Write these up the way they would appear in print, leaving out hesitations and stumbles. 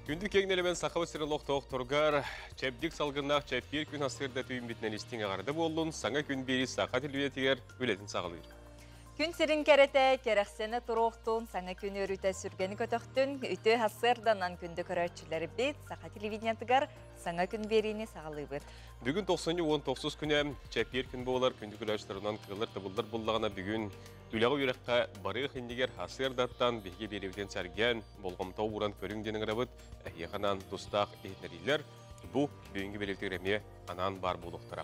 Күндү киэҥ нэлэмэн Сахабыт сирин олохтоохторугар чэбдик салгыннаах чэппиэр күн сарсыарда түүммүтүнэн истиҥ эҕэрдэ буоллун, саҥа күн биэри саха телевидениетигэр үлэтин саҕалыыр. Күн сирин кэрэтэ, кэрэхсэнэ туруохтун, саҥа күн үөрүүтэ сүргэни көтөхтүн, үтүө сарсыарданан күндү көрөөччүлэрбит Саха телевидениетыгар саҥа күн биэриини саҕалыыбыт. Бүгүн 99 күнэ чэппиэр күн буолар, күндү көрөөччүлэринэн кыаллар табыллар буллаҕына бүгүн үлэҕэ үөрэххэ барыах иннигэр сарсыардаттан биһиги биэриибитин сэргээн, болҕомто ууран көрүҥ диэн ыҥырабыт, эһиэхэ анаан тустаах иһитиннэриилэр бу бүгүҥҥү биэриибитигэр эмиэ анаан баар буолуохтара.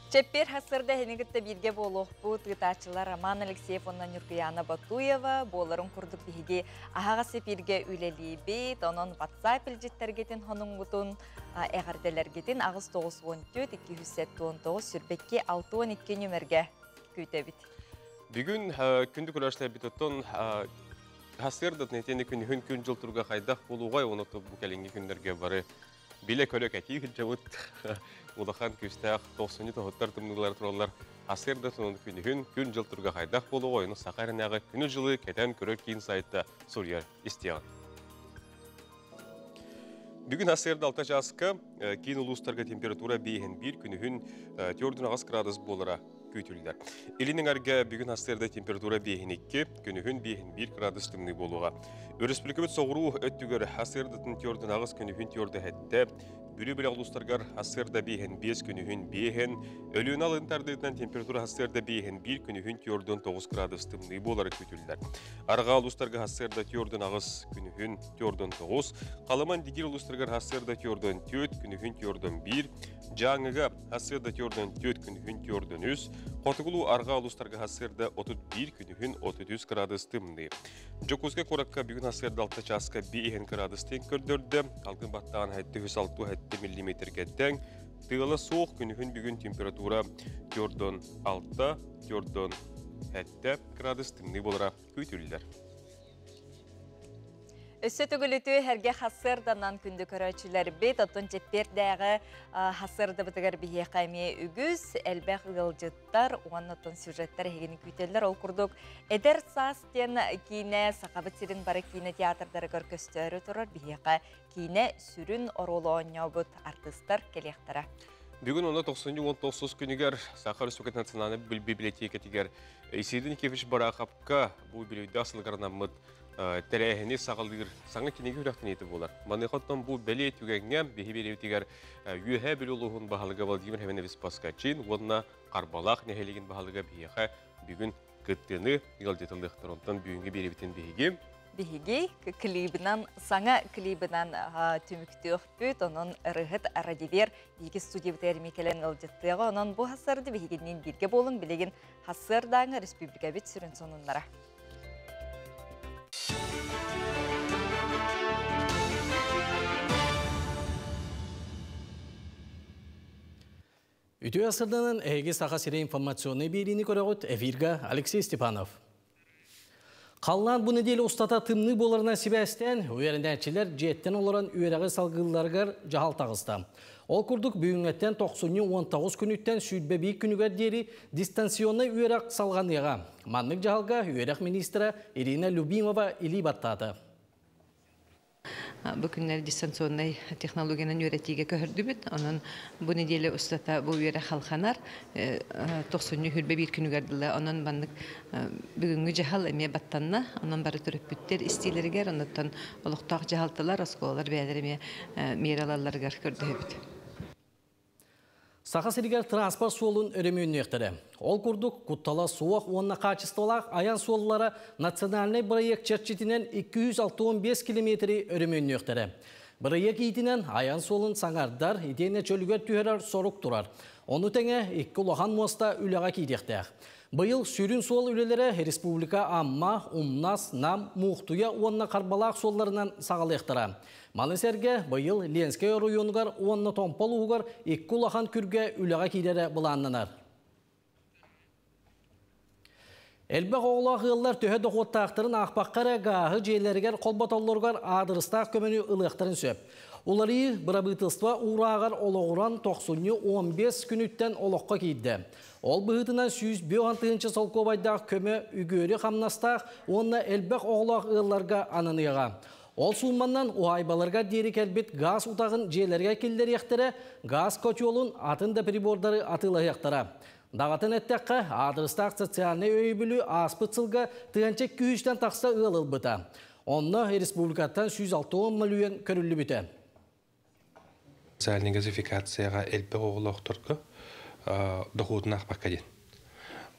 Чэппиэр сарсыарда эһини кытта бииргэ буолуохпут ыытааччылар Роман Алексеев уонна Ньургуяна Батуева буоларын курдук биһиги аһаҕас эпииргэ үлэлиибит. Онон WhatsApp илдьиттэргитин хонуҥҥутун эҕэрдэлэргитин 8 94 279 22 62 нүмергэ күүтэбит. Бүгүн күндү көрөөччүлэрбит оттон сарсыардатын итиэннэ күнүһүн күн дьыл туруга хайдах буолуоҕай, оны бу кэлиҥҥи күннэргэ бары билэ көрө кэтии сылдьабыт. Улахан күүстээх тохсунньу тоһуттар тымныылар тураллар. Сарсыардатын күнүһүн күн дьыл туруга хайдах буолуоҕай, ону Саха эрэнээҕи күнү дьылы кэтэн көрөр киин сайта суруйар истиэҕин. Бүгүн сарсыарда 6 чааска киин улуустарга температура 5,1, күнүһүн 4,8 градус буолара күүтүллэр. Илин эҥэргэ бүгүн сарсыарда температура 5,2, күнүһүн 5,1 градус тымныы буолуоҕа. Өрөспүүбүлүкэбит соҕуруу өттүгэр сарсыардатын 4,8, күнүһүн 4,7, Бүлүү бөлөх улуустарыгар сарсыарда 5,5, күнүһүн 5, Өлүөнэ алын тардыытынан температура сарсыарда 5,1, күнүһүн 4,9 градус тымныы буолара күүтүллэр. Арҕаа улуустарга сарсыарда 4,8, күнүһүн 4,9, Халыма Индигиир улуустарыгар сарсыарда 4,4, күнүһүн 4,1, Дьааҥыга сарсыарда 4,4, күнүһүн 4,3, Хотугулуу арҕаа улуустарга сарсыарда 31, күнүһүн 33 градус тымныы. Дьокуускай куоракка бүгүн сарсыарда 6 чааска 5 градус тэн көрдөрдө, салгын баттааһына 767 миллиметргэ тэҥ, тыала суох, күнүһүн бүгүн температура 4,6, 4,7 градус тымныы буолара күүтүллэр. Өссө төгүл үтүө сэргэх сарсыарданан күндү көрөөччүлэрбит, оттон чэппиэрдээҕи сарсыардабытыгар биһиэхэ эмиэ үгүс, элбэх ыалдьыттар уонна оттон сюжеттар эһигини күүтэллэр. Ол курдук Эдэр саас диэн киинэ Сахабыт сирин бары киинэ театрдарыгар көстөөрү турар биһиэхэ киинэ сүрүн оруолу оонньообут артыыстар кэлиэхтэрэ. Бүгүн онно 99 күнүгэр Саха Республикатын национальнай библиотекатыгар Исидор Никифорович Бараахапка бу үбүлүөйдээх сылыгар анаммыт тэрээһини саҕалыыр саҥа кинигэ күрэхтэниитэ буолар. Маныаха оттон бу бэлиэ түгэҥҥэ биһи биэриибитигэр Үөһээ Бүлүү улууһун баһылыга Владимир Хеменович Поскачин уонна Харбалаах нэһилиэгин баһылыга биһиэхэ бүгүн кыттыыны ыалдьытылыахтар. Онтон бүгүҥҥү биэриибитин биһиги Биһиги клибынан, саҥа клибынан түмүктүөхпүт, онон ырыаһыт Радивер биһиги студиябытыгар эмиэ кэлэн ыалдьыттыаҕа. Онон бу сарсыарда биһигинниин бииргэ буолуҥ, билигин сарсыардааҥы республикабыт сүрүн сонуннара. Үтүө сарсыарданан эһиги Саха сирэ информационнай биэриини көрөҕүт, эфиргэ Алексей Степанов. Халлаан бу нэдиэлэ устата тымныы буоларынан сибээстээн, үөрэнээччилэр дьиэттэн олорон үөрэҕи салгыылларыгар дьаһал таҕыста. Ол курдук бүгүҥҥэттэн 99 күнүттэн 21 күнүгэр диэри дистанционнай үөрэх салҕаныаҕа. Маннык дьаһалга үөрэх министрэ Ирина Любимова илии баттаата. Бу күннэр дистанционнай технологиянан үөрэтиигэ көһөрдүбүт. Онон бу нэдиэлэ устата бу үөрэх халханар 91 күнүгэр дылы. Онон маннык бүгүҥҥү дьаһал эмиэ баттанна. Онон бары төрөппүттэр истиилэригэр, онуттан олохтоох дьаһалталар, оскуолалар бэйэлэрэ эмиэ миэрэ ылалларыгар көрдөһөбүт. Саха сиригэр транспорт суолун өрөмүөннүөхтэрэ. Ол курдук, куттала суох уонна хаачыстыбалаах айан суоллара национальнай бырайыак чэрчитинэн 265 километри өрөмүөннүөхтэрэ. Бырайыак иитинэн айан суолун саҥардар, итиэннэ чөлүгэр түһэрэр сорук турар. Ону тэҥэ икки улахан муоста үлэҕэ киириэхтээх. Быйыл сүрүн суол үлэлэрэ республика Амма, Умнас, Нам, Муухтуйа уонна Харбалаах суолларынан саҕалыахтара. Маны сэргэ быйыл Ленскэй оройуонугар уонна Томпо улууһугар икки улахан күргэ үлэҕэ киирэрэ былааннанар. Элбэх оҕолоох ыаллар төһө дохуоттаахтарын аахпакка эрэ гааһы дьиэлэригэр холботоллоругар аадырыстаах көмөнү ылыахтарын сөп. Уларыйыы бырабыытылыста уурааҕар олоҕуран 95 күнүттэн олоххо киирдэ. Ол быһыытынан 105 тыһыынча солкуобайдаах көмө үгүөрү хамнастаах уонна элбэх оҕолоох ыалларга ананыаҕа. Ол суумманнан уһаайбаларга диэри кэлбит газ утаҕын дьиэлэргэ киллэриэхтэрэ, газ котелун, атын да прибордары атыылаһыахтара. Даҕатан эттэххэ, аадырыстаах социальнай өйөбүлү ааспыт сылга 1200-тэн тахса ыал ылбыта. Онно республикаттан 160 мөлүйүөн көрүллүбүтэ. Социальнай газификацияҕа элбэх оҕолоохторго дохуотун аахпакка диэн.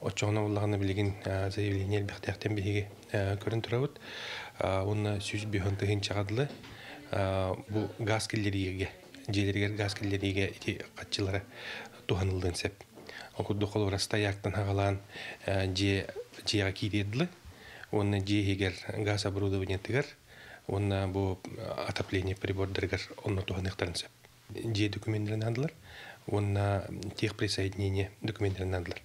Оччоҕуна буоллаҕына билигин заявление элбэхтээхтэн биһиги көрөн турабыт. Уонна 105 тыһыынчаҕа дылы бу газ киллэриигэ, дьиэлэригэр газ киллэриигэ ити хаччылара туһаныллыан сөп. Ол курдук холобура стояктан хаҕалаан дьиэ дьиэҕэ киириэр дылы уонна дьиэ иһигэр газ оборудованиетыгар уонна бу отопление прибордарыгар онно туһаныахтарын сөп. Дьиэ докуменнарын наадалар уонна техприсоединение докуменнарын наадалар.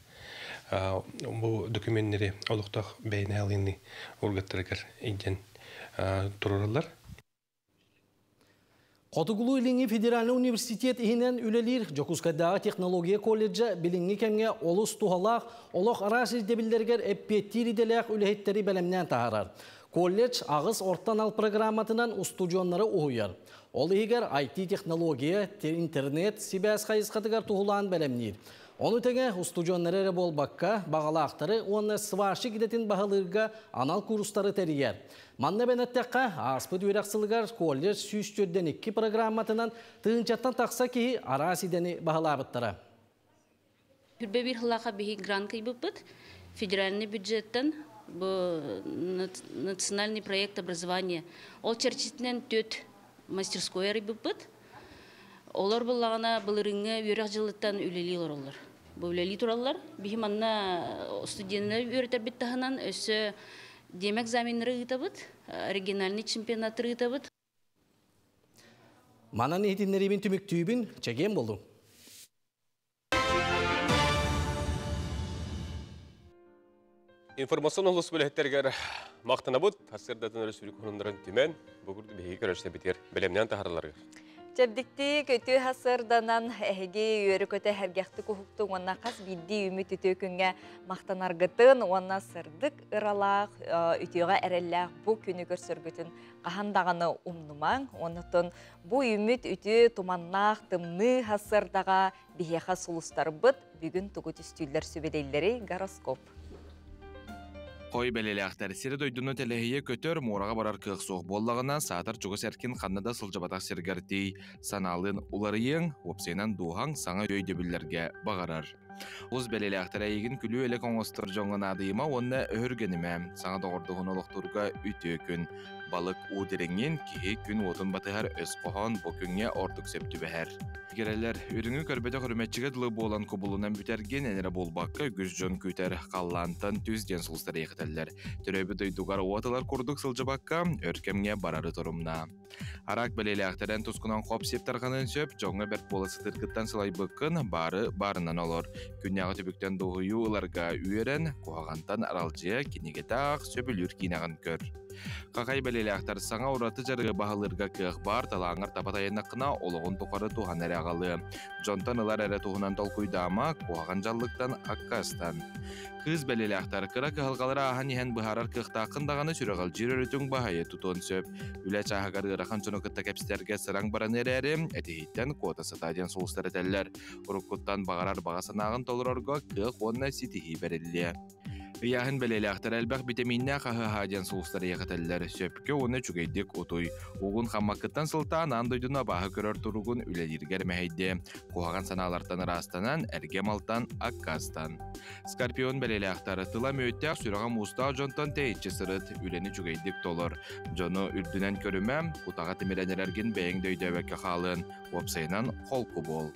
Бу докуменнары олохтоох бэйэни алыыны ургаттарыгар илдьэн туруораллар. Хотугулуу-Илиҥҥи федеральнай университет иһинэн үлэлиир Дьокуускайдааҕы технология колледжа билиҥҥи кэмҥэ олус туһалаах, олох араас ирдэбиллэригэр эппиэттиир идэлээх үлэһиттэри бэлэмнээн таһаарар. Колледж аҕыс орто анал программатынан устудьуоннары уһуйар. Ол иһигэр IT-технология, интернет, сибээс хайысхатыгар туһулаан бэлэмниир. Ону тэҥэ устудьуоннары эрэ буолбакка, баҕалаахтары уонна сварщик идэтин баһылыырга анал курстары тэрийэр. Манна эбэн эттэххэ, ааспыт үөрэх сылыгар колледж 142 программатынан тыһыынчаттан тахса киһи араас идэни баһылаабыттара. Хүрбэ биир сыллаахха биһиги грант кыйбыппыт. Федеральный бюджеттан бу национальный проект образования. Ол чэрчитинэн түөрт мастерской арыйбыппыт. Олор буллаҕына былырыыҥҥы үөрэх дьылыттан үлэлии олороллор. Бу үлэлии тураллар. Биһи манна студеннары үөрэтэрбит таһынан өссө дем экзаменнары ыытабыт, региональный чемпионаттары ыытабыт. Манан иһитиннэриибин түмүктүүбүн, чэгиэн буолуҥ. Информацион олус үлэһиттэригэр махтанабыт. Сарсыардатын өрөспүүбүлүкэ хонуннарын түмэн, бу курдук биһиги көрөчтөбүтүгэр бэлэмнээн таһараларыгар. Чэбдиктик үтүө сарсыарданан эһиги үөрү-көтө сэргэхтик уһуктуҥ уонна хас биирдии үмүт үтүө күҥҥэ махтанаргытын уонна сырдык ыралаах, үтүөҕэ эрэллээх бу күнү көрсөргүтүн хаһан даҕаны умнумаҥ. Оннуттан бу үмүт үтүө туманнаах тымныы сарсыардаҕа биһиэхэ сулустарбыт бүгүн тугу түстүүллэр сүбэлииллэрий гороскоп. Хой бэлэлээхтэр сири-дойдуну тэлэһийэ көтөр, муораҕа барар кыах суох буоллаҕына, саатар чугас эркин ханна да сылдьыбатах сиргэр тиий, санаалыын уларыйыаҥ, уопсайынан дууһаҥ саҥа өйдөбүллэргэ баҕарар. Олус бэлэлээхтэр эйигин күлүү-элэк оҥостор дьоҥҥо наадыйыма уонна өһүргэнимэ. Саҥа доҕордоһун олохтуурга үтүө күн. Балык уу дириҥин, киһи күн уотун батыһар өс хоһоон бу күҥҥэ ордук сөп түбэһэр. Игирэлэр, үрүҥү көрбөтөх үрүмэччигэ дылы буолан кубулунан бүтэргин эн эрэ буолбакка үгүс дьон күүтэр халлаантан түс диэн сулустар иэхэтэллэр. Төрөөбүт дойдугар уот ылар курдук сылдьыбакка, өр кэмҥэ барары торумна. Араак бэлиэлээхтэрэн тускунан хоп-сип тарҕаныан сөп, дьоҥҥо бэрт буола сытыыргыттан сылайбыккын, баары баарынан олор. Күннээҕи түбүктэн дуоһуйуу ыларга үөрэн, куһаҕантан аралдьыйа, кинигэтэ аах, сөбүлүүр киинэҕин көр. Хахай бэлиэлээхтэр саҥа ураты дьарыгы баһылыырга кыах баар, талааҥҥар таба тайаннаххына, олоҕун тухары туһана эрэ аҕалыа. Дьонтон ылар эрэ туһунан толкуйдаама, куһаҕан дьаллыктан аккаастан. Кыыс бэлиэлээхтэр кыра кыһалҕалары ааһан иһэн быһаарар кыахтааххын даҕаны сүрэҕэлдьиир өрүтүҥ баһайы тутуон сөп. Үлэ чааһыгар ыарахан дьону кытта кэпсэтэргэ сыраҥ баран эрээри, этиһииттэн куота сыта диэн сулустар этэллэр. Уруккуттан баҕарар баҕа санааҕын толорорго кыах уонна ситиһии бэриллиэ. Ыйааһын бэлиэлээхтэр элбэх битэмииннээх аһы аһаа диэн сулустар иэхэтэллэр. Сөпкө уонна үчүгэйдик утуй. Угун хаммаккыттан сылтаан аан дойдуну абааһы көрөр туругун үлэлииргэр мэһэйдиэ. Куһаҕан санаалартан ыраастанан, эргэ малтан аккаастан. Скорпион бэлиэлээхтэр тыла мүөттээх, сүрэҕэ муустаах дьонтон тэйиччи сырыт, үлэни үчүгэйдик толор. Дьону үрдүнэн көрүмэ, кутаҕа тимирэн эрэргин бэйэҥ да өйдөөбөккө хаалыан. Уопсайынан, холку буол.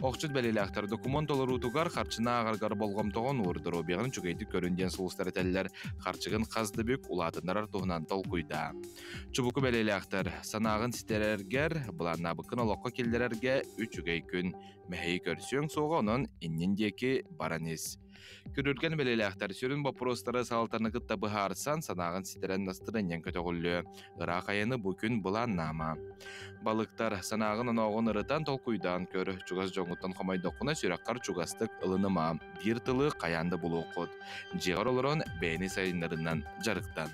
Охчут бэлиэлээхтэр докумуон толоруутугар харчыны ааҕаргар болҕомтоҕун уур, доруобуйаҕын үчүгэйдик көрүн диэн сулустар этэллэр. Харчыгын хас да бүк улаатыннарар туһунан толкуйдаа. Чубуку бэлиэлээхтэр санааҕын ситэрэргэр, былааннаабыккын олоххо киллэрэргэ үчүгэй күн. Мэһэйи көрсүөҥ суоҕа, онон иннин диэки баран ис. Күрүлгэн бэлиэлээхтэр сүрүн боппуруостары салалтаны кытта быһаарсан, санааҕын ситэрэн настырыанньаҥ көтөҕүллүө. Ыраах айаны бу күн былааннаама. Балыктар, санааҕын онооҕун ырытан толкуйдаан көр. Чугас дьоҥҥуттан хомойдоххуна сүрэххэр чугастык ылыныма. Биир тылы хайаан да булуоххут. Дьиэҕэр олорон бэйэни сайыннарынан дьарыктан.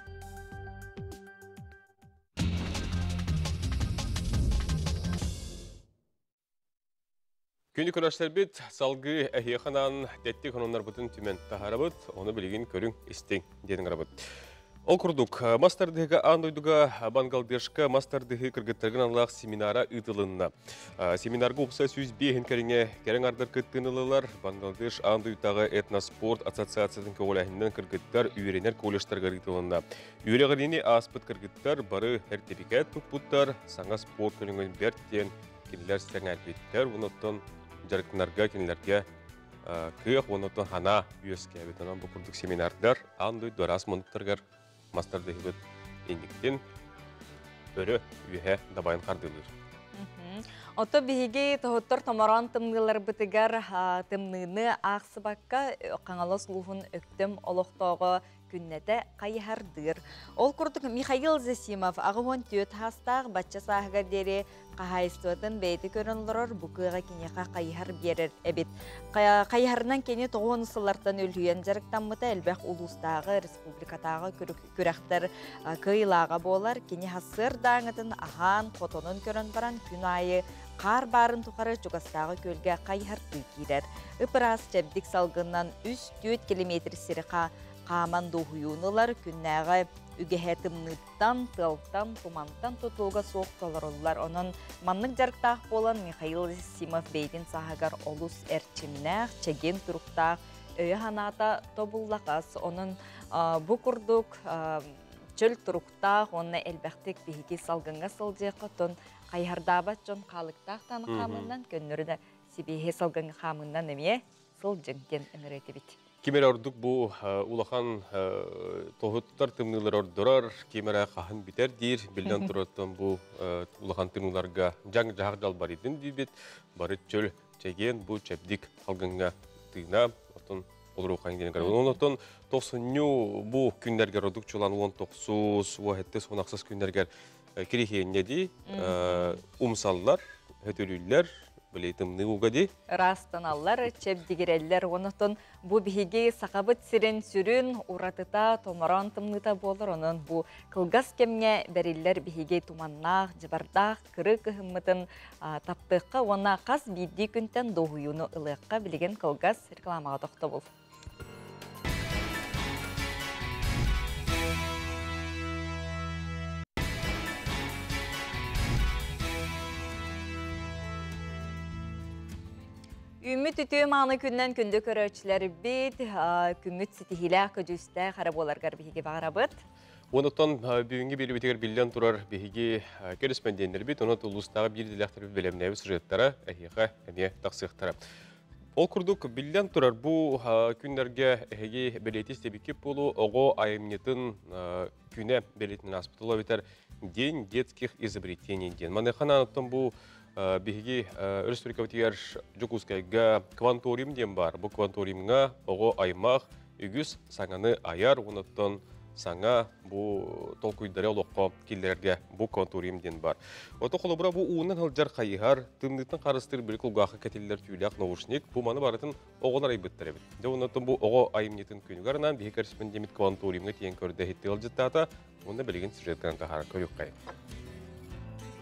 Күнү көрөштербит салгы әхиеханан тетти хононнарбытын түмен тахарабыт, оны билигин көрүң истиң диэн арабыт. Ол курдук, мастардыһыга аан дойдуга Бангалдешка мастардыһы кыргыттаргын аналаах семинара ыытылынна. Семинарга упса 105 кэриҥэ кэрэҥ ардар кыттыынылылар. Бангалдеш аан дойдутааҕы этноспорт ассоциациятын көҕүлээһининэн кыргыттар үөрэнэр колледжтарга ыытылынна. Үөрэҕириини ааспыт кыргыттар бары сэртипикээт туппуттар, саҥа спорт көрүҥүн бэрт диэн кинилэр сэҥээрбиттэр. Онуттан дьарыктанарга кинилэргэ кыах, онуттан ханаа үөскээбит. Онон бу курдук семинардар аан дойду араас муннуктарыгар мастардыһыбыт инниктин өрө үөһэ дабайын хардыылыыр. Ото биһиги тоһуттар томороон тымныыларбытыгар тымныыны аахсыбакка Хаҥалас улууһун Өктөм олохтооҕо күннэтэ хайыһардыыр. Ол курдук Михаил Засимов 84 саастаах, бачча сааһыгар диэри хаһаайыстыбатын бэйэтэ көрөн олорор, бу кыаҕа киниэхэ хайыһар биэрэр эбит. Хайыһарынан кини 90 сыллартан үлүйэн дьарыктаммыта, элбэх улуустааҕы, республикатааҕы күрэхтэр кыайыылааҕа буолар. Кини сарсыардааҥытын аһаан, хотонун көрөн баран күн аайы хаар баарын тухары чугастааҕы күөлгэ хайыһардыы киирэр. Ып-ыраас чэбдик салгынынан 3-4 километр сири хааман дуоһуйууну ылар, күннээҕи үгэһэ тымныыттан, тыалтан, тумантан тутулуга суох толоруллар. Онон маннык дьарыктаах буолан Михаил Симов бэйэтин сааһыгар олус эрчимнээх, чэгиэн туруктаах, өйө-санаата тобуллаҕас. Онон бу курдук чөл туруктаах уонна элбэхтик биһиги салгыҥҥа сылдьыахха, оттон хайыһардаабат дьон хаалыктаах даҕаны хаамыынан, көннөрү да сибиэһи салгыҥҥа хаамыынан эмиэ сылдьыҥ диэн ыҥырыа этибит. Ким эрэ ордук бу улахан тоһуттар тымныылар ордорор, ким эрэ хаһан бүтэр диир, биллэн турартан бу улахан тымныыларга дьаҥ дьаһах дьалбарыйдын диибит, бары чөл чэгиэн бу чэбдик салгыҥҥа тыына, оттон олоруоххайын диэн көрөбүн. Онтон тохсунньу бу күннэргэр ордук чулан 19, 17, 18 күннэргэр кириһиэнньэ дии умсаллар, хөтөлүүллэр, били тымныы ууга дии. Ыраастаналлар, чэбдигирэллэр. Онотон бу биһиги Сахабыт сирин сүрүн уратыта томороон тымныыта буолар. Онон бу кылгас кэмҥэ бэриллэр биһиги туманнаах, дьыбардаах кырыы кыһыммытын таптыахха уонна хас биирдии күнтэн дуоһуйууну ылыахха. Билигин кылгас рекламаҕа тохтобул. Үүммүт үтүө мааны күннэн күндү көрөөччүлэрбит, күммүт ситиһиилээх, көдьүүстээх эрэ буоларгар биһиги баҕарабыт. Онуттан бүгүҥҥү биэриибитигэр биллэн турар биһиги корреспонденнэрбит, онон улуустааҕы биир идэлээхтэрбит бэлэмнээбит сюжеттара эһиэхэ эмиэ тахсыахтара. Ол курдук биллэн турар бу күннэргэ эһиги бэлиэтии истибиккит буолуо, оҕо айымньытын күнэ бэлиэтинэн ааспыт эбэтэр День детских изобретений диэн. Маныаха оттон бу биһиги республикабытыгар Дьокуускайга кванториум диэн баар. Бу кванториумҥа оҕо аймах үгүс саҥаны айар, онуттан саҥа бу толкуйдары олоххо киллэрэргэ бу кванториум диэн бар. Ото холобура бу уунан сылдьар хайыһар, тымныытын харыстыыр били кулгаахха кэтиллэр түүлээх наушник бу маны барытын оҕолор айбыттар эбит. Дьэ оннуттан бу оҕо айымньытын күнүгэр анаан биһиги корреспондеммит кванториумҥа тиийэн көрдө иһитти ыалдьыттаата. Онно билигин сюжеттан таһааран көрүөххэйин.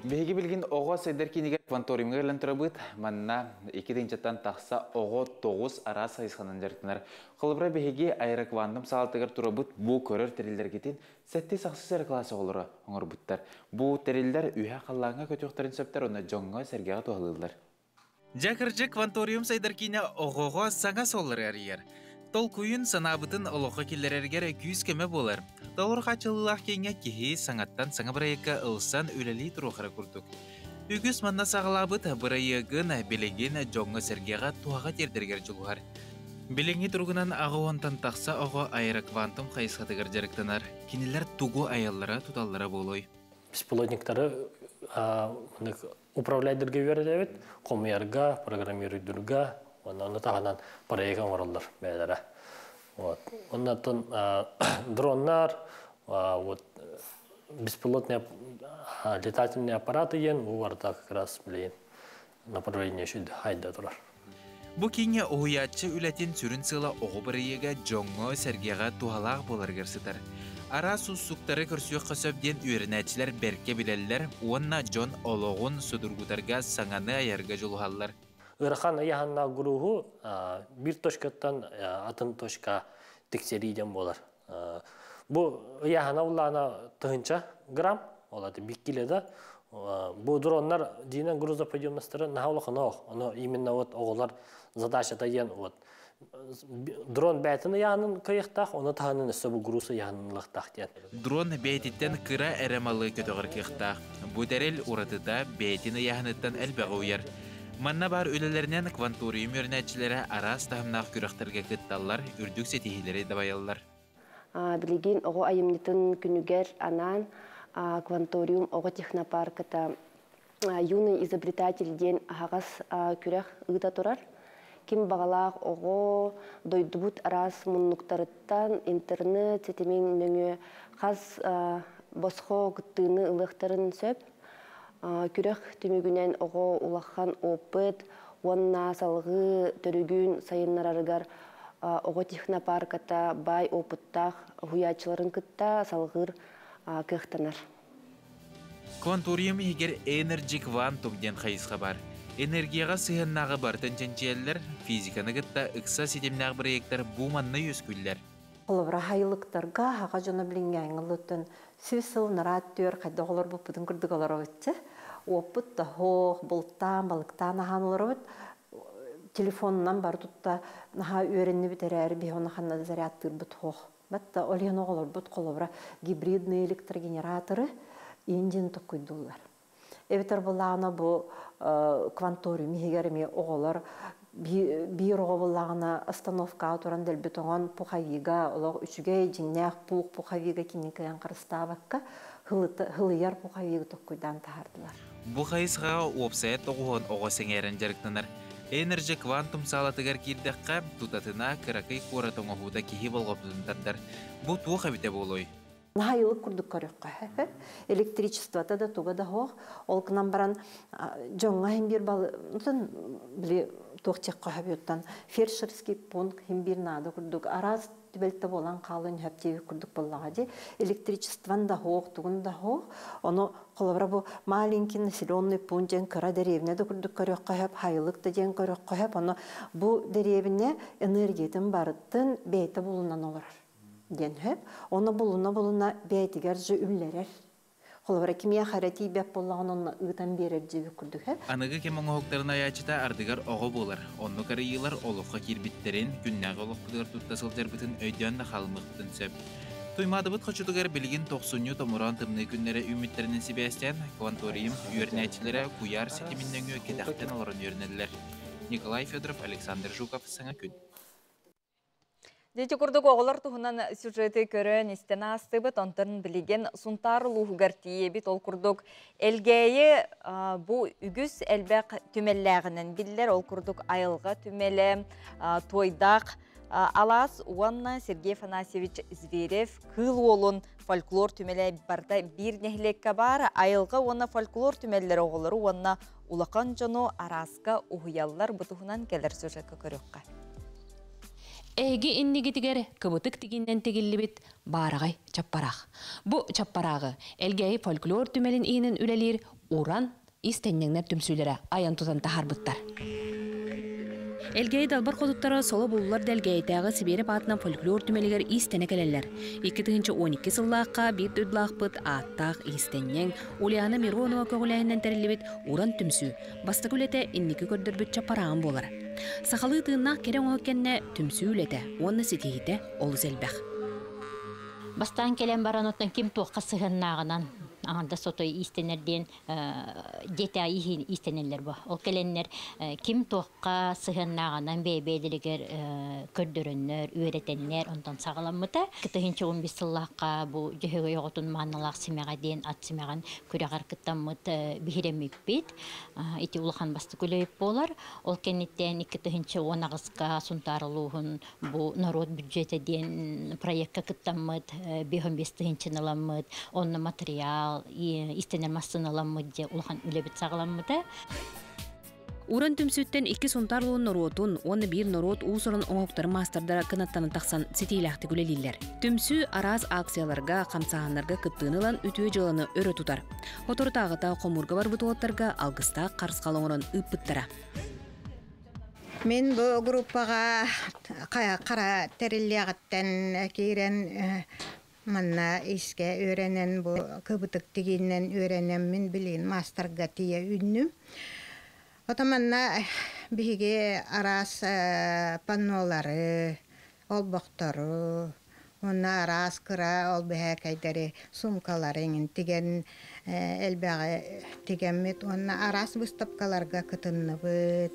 Биһиги билигин оҕо сайдар киинигэр кванториумҥа кэлэн турабыт. Манна 2 тыһыынчаттан тахса оҕо тоҕус араас хайысханан дьарыктанар. Холобура, биһиги аэроквантум саалатыгар турабыт. Бу көрөр тэриллэргитин сэттис ахсыс эрэ кылаас оҕолоро оҥорбуттар. Бу тэриллэр үөһэ халлааҥҥа көтүөхтэрин сөптөр, онно дьоҥҥо сэргэҕэ туһалыыллар. Дьэ кырдьык, кванториум сайдар киинэ оҕоҕо саҥа суоллары арыйар. Толкуйун санаабытын олоххо киллэрэригэр күүс көмө буолар. Толору хааччыллыылаах кииҥҥэ киһи саҥаттан саҥа бырайыакка ылсан үлэлии туруохара курдук. Үгүс манна саҕалаабыт бырайыагын билигин дьоҥҥо-сэргэҕэ туһаҕа тиэрдэригэр дьулуһар. Билиҥҥи туругунан 80-тан тахса оҕо аэроквантум хайысхатыгар дьарыктанар. Кинилэр тугу айаллара туталлара буолуой? Беспилотниктары управляйдарга үөрэтэбит, хомуйарга, программируйдурга, онно таһынан проект оҥороллор бэйэлэрэ. Вот. Оннотон дроннар, вот беспилотные летательные аппараты диэн бу барыта как раз билигин направление сайда турар. Бу кииҥҥэ уһуйааччы үлэтин сүрүн сыала оҕо бырайыага дьоҥҥо сэргэҕэ туһалаах буоларыгар сытар. Араас уустуктары көрсүөххэ сөп диэн үөрэнээччилэр бэркэ билэллэр уонна дьон олоҕун судургутарга саҥаны айарга дьулуһаллар. Ыарахан ыйааһыннаах груһу бир точкаттан атын точка тиксерии диэн буолар. Бу ыйааһына улаана тыһынча грамм, ол аты бик киле да. Бу дроннар дьиинэн грузоподъемностары наһаа улахан оох. Ону именно вот оҕолор задачата диэн вот дрон бэйэтин ыйаанын кыайыахтаах, ону таһынан өссө бу груз ыйаанын ылыахтаах диэн. Дрон бэйэтиттэн кыра эрэ малы көтөҕөр кыахтаах. Бу тэрил уратыта бэйэтин ыйааһыныттан элбэҕи уйар. Манна баар үлэлэринэн кванториум үөрэнээччилэрэ араас таһымнаах күрэхтэргэ кытталлар, үрдүк ситиһиилэри дабайаллар. Билигин оҕо айымньытын күнүгэр анаан Кванториум оҕо технопарката «Юный изобретатель» диэн аһаҕас күрэх ыыта турар. Ким баҕалаах оҕо дойдубут араас муннуктарыттан интернет ситимин нөҥүө хас босхо кыттыыны ылыахтарын сөп. Күрэх түмүгүнэн оҕо улахан опыт уонна салгыы төрүгүн сайыннарарыгар оҕо технопарката баай опыттаах уһуйааччыларын кытта салгыыр кыахтанар. Кванториум иһигэр Energy Quantum диэн хайысха бар. Энергияҕа сыһыаннааҕы барытын чинчийэллэр, физиканы кытта ыкса ситимнээх бырайыактар бу манна үөскүүллэр. Холобура, хайылыктарга хаха дьоно билиҥҥээҥҥи сүүс сыл нараат түөр хайдах олорбуппутун курдук олоробутча. Уоппут да хоох, бултаан, балыктаан аһаан олоробут. Телефонунан бары тутта наһаа үөрэннибит эрээри биһи оны ханна зарядтыырбыт хоох. Батта ол иһин оҕолорбут холобура гибридные электрогенераторы индин токкуйдуллар. Эбэтэр булаана бу кванториум иһигэр эмиэ оҕолор биир оҕо буллаҕына остановкаҕа туран дэлби тоҥон пуховига олох үчүгэй дьиҥнээх пух пуховига кинини кыайан харыстаабакка хылыйар пуховигы токкуйдаан таһаардылар. Бу хайысхаҕа уопсайа тоҕуһун оҕо сэҥээрэн дьарыктанар. Energy Quantum саалатыгар киирдэххэ, тутатына кыракый куорат оҥоһуута киһи болҕомтотун тардар. Бу туох эбитэ буолуой? Наһаа йылык курдук көрүөххэ. Электричествота да туга да хоох. Ол гынан баран дьоҥҥо иһин биир бал били туох диэххэ сөбүттэн фельдшерский пункт иһин биир наада курдук араас түбэлтэ буолан хаалын сөп диэбит курдук буоллаҕа дии. Электричествон да хоох, тугун да хоох. Ону холобура бу маленький населенный пункт диэн кыра дэриэбинэ да курдук көрүөххэ сөп, хайылык да диэн көрүөххэ сөп. Ону бу дэриэбинэ энергиятын барытын бэйэтэ булунан олорор диэн сөп. Оны булуна-булуна бэйэтигэр же үллэрэр. Холобура кимиэхэ эрэ тиийбэт буоллаҕына онно ыытан биэрэр диэбит курдук сөп. Аныгы кэм оҥоһуктарын айааччыта ардыгар оҕо буолар. Оннук арыйыылар олоххо киирбиттэрин, күннээҕи олохпутугар тутта сылдьарбытын өйдөөн да хаалымыахпытын сөп. Туймаадабыт хочотугар билигин тохсунньу томороон тымныы күннэрэ үүммүттэринэн сибээстээн, кванториум үөрэнээччилэрэ куйаар ситимин нөҥүө кэтэхтэн олорон үөрэнэллэр. Николай Федоров, Александр Жуков, Саҥа күн. Дьэ курдук оҕолор туһунан сюжеты көрөн истэн аастыбыт, онтон билигин Сунтаар улууһугар тиийэбит. Ол курдук Элгээйи бу үгүс элбэх түмэллээҕинэн биллэр. Ол курдук айылҕа түмэлэ, Туойдаах алаас уонна Сергей Афанасьевич Зверев Кыыл Уолун фольклор түмэлэ барыта биир нэһилиэккэ баар. Айылҕа уонна фольклор түмэллэрэ оҕолору уонна улахан дьону арааска уһуйаллар. Бу туһунан кэлэр сюжекка көрүөххэ. Эһиги иннигитигэр кыбытык тигиннэн тигиллибит баараҕай чаппараах. Бу чаппарааҕы Элгээйи фольклор түмэлин иһинэн үлэлиир Уран истэнньэҥнэр түмсүүлэрэ айан тутан таһаарбыттар. Элгээйи далбар хотуттара соло буллар да Элгээйитээҕи Сибиэрэп аатынан фольклор түмэлигэр иистэнэ кэлэллэр. 2012 сыллаахха биир дойдулаахпыт ааттаах иистэнньэҥ Ульяна Миронова көҕүлээһинэн тэриллибит Уран түмсүү бастакы үлэтэ инники көрдөрбүт чаппарааҕым буолар. Сахалыы тыыннаах кэрэ оҥоһук кэннэ түмсүү үлэтэ уонна ситиһиитэ олус элбэх. Бастаан кэлэн баран оттон ким туохха сыһыаннааҕынан аҥардас сотой иистэнэр диэн дьиэтээҕи иистэнэллэр бу. Ол кэлэннэр ким туохха сыһыаннааҕынан бэйэ-бэйэлэригэр көрдөрөннөр, үөрэтэннэр онтон саҕаламмыта. 2015 сыллаахха бу Дьөһөгөй оҕотун маанылаах симэҕэ диэн ат симэҕин күрэҕэр кыттаммыт биһирэммиппит. Ити улахан бастакы үлэбит буолар. Ол кэнниттэн 2018-ка Сунтаар улууһун бу норуот бюджета диэн проекка кыттаммыт, 5 тыһыынчаны ыламмыт, онно материал, истэнэр массыына ыламмыт дьэ улахан үлэбит саҕаламмыта. Уран түмсүүттэн икки Сунтаар улуун норуотун уонна биир норуот уус-уран оҥоһуктарын маастардара кынаттанан тахсан ситиилээхтик үлэлииллэр. Түмсүү араас акцияларга, хамсааһыннарга кыттыыны ылан үтүө дьыаланы өрө тутар. Соторутааҕыта хомуурга барбыт уолаттарга алгыстаах харысхал оҥорон ыыппыттара. Мин бу группаҕа хара тэриллиэҕиттэн киирэн манна искэ үөрэнэн бу кыбытык тигиинэн үөрэнэн мин билигин маастарга тиийэ үүннүм. Ото манна биһиги араас паннолары, олбохтору, уонна араас кыра ол бэһээкэйдэри, суумкалары иҥин тигэн элбэҕи тигэммит уонна араас быыстапкаларга кытынныбыт.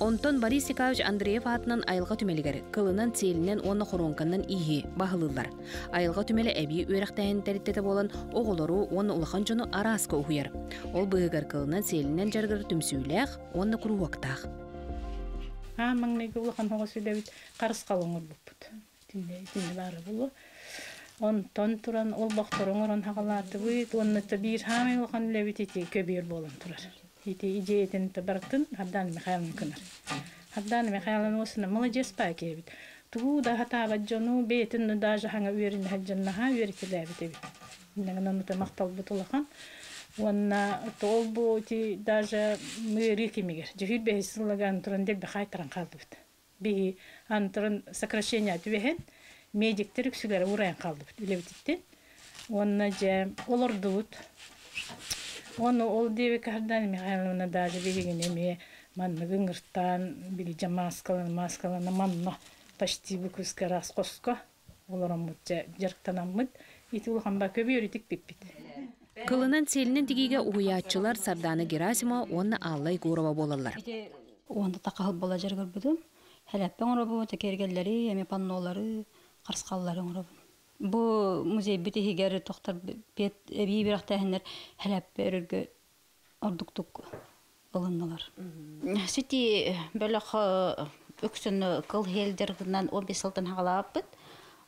Онтон Борис Николаевич Андреев аатынан айылҕа түмэлигэр кылынан, сиэлинэн уонна хоруоҥканнан ииһи баһылыыллар. Айылҕа түмэлэ эбии үөрэхтээһин тэрилтэтэ буолан оҕолору уонна улахан дьону арааска уһуйар. Ол быыһыгар кылынан, сиэлинэн дьарыгырар түмсүүлээх уонна куруһуоктаах. Аан маҥнайгы улахан оҕо сүлэбит харысхал оҥорбуппут. Итиннэ баара буолуо. Онтон туран олбохтору оҥорон хаҕалаатыбыт уонна биир хаамай улахан үлэбит ити көбүөр буолан турар. Ити идеятын барытын Хардана Михайловна кынар. Хардана Михайловна осына молодец паки эбит. Тугу да хатаабат дьону бэйэтин даже хаҥа үөрүнэ сылдьаннаха үөрэтилээбит эбит. Иннагынан ута махталбыт улахан. Уонна ол бу ити даже мыырыы кимигэр. Дьүһүр бэһис сыллаган туран дэлби хайтаран хаалдыбыт. Биһи антырын сокращение түбэһэн медиктер үксүлэрэ урайан хаалдыбыт үлэбититтен. Уонна дьэ олордубут. Уонна ол диэбиккэ Хардана Михайловна даже биһигини эмиэ маннык ыҥыртаан били дьэ маскалана маскалана манна почти выпуска раз хоско олороммут дьэ дьарыктанаммыт ити улахан ба көбүөрүтүк пиппит. Кылынан сиэлинэн тигиигэ уһуйааччылар Сардана Герасимова уонна Алла Егорова буолаллар. Уонда тақаһыл бола жаргырбытым. Хәләппен оробу, текергеллери, эме паннолары, қарысқаллары оробун. Бу музей бит иһигер тохтор бет эбии бирахтаһыннар хәләппе өрөргө ордуктук ылынналар. Сити бөлөх үксүн кыл хелдергынан 15 сылтан хагалааппыт.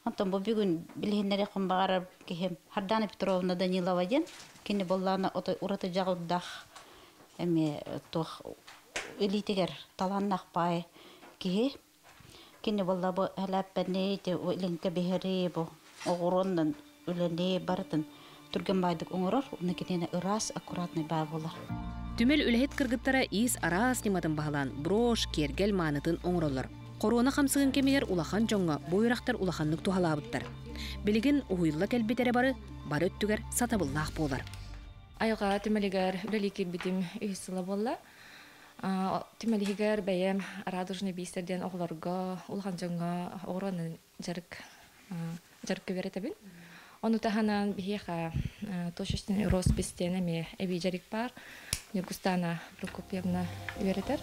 Онтон бу бүгүн билиһиннери хомбагарар киһим Хардана Петровна Данилова диэн кини боллаана отой ураты жагырдах эме туох илиитигер талааннах паай киһи. Кини болла бу хәләппәни те илинке биһери бу оҕуруоннан үлэни барытын түргэн байдык оҥорор, уна кинини ырас аккуратный баа болар. Түмэл үлэһит кыргыттара иис араас ньыматын баһылаан брошь, киэргэл маанытын оҥороллор. Хоруона хамсыгын кэмигэр улахан дьоҥҥо бу үөрэхтэр улаханнык туһалаабыттар. Билигин уһуйулла кэлбит эрэ бары бары өттүгэр сатабыллаах буолар. Айылҕа түмэлигэр үлэлии киирбитим үһүс сыла буолла. Түмэлигэр бэйэм радужный бисер диэн оҕолорго, улахан дьоҥҥо оҕуруонан дьарык дьарык үөрэтэбин. Ону таһынан биһиэхэ точечный роспись диэн эмиэ эбии дьарык баар. Ньургустана Прокопьевна үөрэтэр.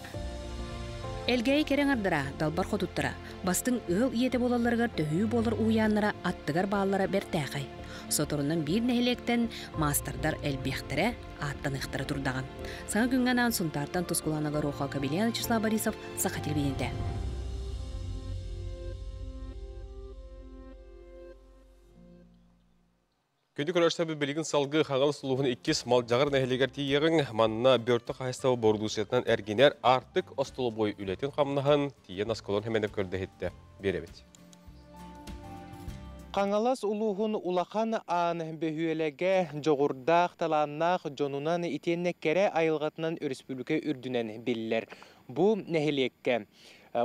Элгээйи кэрэ аҥардара, далбар хотуттара, бастыҥ ыал ийэтэ буолалларыгар төһүү буолар уһуйааннара аттыгар бааллара бэртээхэй. Соторунан биир нэһилиэктэн маастардар элбиэхтэрэ, ааттаныахтара турдаҕа. Саҥа күҥҥэ анаан Сунтаартан Тускулаана Горохова, Кабельян Вячеслав Борисов, Саха телевидениетэ. Күндү көрөөччүлэр билигин салгыы Хаҥалас улууһун иккис Малдьаҕар нэһилиэгэр тиийиэҕиҥ. Манна Бөртө хаһаайыстыба бородууксуйатынан эргинэр Аартык остолобуой үлэтин-хамнаһын тиийэн осколон Хэмэнэп көрдөһүттэ биэрэбит. Хаҥалас улууһун Улахан Аан бөһүөлэгэ дьоҕурдаах, талааннаах дьонунан итиэннэ кэрэ айылҕатынан өрөспүүбүлүкэ үрдүнэн биллэр. Бу нэһилиэккэ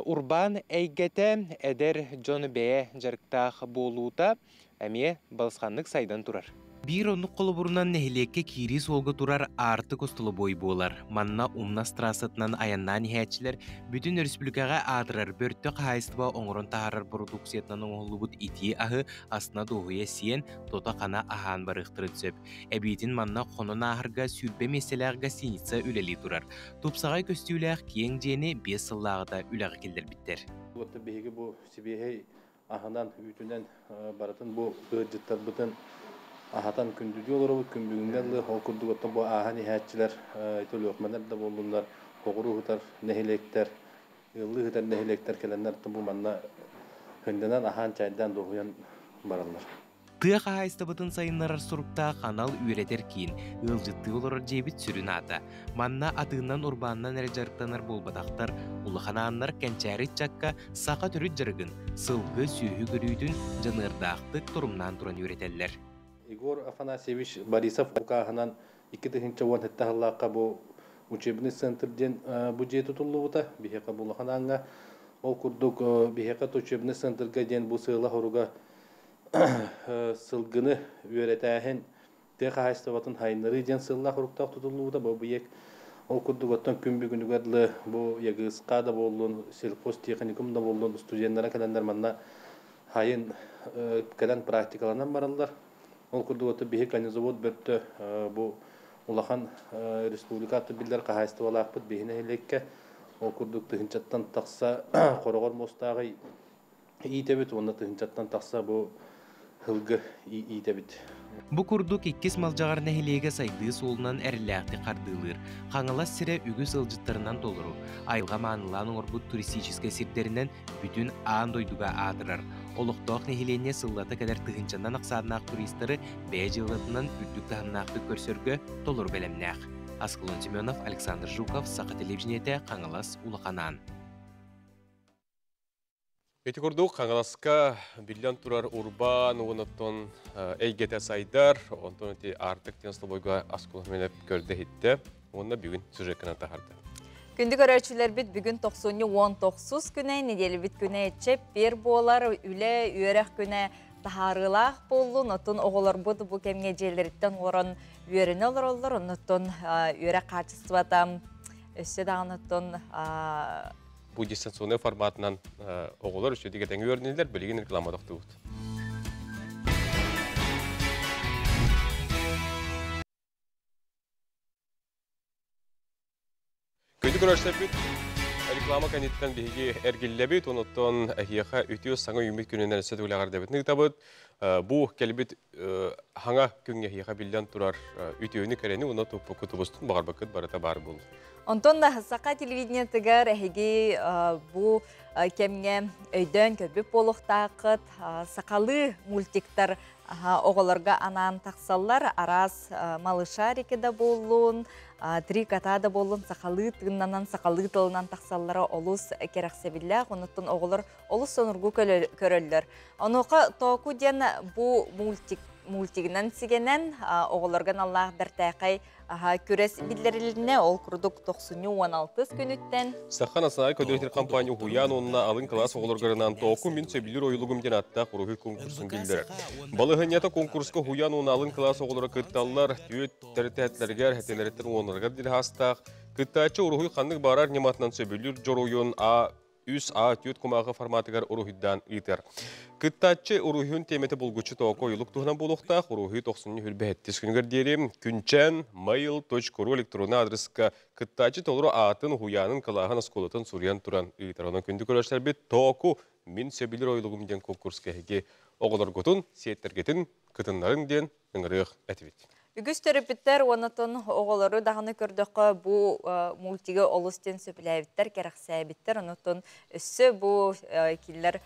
урбаан эйгэтэ, эдэр дьон бэйэ дьарыктаах буолуута эмиэ балысханнык сайдан турар. Биир оннук холобурунан нэһилиэккэ киирии суолга турар Аартык остолобуой буолар. Манна Умнас трассатынан айаннаан иһээччилэр бүтүн өрөспүүбүлүкэҕэ аатырар Бөртө хаһаайыстыба оҥорон таһаарар бородууксуйатынан оҥоһуллубут итии аһы астына-дуоһуйа сиэн, тото-хана аһаан барыахтарын сөп. Эбиитин манна хонон ааһарга 20 миэстэлээх гостиница үлэлии турар. Тупсаҕай көстүүлээх киэҥ дьиэни 5 сыллааҕыта үлэҕэ киллэрбиттэр. Биһиги бу сибиэһэй аһынан, үүтүнэн барытын бу ыалдьыттарбытын аһатан күндүдүү олоробут, күн бүгүҥҥэ дылы ол курдук оттон бу ааһан иһээччилэр өлүөхмэнэр да буоллуннар, хоҕуруу ыһытар нэһилиэктэр, ыаллыы ыһытар нэһилиэктэр кэлэннэр бу манна хынньанан аһаан, чайдаан дуоһуйан бараллар. Тыа хаһаайыстыбатын сайыннарар соруктаах анал үөрэтэр киин, ыалдьыттыы олорор дьиэбит сүрүн аата. Манна атыынан-урбаанынан эрэ дьарыктанар буолбатахтар, улахан ааннар кэнчээри ыччакка саха төрүт дьарыгын, сылгы, сүөһү көрүүтүн дьаныардаахтык торумнаан туран үөрэтэллэр. Егор Афанасьевич Борисов укааһынан 2017 сыллаахха бу Учебный центр диэн бу дьиэ тутуллубута биһиэхэ бу улахан ааҥҥа. Ол курдук биһиэхэ учебный центрга диэн бу сыала-соруга сылгыны үөрэтээһин, тыа хаһаайыстыбатын хайыннарыы диэн сыаллаах-соруктаах тутуллубута бу объект. Ол курдук оттон күн бүгүнүгэр дылы бу ЯГСК да буоллун, сельхозтехникум да буоллун студеннара кэлэннэр манна хайын кэлэн практикаланан бараллар. Ол курдук оттон биһи конезавод бөртө бу улахан республика биллэр хаһаайыстыбалаахпыт биһи нэһилиэккэ. Ол курдук тыһынчаттан тахса хороҕор муостааҕы иитэбит уонна тыһынчаттан тахса бу һылгы иитэбит. Бу курдук иккис Малдьаҕар нэһилиэгэ сайдыы суолунан эрэллээхтик хардыылыыр. Хаҥалас сирэ үгүс ыалдьыттарынан толору. Айылҕа маанылаан оҥорбут туристическай сирдэринэн бүтүн аан дойдуга аатырар. Олохтоох нэһилиэнньэ сыллата кэлэр тыһыынчанан ахсааннаах туристары бэйэ дьыалатынан үрдүк таһымнаахтык көрсөргө толору бэлэмнээх. Аскалон Семенов, Александр Жуков, Саха телевидениетэ, Хаҥалас, Улахан Аан. Ити курдук Хаҥаласка биллэн турар урбаан уонуттан эйгэтэ сайдар, онтон ити Артык диэн слобойга аскуламенеп көрдө иһиттэ уонна бүгүн сюжеккынан таһарды. Күндү көрөөччүлэрбит бүгүн тохсунньу 19 күнэ, неделебит күнэ чэппиэр буолар, үлэ, үөрэх күнэ таһаарыылаах буоллун, оттон оҕолорбут бу кэмҥэ дьиэлэриттэн олорон үөрэнэ олороллор, оннуттан үөрэх хаачыстыбата өссө даҕаны оттон бу дистанционный форматынан оҕолор үчүгэй тэҥ үөрэнэллэр, билигин реклама тохтуубут. Күндү көрөөччүлэрбит, реклама кэнниттэн биһиги эргиллэбит, онуттан эһиэхэ үтүө саҥа үүммүт күнүнэн өссө төгүл ыытабыт. Бу кэлбит хаҥа күҥҥэ эһиэхэ биллэн турар үтүөнү кэрэни уонна туппуккут тубустун баҕарбаккыт барыта баар буолла. Онтон да Саха телевидениетыгар эһиги бу кэмҥэ өйдөөн көрбүт буолуохтааххыт сахалыы мультиктар оҕолорго анаан тахсаллар, араас малышарики да буоллун, три кота да буоллун сахалыы тыыннанан, сахалыы тылынан тахсаллара олус кэрэхсэбиллээх, онуттан оҕолор олус сонургу көрөллөр. Онуоха Тооку диэн бу мультик мультигынан сигэнэн оҕолорго аналлаах бэртээхэй күрэс биллэрилиннэ, ол курдук 96 күнүттэн Саха национальнай көдөрүтэр компания уһуйаан уонна алын кылаас оҕолоргорынан Тооку мин сөбүлүүр ойуулугум диэн аттаах уруһуй конкурсун биллэрэр. Балыһынньата конкурска уһуйаан уонна алын кылаас оҕолоро кытталлар, түөт тэритээтлэригэр, хэтэлэриттэн уоннарыгар дилхастаах. Кыттааччы уруһуй ханнык барар ньыматынан сөбүлүүр дьоруойун А үс А түөт кумааҕы форматыгар уруһуйдаан ыытар. Кыттааччы уруһуйун тиэмэтэ булгуччу Тооку ойуулук туһунан буолуохтаах, уруһуй тохсунньу хүрбэһэттис күнүгэр диэри күнчэн mail.ru электронный адреска кыттааччы толору аатын, уһуйаанын, кылааһын, оскуолатын суруйан туран ыытар. Онон күндү көрөөччүлэрбит Тооку мин сөбүлүүр ойуулугум диэн конкурска эһиги оҕолоргутун, сиэттэргитин кытыннарыҥ диэн ыҥырыах этибит. Үгүс төрөппүттэр уоннатон оҕолору даҕаны көрдөххө бу мультиги олус диэн сөбүлээбиттэр, кэрэхсээбиттэр, онуттан өссө бу киллэр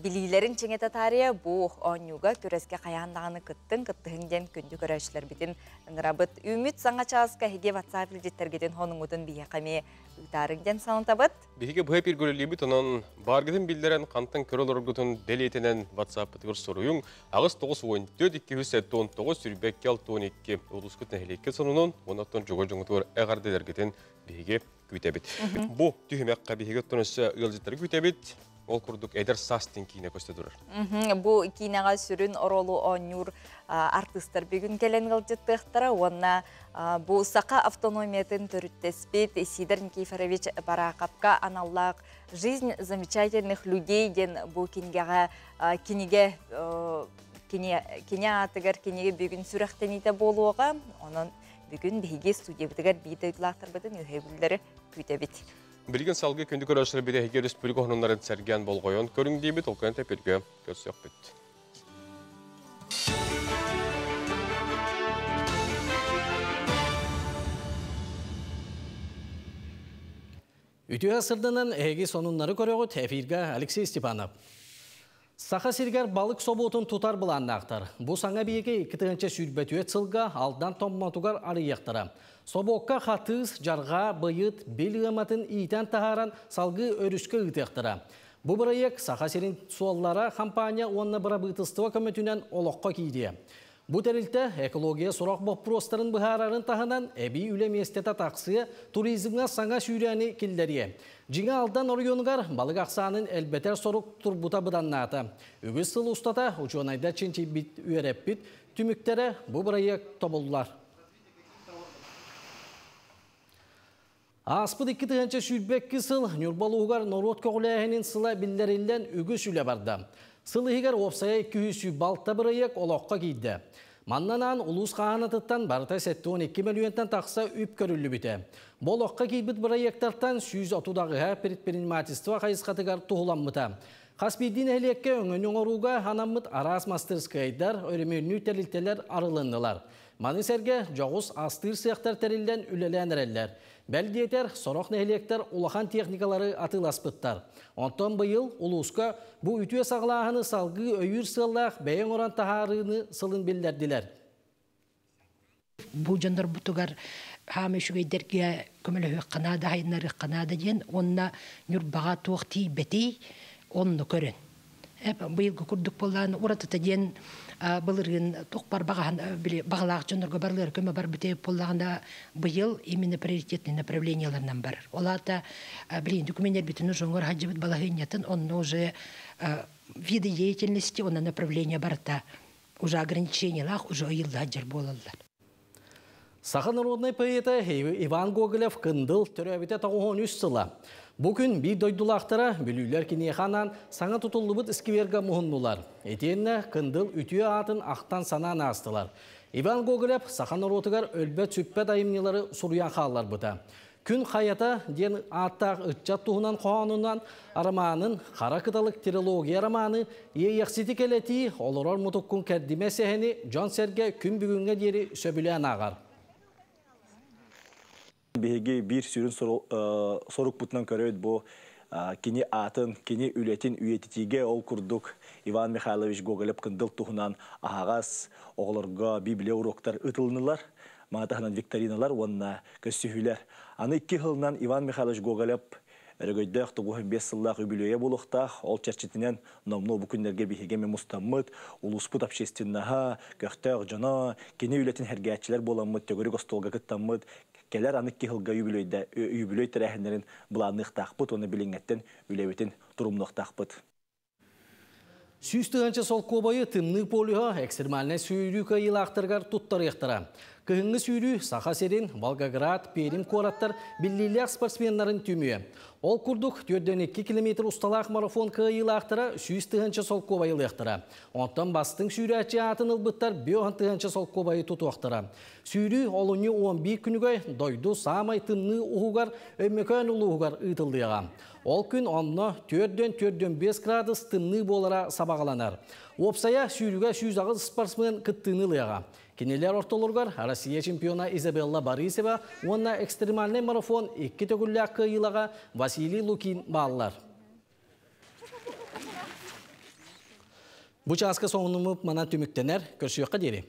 билиилэрин чиҥэтэ таарыйа бу оонньууга күрэскэ хайаан даҕаны кыттын, кыттыһын диэн күндү көрөөччүлэрбитин ыҥырабыт. Үүммүт саҥа чааска эһиги WhatsApp илдьиттэргитин хонуҥутун биһиэхэ эмиэ ыытаарыҥ диэн санатабыт. Биһиги быһа пиргөлөлүүбүт, онон бааргытын биллэрэн хантан көрө олороргутун бэлиэтинэн WhatsApp-ытыгар суруйуҥ 8 9 14 279 22 62 улуускут нэһилиэккэ сонунун, онон жуга жугутугар эҕэрдэлэргитин биһиги күүтэбит. Бу түһүмэккэ биһиги оттон өссө ыалдьыттары күүтэбит. Ол курдук эдэр саас диэн киинэ көстө турар. Бу киинэҕэ сүрүн оруолу оонньуур артыыстар бүгүн кэлэн ыалдьыттыахтара уонна бу Саха автономиятын төрүттэспит Сидор Никифорович Бараахапка аналлаах «Жизнь замечательных людей» диэн бу кинигэҕэ кинигэ кини аатыгар кинигэ бүгүн сүрэхтэниитэ буолуоҕа. Онон бүгүн биһиги студиябытыгар биир дойдулаахтарбытын үһэбүллэри күүтэбит. Билигин салгыы күндү көрөөччүлэр биһиги республика хонуннарын сэргээн болҕойон көрүҥ диибит, ол көнө тэпиргэ көрсүөхпүт. Үтүө сырдынан эһиги сонуннары көрөҕүт, эфиргэ Алексей Степанов. Саха сиригэр балык собуотун тутар былааннаахтар. Бу саҥа биэки 2 сүүрбэ сылга Алдан Томмотугар арыйыахтара. Собуокка хатыыс, жарға, быйыт, бил ыаматын иитэн таһааран салгыы өрүскэ ыытыахтара. Бу бырайыак Саха сирин суоллара компания уонна бырабыытыстыба көмөтүнэн олоххо киириэ. Бу тэрилтэ экология сорох боппуруостарын быһаарарын таһынан эбии үлэ миэстэтэ тахсыа, туризмҥа саҥа сүүрээни киллэриэ. Дьиҥэ Алдан оройуонугар балык ахсаанын элбэтэр сорук турбута быданнаата. Үгүс сыл устата учуонайдар чинчийбит, үөрэппит түмүктэрэ бу бырайыак тобуллар. Ааспыт 2022 сыл Ньурба улууһугар норуот көҕүлээһинин сыла биллэриллэн үгүс үлэ барда. Сыл иһигэр уопсайа 206 бырайыак олоххо киирдэ. Манна анаан улуус хаһаанатыттан барыта 72 мөлүйүөнтэн тахса үп көрүллүбүтэ. Бу олоххо киирбит бырайыактартан 130-аҕыһа предпринимательство хайысхатыгар туһуламмыта. Хас биирдии нэһилиэккэ өҥөнү оҥорууга анаммыт араас мастырыскыайдар, өрөмүөннүүр тэрилтэлэр арылыннылар. Маны сэргэ дьоҕус астыыр сыахтар тэриллэн үлэлээн эрэллэр. Бэл диэтэр, сорох нэһилиэктэр улахан техникалары атыыласпыттар. Онтон быйыл улууска бу үтүө саҕалааһыны салгыы өйүүр сыаллаах бэйэ оҥорон таһаарыыны сылын биллэрдилэр. Бу дьоннорбутугар хаама үчүгэйдэргэ көмөлөһүөххэ наада, хайыннарыахха наада диэн уонна Ньурбаҕа туох тиийбэтий, онно көрөн. Быйылгы курдук буоллаан уратыта диэн былырыын туох бар били баҕалаах дьоннорго барылар көмө барбыт буоллаҕына быйыл именно приоритетный направленияларынан барар. Ол аата билин документтербитин уже оҥор хаджыбыт балаһыанньатын онно уже виды деятельности онно направление барыта уже ограничениялаах уже ыйылла дьар буолаллар. Саха народнай поэта Иван Гоголев Кындыл төрөөбүтэ 93 сыла. Бу күн биир дойдулаахтара бүлүүлэр киниэхэ анаан саҥа тутуллубут сквергэ муһуннулар. Итиэннэ Кындыл үтүө аатын ахтан санаан аастылар. Иван Гоголев саха норуотугар өлбөт-сүппэт айымньылары суруйан хаалларбыта. Күн хайата диэн ааттаах ыччат туһунан хоһоонунан романын Хара кыталык трилогия романы Иэйэхсити кэлэтии олорор мутуккун кэрдимэ сэһэни дьон-сэргэ күн бүгүҥҥэ диэри сөбүлээн ааҕар. Биһиги биир сүрүн сорукпутунан көрөбүт бу кини аатын, кини үлэтин үйэтитиигэ ол курдук Иван Михайлович Гоголев-Кындыл туһунан аһаҕас оҕолорго библия уруоктар ытылынылар, маны таһынан викториналар уонна көрсүһүүлэр. Аны икки сылынан Иван Михайлович Гоголев өрөгөйдөөх 95 сыллаах үбүлүөйэ буолуохтаах. Ол чэрчитинэн номнуо бу күннэргэ биһиги эмэ мустаммыт, улууспут общественноһа, көхтөөх дьоно, кини үлэтин сэргээччилэр буоламмыт, төгүрүк остуолга кыттаммыт, кэлэр аны икки сылга үбүлүөй тэрээһиннэрин былаанныахтаахпыт уонна билиҥҥэттэн үлэбитин турумнуохтаахпыт. 100 тыһыынча солкуобайы Тымныы полюһа экстремальнай сүүрүү кыайыылаахтарыгар туттарыахтара. Кыһыҥҥы сүүрүү Саха сирин, Волгоград, Пермь куораттар биллиилээх спортсменнарын түмүө. Ол курдук, 4-2 километр усталаах марафон кыайыылаахтара 100 тыһыынча солкуобайы ылыахтара. Онтон бастыҥ сүүрээччи аатын ылбыттар 5 тыһыынча солкуобайы тутуохтара. Сүүрүү олунньу 11 күнүгэр дойду саамай тымныы уһугар Өймөкөөн улууһугар ыытыллыаҕа. Ол күн онно 4-4-5 градус тымныы буолара сабаҕаланар. Уопсайа сүүрүүгэ 108 спортсмен кыттыыны ылыаҕа. Кинилэр ортолоругар Россия чемпиона Изабелла Борисова уонна экстремальный марафон икки төгүллээх кыайыылааҕа Василий Лукин бааллар. Бу чааска сонунуммут манан түмүктэнэр. Көрсүөххэ диэри.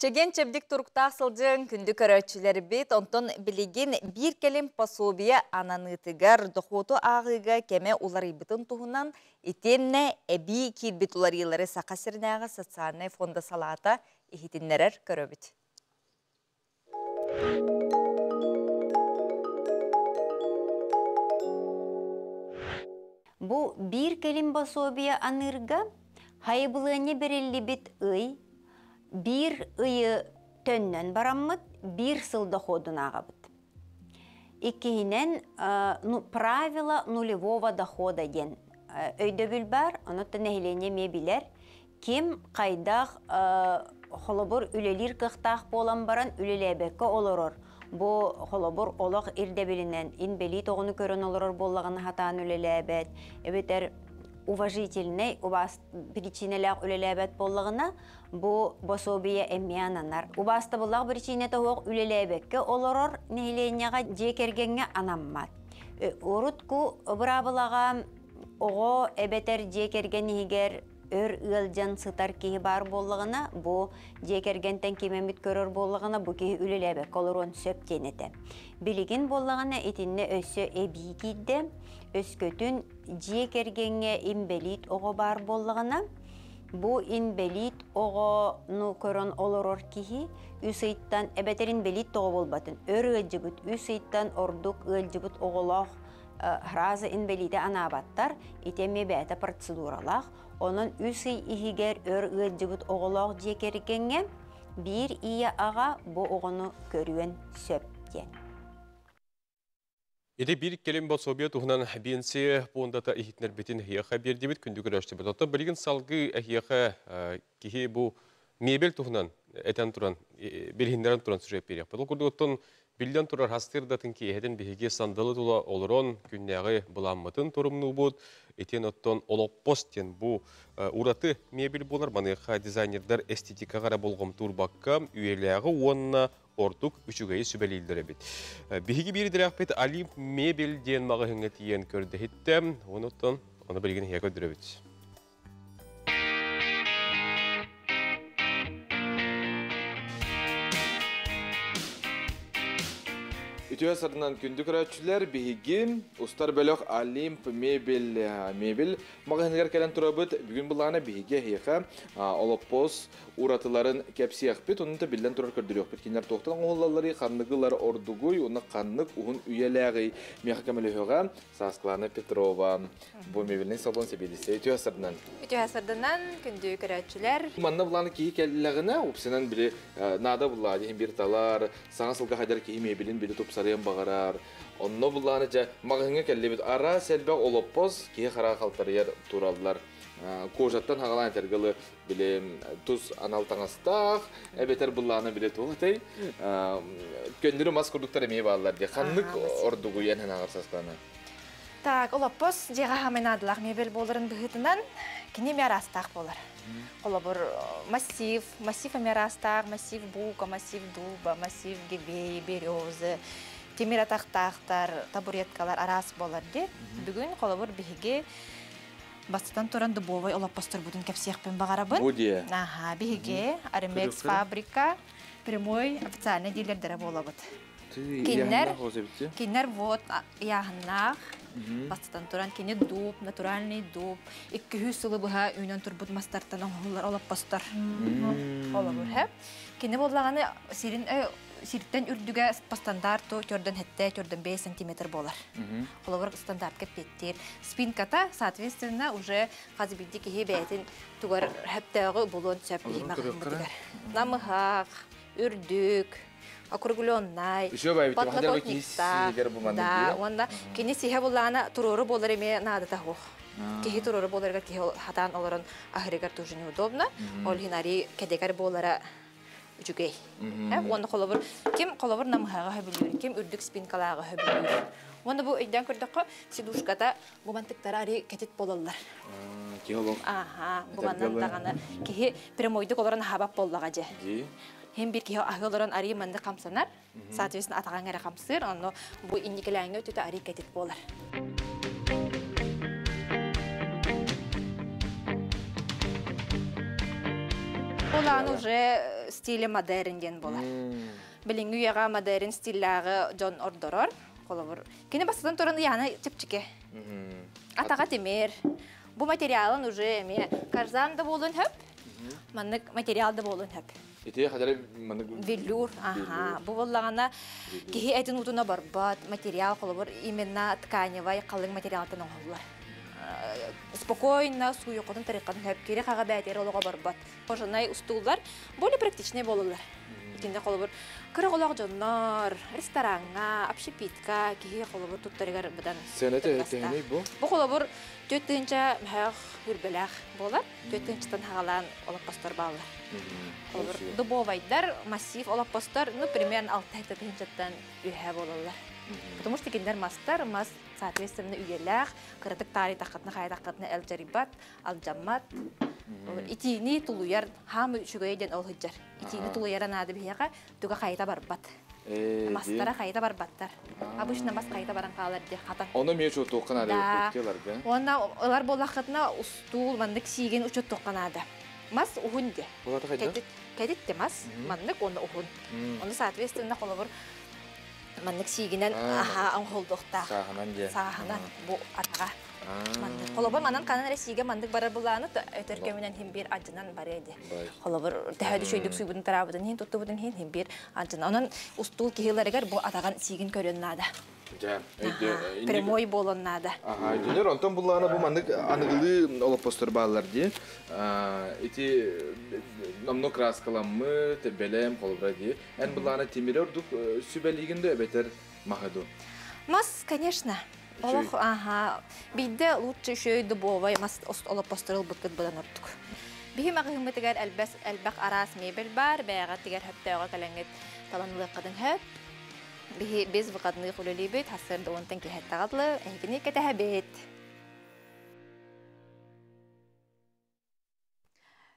Чэгиэн чэбдик туруктаах сылдьыҥ, күндү көрөөччүлэрбит, онтон билигин биир кэлим пособие ананыытыгар дохуоту ааҕыыга кэмэ уларыйбытын туһунан итиэннэ эбии киирбит уларыйыылары Саха сиринээҕи социальнай фонда салаата иһитиннэрэр көрөбүт. Бу биир кэлим пособие аныырга хайыбылыанньа бэриллибит ый биир ыйы төннөн бараммыт биир сыл доходун ааҕабыт. Иккиһинэн, ну, правило нулевого дохода диэн өйдөбүл бар, онуттан нэһилиэнньэ эмиэ билэр. Ким хайдах холобур үлэлиир кыахтаах буолан баран үлэлээбэккэ олорор, бу холобур олох ирдэбилинэн инбэлиит оҕону көрөн олорор буоллаҕына хатаан үлэлээбэт, эбэтэр уважительнай убаас причинэлээх үлэлээбэт буоллаҕына, бу пособие эмиэ ананар. Убаастабыллаах причинэтэ суох үлэлээбэккэ олорор нэһилиэнньэҕэ дьиэ кэргэҥҥэ анаммат. Урутку быраабылаҕа оҕо эбэтэр дьиэ кэргэн иһигэр Өр ыалдьан сытар киһи баар буоллаҕына, бу дьиэ кэргэнтэн ким эмит көрөр буоллаҕына, бу киһи үлэлээбэккэ олоруон сөп диэн этэ. Билигин буоллаҕына итиннэ өссө эбии киирдэ. Өскөтүн дьиэ кэргэҥҥэ инбэлиит оҕо баар буоллаҕына, бу инбэлиит оҕону көрөн олорор киһи үс ыйтан эбэтэр инбэлиит тоҕо буолбатын, өр ыалдьыбыт үс ыйтан ордук ыалдьыбыт оҕолоох раза инбэлиити анаабаттар, ити эмиэ бэйэтэ процедуралаах. Онон үс ый иһигэр өр ыалдьыбыт оҕолоох дьиэ кэргэҥҥэ биир ийэ аҕа бу оҕону көрүөн сөп диэн. Ити биир кэлим пособие туһунан биэнсийэ пуондата иһитинэрбитин эһиэхэ биэрдибит күндү көрөөччүбүт. Оттон билигин салгыы эһиэхэ киһи бу мебель туһунан этэн туран, билиһиннэрэн туран сюжет биэриэхпит. Ол курдук оттон биллэн турар хастыырдатын киэһэтин биһиги сандалы тула олорон күннээҕи былааммытын торумнуубут. Итиэн оттон олоппос диэн бу ураты мебель буолар. Маныаха дизайнердар эстетикаҕа эрэ болҕомтуурбакка үйэлээҕи уонна ордук үчүгэйи сүбэлииллэр эбит. Биһиги биир идэлээхпит Олимп мебель диэн маҕаһыыҥҥа тиийэн көрдөһүттэ. Онуттан ону билигин иһэ көрдөрөбүт. Үтүө сарынан күндү көрөөччүлэр, биһиги устар бөлөх Олимп мебель мебель маҕаһыыныгар кэлэн турабыт. Бүгүн былаана биһиги эһиэхэ олоппос уратыларын кэпсиэхпит, онон да биллэн турар көрдөрүөхпүт. Кинилэр туохтан оҥоһуллалларый, ханныгылар ордугуй, уонна ханнык уһун үйэлээҕий? Миэхэ көмөлөһүөҕэ Сааскылана Петрова. Бу мебельный салон сэбиэдиссэй үтүө сырдынан. Үтүө сырдынан, күндү көрөөччүлэр. Манна булааны киһи кэллэҕинэ, упсанан били наада буллаа диһин бир талар, саҥа сылга хадьар киһи мебелин били тупсарыан баҕарар. Онно буллааны дьэ маҕаһыҥҥа кэллибит. Араас элбэх олоппос киһи хара халтарыйар тураллар. Кожаттан хагалаан этэргэ били тус анал таҥастаах эбэтэр былаана били туох этэй көннөрү мас курдуктар эмиэ бааллар дии ханнык ордугуйан ханаҕар састана. Так, олоппос дьиэҕэ хамайнаадылаах мебель буоларын быһыытынан кини эмиэ араастаах буолар. Холобур, массив, массив эмиэ араастаах, массив бука, массив дуба, массив гибей, березы, тимир атахтаахтар, табуреткалар араас буолар дии. Бүгүн холобур биһиги бастатан туран дубовай олоппосторбутун кэпсиэхпин баҕарабын. Бу диэ. Аха, биһиги Аремекс фабрика прямой официальный дилердэрэ буолабыт. Киннер, киннер вот ыйааһыннаах, бастатан туран кини дуб, натуральный дуб, 200 сылы быһа үүнэн турбут мастартан оҥоһуллар олоппостор. Олобур, хэ. Кини буоллаҕына сирин сиртэн үрдүгэ по стандарту төрдөн хетте төрдөн 5 сантиметр болар. Холобур стандартка петтир. Спинката, соответственно, уже хас биирдии киһи бэйэтин тугар хөптөөҕү булуон сөп биһимэҕиммытыгар. Намыһах, үрдүк, округленнай, подлокотниктаах. Да, уонна кини сиһэ буллаана туруору буолар эмиэ наадата суох. Киһи туруору буоларыгар киһи хатаан олорон аһырыгар тоже неудобно. Ол иһин ари кэдэгэр буолара үчүгэй. Уонна холобур ким холобур намыһаҕа хөбүлүүр, ким үрдүк спинкалааҕа хөбүлүүр. Уонна бу өйдөөн көрдөххө, сидушката бу мантыктара ари кэтит бололлар. Аха, бу маннан даҕаны киһи прямойдук олорон аһаабат буоллаҕа дьэ. Хим бир киһи аһыы олорон ари манны хамсанар, соответственно атаҕаҥ эрэ хамсыыр, онно бу инникилээҥҥэ өттүтэ ари кэтит буолар. Ол аан уже стиле модерн диэн буолар. Билиҥҥи үйэҕэ модерн стиллээҕи дьон ордорор. Холобур, кини бастатан туран ыйаана чэпчэки. Атаҕа тимир. Бу материалын уже эмиэ карзан да буолуон хөп, маннык материал да буолуон хөп. Ити хадары маннык велюр, аха. Бу буоллаҕына киһи этин утуна барбат, материал холобур именно тканевай халыҥ материалтан оҥоһуллар. Спокойно сууйуккутун тарыххатын хөп, кири хаҕа бээтиэр олоҕо барбат. Кожаный устууллар более практичный буолаллар. Итиннэ холобур кыра оҕолоох дьоннор, рестораҥҥа, общепитка киһи холобур туттарыгар быдан Сыаната төһөнүй бу? Бу холобур 4 тыһыынча мөһөөх үрбэлээх буолар. 4 тыһыынчаттан хагалаан олоппостор бааллар. Холобур дубовайдар, массив олоппостор, ну, примерно 6 тыһыынчаттан үһэ буолаллар. Потому что кинилэр мастар, мас соответственно үйэлээх, кыратык таарыйдаххытына хайдаххытына элдьарыйбат, алдьаммат. Итиини тулуйар, хаамы үчүгэй диэн ол сылдьар. Итиини тулуйара наада биһиэхэ, туга хайта барбат. Мастара хайта барбаттар. Обычно мас хайта баран хаалар ди хатан. Оны мен учуттуохха наада Да. бит Уонна ылар буоллаххытына устуул маннык сиигин учуттуохха наада. Мас уһун ди. Булата хайда? Кэтит, кэтит де мас, маннык уонна уһун. Ону соответственно холобур маннык сиигинэн аха оҥоһуллуохтаах. Сааһынан дьэ. Сааһынан бу атаҕа. Маннык. Холобур манан канан Россияга маннык барар булааны өтөр көмүнэн хим бир адьынан барыа ди. Холобур төһө дүшөйдүк суйбутун тараабытын хин туттубутун хин хим бир адьынан. Онон устуул киһилэригэр бу атаҕын сиигин көрүөн наада. Дьэ, өйдө. Прямой болон наада. Аха, өйдөнөр. Онтон буллаана бу маннык аныгылыы олоппостор бааллар дии. Ити номно краскаламмы, тебелем, холобура дии. Эн буллаана тимири ордук сүбэлиигин да эбэтэр маһыду. Мас, конечно. Олох, аха, бидде лучше еще дубовый мас олоппосторыл быккыт будан ордук. Биһи маҕыһыммытыгар элбэс элбэх араас мебель бар, бэйэҕэ тигэр хөптөөҕө кэлэҥҥит таланылыаххытын хөп. Биһи без выходных үлэлиибит, хассыарда уонтан киһэттаҕатлы, эһигини кэтэһэбит.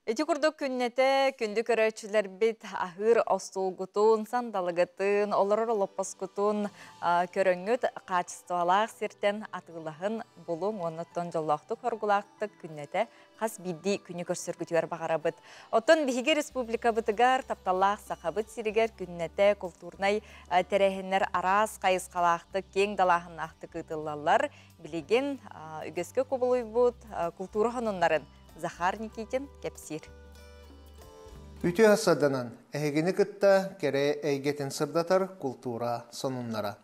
Ити курдук күннэтэ күндү көрөөччүлэрбит аһыыр остуолгутун, сандалыгытын, олорор олоппоскутун көрөҥҥүт хаачыстыбалаах сиртэн атыылаһын булуҥ уоннаттан дьоллоохтук хоргулаахтык күннэтэ хас биирдии күнү көрсөргүтүгэр баҕарабыт. Оттон биһиги республикабытыгар тапталлаах Сахабыт сиригэр күннэтэ култуурнай тэрээһиннэр араас хайысхалаахтык, киэҥ далааһыннаахтык ыытыллаллар. Билигин үгэскэ кубулуйбут култуура хонуннарын Захар Никитин кэпсиир. Үтүө сырданан, эһигини кытта кэрэ эйгэтин сырдатар култуура сонуннара.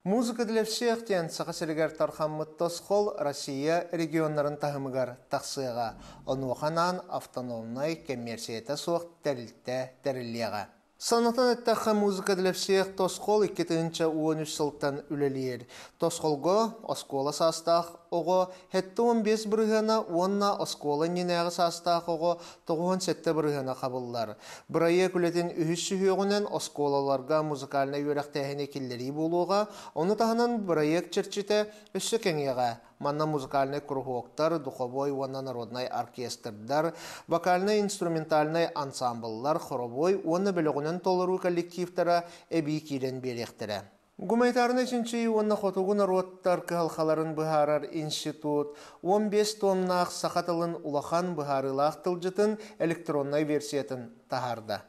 Музыка для всех диэн Саха сиригэр тархаммыт тосхол Россия регионнарын таһымыгар тахсыаҕа. Онуоха автономнай кэммиэрсийэтэ суох тэрилтэ тэриллиэҕэ. Санатан эттэххэ, музыка для всех тосхол 2013 сылтан үлэлиир. Тосхолго оскуола саастаах оҕо 75 бырыһыана уонна оскуола иннинээҕи саастаах оҕо 97 бырыһыана хабыллар. Бырайыак үлэтин үһүс сүһүөҕүнэн оскуолаларга музыкальнай үөрэхтээһини киллэрии буолуоҕа, ону таһынан бырайыак чэрчитэ өссө кэҥиэҕэ. Манна музыкальнай куруһуоктар, духовой уонна народнай оркестрдар, вокальнай-инструментальнай ансамбллар, хоровой уонна бөлөҕүнэн толоруу коллективтара эбии киирэн биэриэхтэрэ. Гуманитарнай чинчийии уонна хотугу норуоттар кыһалҕаларын быһаарар институт 15 томнаах саха тылын улахан быһаарыылаах тылдьытын электроннай версиятын таһаарда.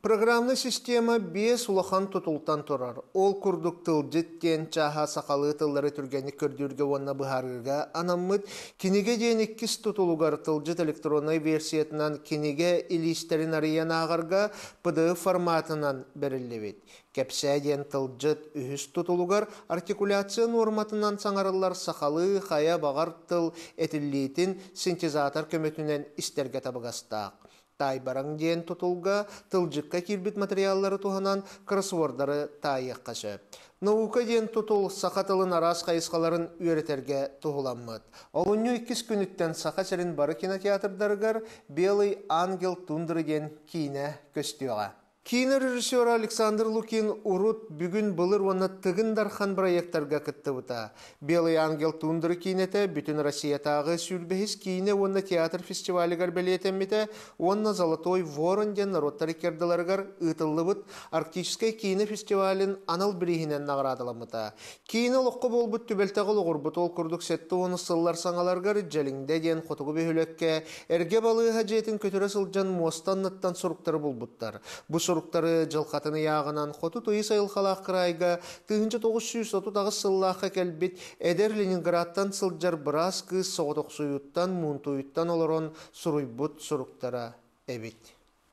Программнай система биэс улахан тутултан турар. Ол курдук тылдьыт диэн чааһа сахалыы тыллары түргэнник көрдүүргэ уонна быһаарыыга анаммыт. Кинигэ диэн иккис тутулугар тылдьыт электроннай версиятынан кинигэ илиистэрин арыйан ааҕарга PDF форматынан бэриллибит. Кэпсээ диэн тылдьыт үһүс тутулугар артикуляция нуорматынан саҥарыллар сахалыы хайа баҕар тыл этиллиитин синтезатор көмөтүнэн истэргэ табыгастаах. Таайбараҥ диэн тутулга тылдьыкка киирбит материаллары туһанан кроссвордары таайыахха сөп. Наука диэн тутул саха тылын араас хайысхаларын үөрэтэргэ туһуламмыт. Олунньу иккис күнүттэн Саха сирин бары кинотеатрдарыгар «Белый ангел тундры» диэн киинэ көстүөҕэ. Киинэ режиссера Александр Лукин урут бүгүн былыр уонна Тыгын Дархан проекттарга кыттыбыта. «Белый ангел тундры» киинэтэ бүтүн Россиятааҕы сүүрбэһис киинэ уонна театр фестивалыгар бэлиэтэммитэ уонна «Золотой ворон» диэн норуоттар иккардыларыгар ыытыллыбыт Арктическай киинэ фестивалын анал бирииһинэн наҕараадаламмыта. Киинэ олоххо буолбут түбэлтэҕэ олоҕурбут ол курдук 70 сыллар саҥаларыгар Дьэлиҥдэ диэн хотугу бөһүөлэккэ эргэ балыыһа дьиэтин көтүрэ сылдьан муоста анныттан суруктары булбуттар. Бу суруктары дьылҕатын ыйааҕынан хоту тыйыс айылҕалаах кыраайга 1938 сыллаахха кэлбит эдэр Ленинградтан сылдьар быраас кыыс соҕотохсуйуттан, муунтуйуттан олорон суруйбут суруктара эбит.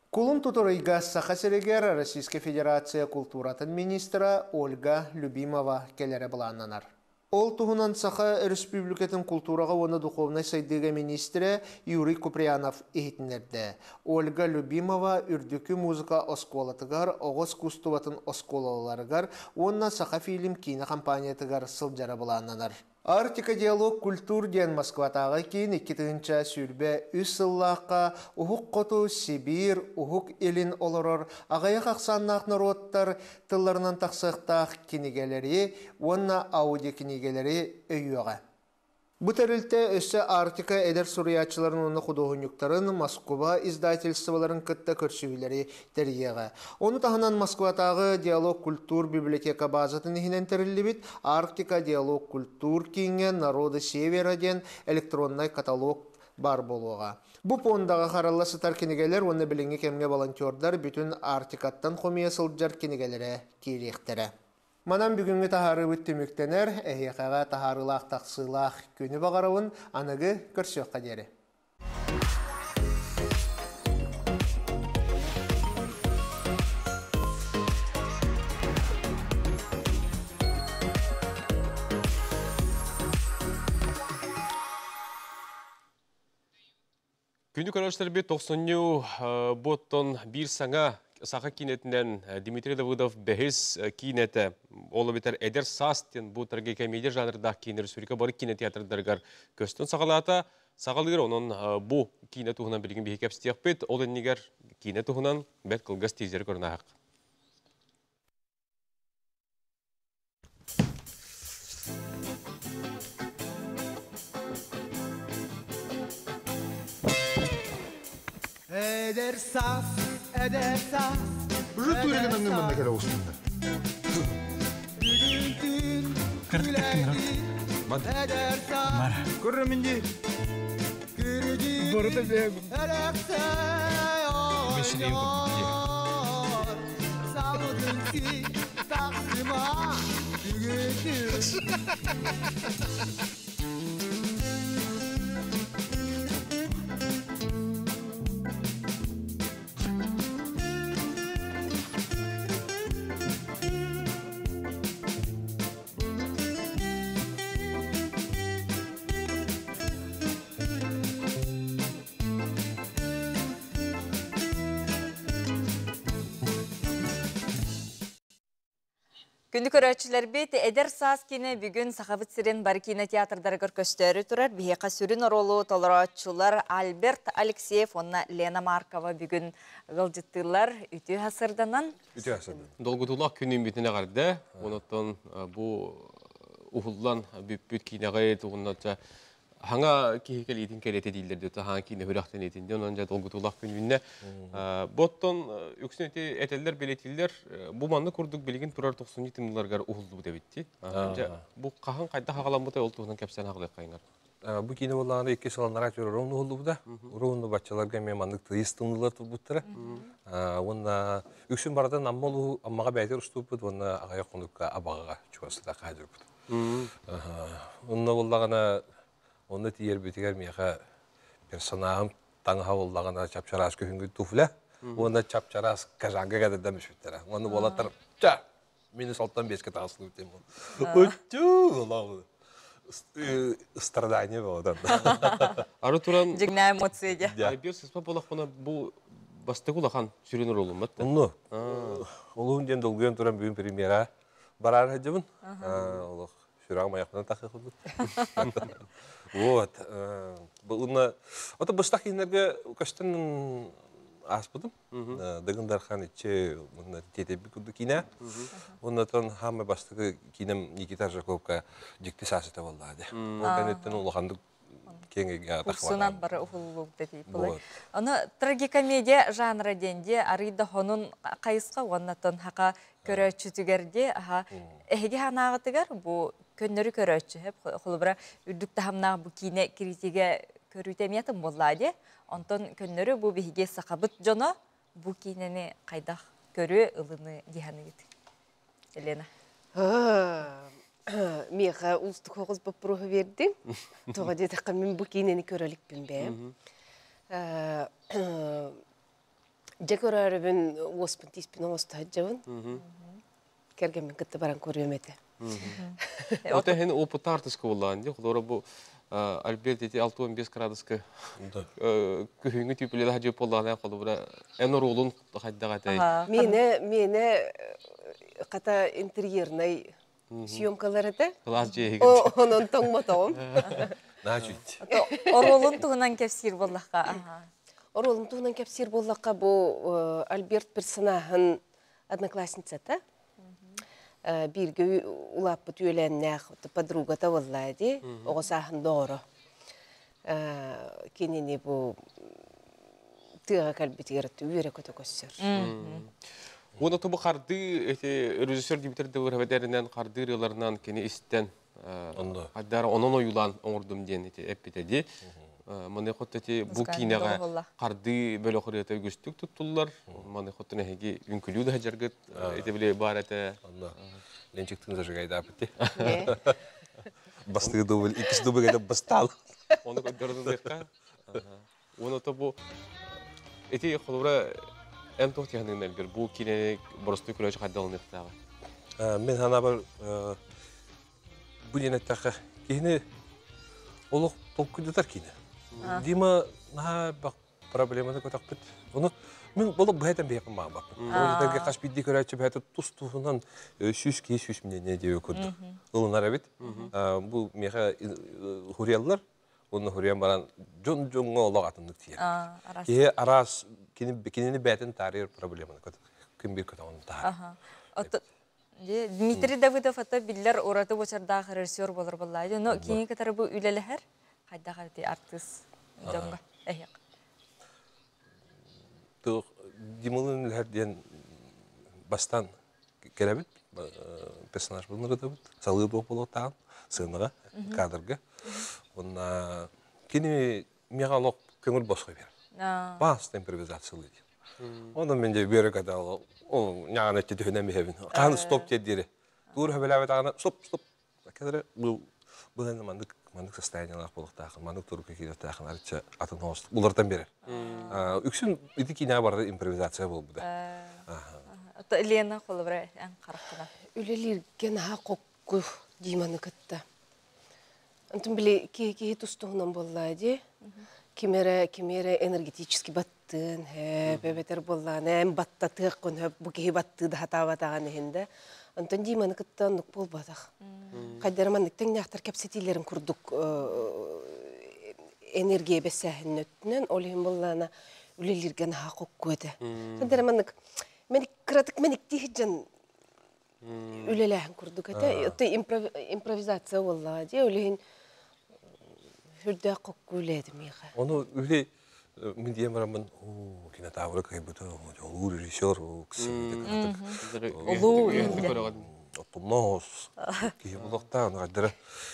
Кулун тутар ыйга Саха сиригэр Российскай Федерация култууратын министра Ольга Любимова кэлэрэ былааннанар. Ол туһунан Саха Өрөспүүбүлүкэтин култуураҕа уонна духовнай сайдыыга министрэ Юрий Куприянов иһитиннэрдэ. Ольга Любимова Үрдүкү музыка оскуолатыгар, оҕо искусствотын оскуолаларыгар уонна Сахафильм киинэ компаниятыгар сылдьара былааннанар. Арктика диалог культур диэн Москватааҕы киин 2023 сыллаахха Уһук Хоту, Сибиир, Уһук Илин олорор аҕыйах ахсааннаах норуоттар тылларынан тахсыахтаах кинигэлэри уонна аудиокинигэлэри өйүөҕэ. Бу тэрилтэ өссө Арктика эдэр суруйааччыларын уонна худуоһунньуктарын Москуба издательстволарын кытта көрсүһүүлэри тэрийиэҕэ. Ону таһынан Москватааҕы Диалог культур библиотека базатын иһинэн тэриллибит Арктика диалог культур кииҥҥэ Народы Севера диэн электроннай каталог баар буолуоҕа. Бу пуондаҕа харалла сытар кинигэлэр уонна билиҥҥи кэмҥэ волонтердар бүтүн Арктикаттан хомуйа сылдьар кинигэлэрэ киириэхтэрэ. Манан бүгүҥҥү таһаарыыбыт түмүктэнэр, эһиэхэҕэ таһаарыылаах тахсыылаах күнү баҕарабын, аныгы көрсүөххэ диэри. Күндү көрөөччүлэрбит тохсунньу буоттон биир саҥа саха киинэтинэн Дмитрий Давыдов бэһис киинэтэ ол эбэтэр Эдэр саас диэн бу трагикомедия жанрдаах киинэ республика бары киинэ театрдарыгар көстөн саҕалаата. Саҕалыыр онон бу киинэ туһунан билигин биһиги кэпсэтиэхпит. Ол иннигэр киинэ туһунан бэрт кылгас тизери көрөн ааһык. Эдэр саас, эдэр саас. Уже туйрагынан манна кэлэ оҕустунна. Бүгүн түүн Мар. Эдэр саас. Көррөмүн ди. Борото бэм. Месилейм Күндү көрөөччүлэрбит, Эдэр саас киинэ бүгүн Сахабыт сирин бары киинэ театрдарыгар көстөөрү турар. Биһиэхэ сүрүн оруолу толорооччулар Альберт Алексеев уонна Лена Маркова бүгүн ыалдьыттыыллар. Үтүө сырданан. Үтүө сырданан. Долгутуулаах күнүн бүтүн эҕэрдэ. Онуттан бу уһуллан бүппүт киинэҕэ тугунна хаҥа киһи кэлиитин кэлиэтэ дииллэр диэт хаҥа киинэ хүрэхтэн итинде онон дьэ долгутуулаах күнүннэ боттон үксүн ити этэллэр билэтиллэр бу манны курдук билигин турар тохсунньу тымныыларыгар уһуллубут эбитти дьэ бу хаһан хайдах хаҕаламмытай ол туһунан кэпсээн хаҕалыаххайыңар. Бу киинэ буоллаҕына икки сыланнара түөрөрөн уһуллубута. Уруунну баччаларга эмиэ маннык тыйыс тымныылар турбуттара. Уонна үксүн барытын Амма улуу Аммаҕа бэйэтигэр устубуппут уонна аҕыйах хонукка Абаҕаҕа чугасыта хаадьырбыт. Онно буоллаҕына онно тиийэрбитигэр миэхэ персонажым таҥаһа буоллаҕына чап-чараас күһүҥҥү туфля уонна чап-чараас кожанка кэтэрдэн бүппүттэрэ. Уонна буолаттар ча минус алтан биэскэ таҕыстыбыт диэн Өттүү страдание болот. Ары туран Дьиҥнээх эмоция дьэ. Айбиэр сыспа буолахпына бу бастакы улахан сүрүн ролуммат. Онну. Олуһун диэн долгуйан туран бүгүн премьера бараар сылдьабын. Олох сүрэҕим айахпынан тахыы курдук. Вот. Уонна ото быстах кииннэргэ көстөн ааспытым. Дыгын Дархан иччи уонна тиэтэйбит курдук киинэ. Оннотон хаамай бастакы киинэм Никита Аржаковка дьикти саасыта буоллаа дии. Ол кэнниттэн улаханнык киэҥ эйгэҕэ Курсунан бары уһуллубут этии. Ону трагикомедия жанра диэн дии арый да хонун хайысха уоннатон хака көрөөччүтүгэр дии аха эһиги ханаағытыгар бу көннөрү көрөөччү хэп холобура үрдүк таһымнаах бу киинэ критигэ көрүүтэ эмиэтин буоллаа дии. Онтон көннөрү бу биһиги сахабыт дьоно бу киинэни хайдах көрүө ылыны диһаныгыт. Елена. Миэхэ уустук соҕус боппуруоһу биэрдиҥ. Тоҕо диэтэххэ, мин бу киинэни көрө иликпин бэйэм. Дьэ көрөөрүбүн уоспун тииспин оҥосто сылдьабын. Кэргэммин кытта баран көрүөм этэ. Ота иһин опыт артыска буоллаан дии. Холобура бу Альберт ити 65 градуска күһүҥҥү түүпүлэ хаджып буоллаҕына холобура эн оруолун хайдах этэй? Миэнэ миэнэ хата интерьернай Съемкалар это. Класс дьиэһигин. Онон тоҥмотоҕум. Наачуйт. Оруолун туһунан кэпсиир буоллахха. Оруолун туһунан кэпсиир буоллахха бу Альберт персонаһын одноклассницата. Бииргэ улааппыт үөлээннээх подругата буоллаа дии. Оҕо сааһын доҕоро. Кинини бу тыаҕа кэлбитигэр үөрэ-көтө көрсөр. Уонна тобу хардыы эти режиссер Дмитрий Дыбырабедеринен хардыы ырыаларынан кини истэн хайдара онон ойуулаан оҥордум диэн ити эппитэ дии. Маны хотто ити бу киинэҕэ хардыы бөлөх ырыата үгүстүк туттуллар. Маны хоттон эһиги үҥкүлүү да сылдьаргыт ити били баар этэ. Онно Ленчиктин зажигайдаапыт. Бастыы дубль, иккис дубль бастаал. Ону көрдөрдүккэ. Уонна то бу ити холобура эн туох тиһаныгын элбир бу киинэни боростуой көрөөчү хайдалыныахтааҕа? Мин санаабар бу диэн эттэххэ киһини олох толкуйдатар киинэ. Дима наһаа проблеманы көтөхпүт. Ону мин олох бэйэтэн бэйэппин маабаппын. Ол хас биирдии көрөөччү бэйэтэ тус-туһунан сүүс киһи сүүс мнение диэби курдук ылынар эбит. Бу миэхэ хурияллар, Онно хуруйан баран дьон дьоҥҥо олох атыннык тиийэр. Киһи араас кинини бэйэтин таарыйар проблеманы күн биир көтөҕөн таһаар. Дмитрий Давыдов ата биллэр ураты буочардаах режиссер болор буоллаа. Но кини кытары бу үлэлэһэр хайдах эти артыыс дьоҥҥо эһиэх. Димылын үлэһэр диэн бастан кэлэбит персонаж булнарытабыт салыы буох буолуохтааҕын сыанаҕа кадрга уонна кини миэхэ олох көҥүл босхо биэрэр бааста импровизациялыы диэн онон мин дьэ үөрэ көтө ол ньаҕан өттү түһүнэн иһэбин хаһан стоп диэр диэри туур хөбөлөөбөтөҕүнэ стоп стоп кэлэрэ бу быһан маннык маннык состояниелаах буолуохтаахын маннык турукка киириэхтээхин арычча атын хоос уларытан биэрэр үксүн ити киинэҕэ барыта импровизация буолбута. Лена холобура эн хараххына. Үлэлииргэ наһаа хокку Диманы кытта. Антон били киһи киһи тус-туһунан буоллаа дии. Ким эрэ кими эрэ энергетически баттыан хөп, эбэтэр буоллаҕына эн баттатыаххын хөп, бу киһи баттыы да сатаабатаҕын иһин да. Онтон Диманы кытта оннук буолбатах. Хайдара маннык тэҥнээхтэр кэпсэтиилэрин курдук энергия бэссээһинин өттүнэн, ол иһин буоллаҕына үлэлииргэ наһаа хокку этэ. Хайдара маннык мен кыратык мэниктии сылдьан үлэлээһин курдук этэ. Ты импровизация буоллаҕа дии, ол иһин үрдээх хокку үлээдим миэхэ. Ону үлэ мин диэн бараммын, оо, кинотавры кыайбыта, улуу режиссер, Улуу Оттомноос киһи булуохтаах, ону хайдара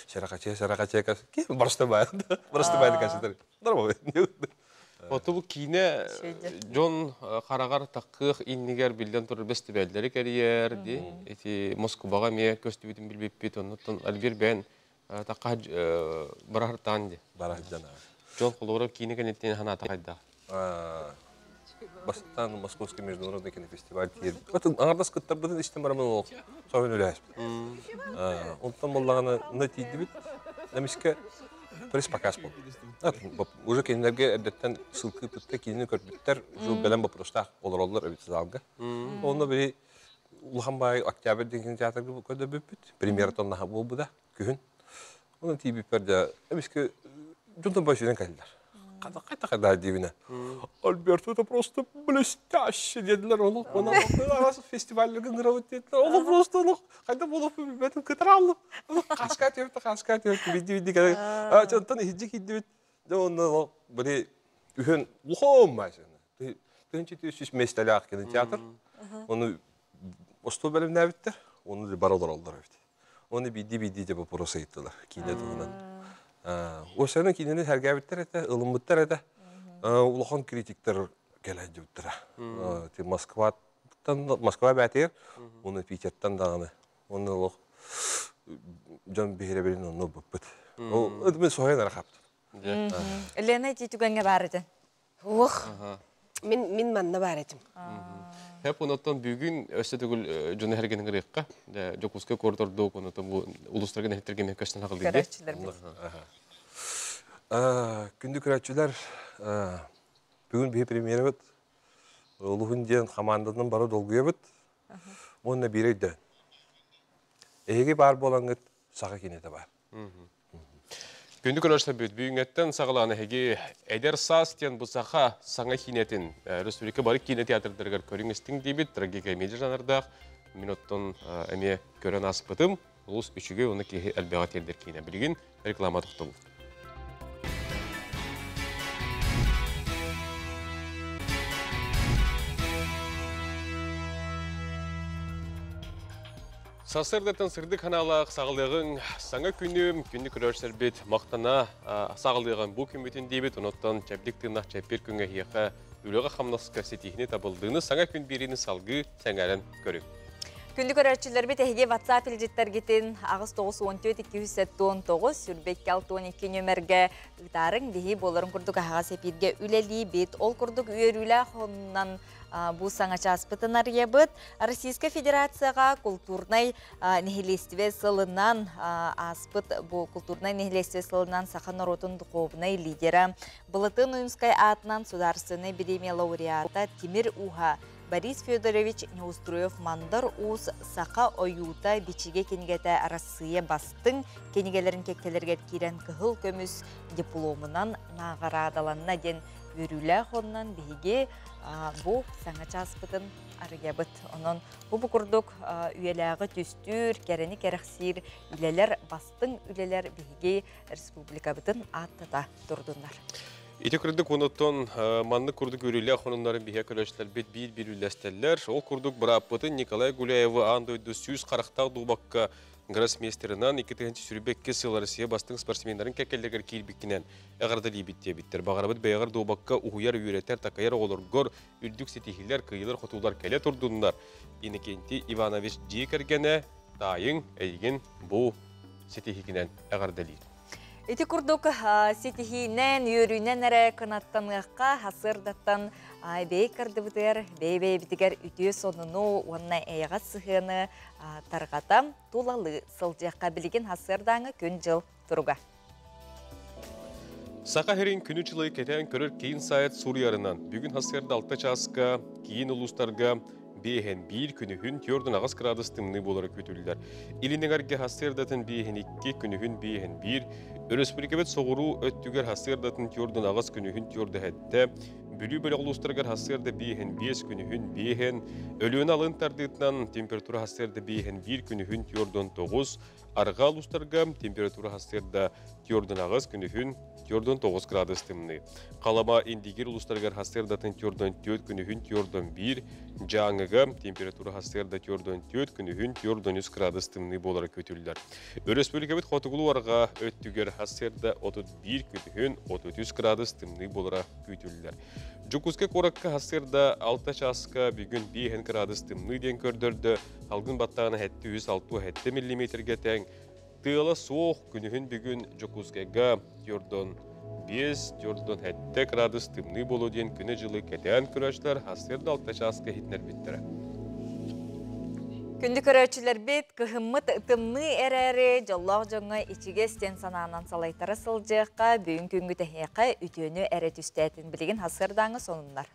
сэракачыа сэракачыа ким барыста баар, барыста баар кэситэр. Нормально. Оту бу киинэ дьон хараҕар таккыах иннигэр биллэн турар бэстибээллэри кэрийэр ди. Ити Москубаҕа эмиэ көстүбүтүн билбиппит. Оннуттан Альбер бэйэн такка бараһыртаан ди. Бараһырдан. Дьон холобура киинэ кэнниттэн санаата хайдах? Бастаан Московский международный кинофестиваль тиийэр. Аҥардас кыттарбытын истэн барамын ол соһун үлэһэспит. Онтон буоллаҕына на тиийдибит. Эмискэ пресс-показ буолла. Уже кинилэргэ эрдэттэн ссылка ыыппыттар, кинини көрбүттэр, уже бэлэм боппуруостаах олороллор эбит залга. Онно били улахан баай Октябрь диэн кинотеатрга көрдөрбүппүт. Премьера наһаа буолбута күһүн. Онон тиийбиппэр дьэ эмискэ дьонтон бай сүүрэн кэллилэр. Хайта хайда диибинэ. Альберт, это просто блестяще диэтилэр. Олох араас фестивальларга ыҥырабыт диэтилэр. Олох просто олох хайда буолуох билбэтим кытарааллым. Олох хаска түөртэ хаска түөртэ бидди бидди кэлэн. Онтон иһирдьи киирдибит. Дьэ онно олох били үһүн улахан машина. Тыһынча 300 миэстэлээх кинотеатр. Ону остуол бэлэмнээбиттэр. Ону бары олороллор эбит. Оны биирдии-биирдии дьэ вопрос ыйыттылар киинэ туһунан. Осаны киинэни сэргээбиттэр этэ, ылыммыттар этэ. Улахан критиктэр кэлэн дьыбыттара. Москваттан Москва бээтигэр, уонна Питертан даҕаны. Онно олох дьон биһирэбилин онно ылбыппыт. Ол мен соһуйан эрэ хаптым. Лена ити түгэҥҥэ баар этэ. Уох. Мин мин манна баар этим. Хэп онотон бүгүн өссө төгүл дьону эргин ырыахха. Дьокуускай куорат ордук онотон бу улуустарга нэһилиэктэргэ көстөн хаалдыгы. Көрөөччүлэрбит. Күндү көрөөччүлэр, бүгүн биһи премьерабыт Улуһун диэн хамаанданан бары долгуйабыт. Уонна биир өйдөөн. Эһиги баар буолаҥҥыт саха киинэтэ баар. Күндү көрөөччүлэрбит, бүгүҥҥэттэн саҕалаан эһиги Эдэр саас диэн бу саха саҥа киинэтин республика бары киинэ театрдарыгар көрүҥ истиҥ диибит, трагикомедия жанрдаах. Мин оттон эмиэ көрөн ааспытым. Олус үчүгэй уонна киһи элбэҕи тиэрдэр киинэ. Билигин реклама тохтобул. Сарсыардаттан сырдык ханаалаах саҕалыаҕыҥ саҥа күнү, күнү көрөрсөрбүт махтана саҕалыаҕын бу күммүтүн диэбит, онуттан чэбдик тыыннах чэппир күҥҥэ эһиэхэ үлэҕэ-хамнаска ситиһини табылдыыны саҥа күн биэриини салгыы сэҥээрэн көрүҥ. Күндү көрөөччүлэрбит эһиги WhatsApp илдьиттэргитин 8 94 279 22 62 нөмергэ ыытаарыҥ биһи буоларын курдук аһаҕас эпииргэ үлэлиибит. Ол курдук үөрүүлээх оннунан бу саҥа чааспытын арыйабыт. Российскай Федерацияҕа культурнай нэһилиэстибэ сылынан ааспыт бу культурнай нэһилиэстибэ сылынан саха норуотун духовнай лидера Былатын Уйунскай аатынан судаарственнай бириэмийэ лауреата Тимир Ууһа Борис Федорович Неустроев Мандар Уус Саха ойуута бичигэ кинигэтэ Арассыыйа бастыҥ кинигэлэрин кэккэлэригэр киирэн кыһыл көмүс дипломунан наҕараадаланна диэн үөрүүлээх оннун биһиги бу саҥа чааспытын арыйабыт. Онон бу курдук үйэлээҕи түстүүр, кэрэни кэрэхсиир үлэлэр, бастыҥ үлэлэр биһиги республикабытын ааттата турдуннар. Ити курдук онуттан маннык курдук үөрүүлээх хонуннарын биһиэ көрөөччүлэрбит биир-биир үллэстэллэр. Ол курдук бырааппытын Николай Гуляевы аан дойду сүүс харахтаах дуобакка гроссмейстерынан 2022 сыл Россия бастыҥ спортсменнарын кэккэлэригэр киирбиккинэн эҕэрдэлиибит диэбиттэр. Баҕарабыт бэйэҕэр дуобакка уһуйар, үөрэтэр, такайар оҕолоргор үрдүк ситиһиилэр, кыайыылар-хотуулар кэлэ турдуннар. Иннокентий Иванович дьиэ кэргэнэ таайыҥ эйигин бу ситиһиигинэн эҕэрдэлиир. Ити курдук ситиһиинэн, үөрүүнэн эрэ кынаттаныахха хасыардаттан бэйэ кардыбытыгар, бэйэ-бэйэбитигэр үтүө сонуну уонна эйэҕэс сыһыаны тарҕата тулалыы сылдьыахха билигин хасыардааҥы күн-дьыл туруга. Саха сирин күнү-дьылы кэтээн көрөр киин сайт суруйарынан, бүгүн сарсыарда 6 чааска киин улуустарга биэһэн биир күнүһүн 4 градус тымныы буолара күүтүллэр. Илин эҥэргэ сарсыардатын биэһэн икки, күнүһүн биэһэн биир, өрөспүүбүлүкэбит соҕуруу өттүгэр сарсыардатын 4 күнүһүн 4 Бүлүү бөлөх улуустарыгар сарсыарда биэһэн биэс, күнүһүн биэһэн, Өлүөнэ алын тардыытынан температура сарсыарда биэһэн биир, күнүһүн 4 Арҕаа улуустарга температура сарсыарда 4 күнүһүн 4 градус тымныы. Халыма Индигир улуустарыгар сарсыардатын 4 күнүһүн 4 Дьааҥыга температура сарсыарда 4 күнүһүн 4 градус тымныы буолара күүтүллэр. Өрөспүүбүлүкэбит хотугулуу арҕаа өттүгэр сарсыарда 31 күнүһүн 33 градус тымныы буолара күүтүллэр. Дьокуускай куоракка сарсыарда 6 чааска бүгүн 5 градус тымныы диэн көрдөрдө. Салгын баттааһына 767 миллиметргэ тэҥ. Тыала суох күнүһүн бүгүн Дьокуускайга 4 5 4 градус тымныы буолуо диэн күнү-дьылы кэтээн көрөөччүлэр сарсыарда 6 чааска иһитиннэрбиттэрэ. Күндү көрөөччүлэрбит, кыһыммыт тымныы эрээри дьоллоох дьоҥҥо ичигэс диэн санаанан салайтара сылдьыахха, бүгүн күҥҥү тэһиэхэ үтүөнү эрэ түстээтин билигин сарсыардааҥы сонуннар.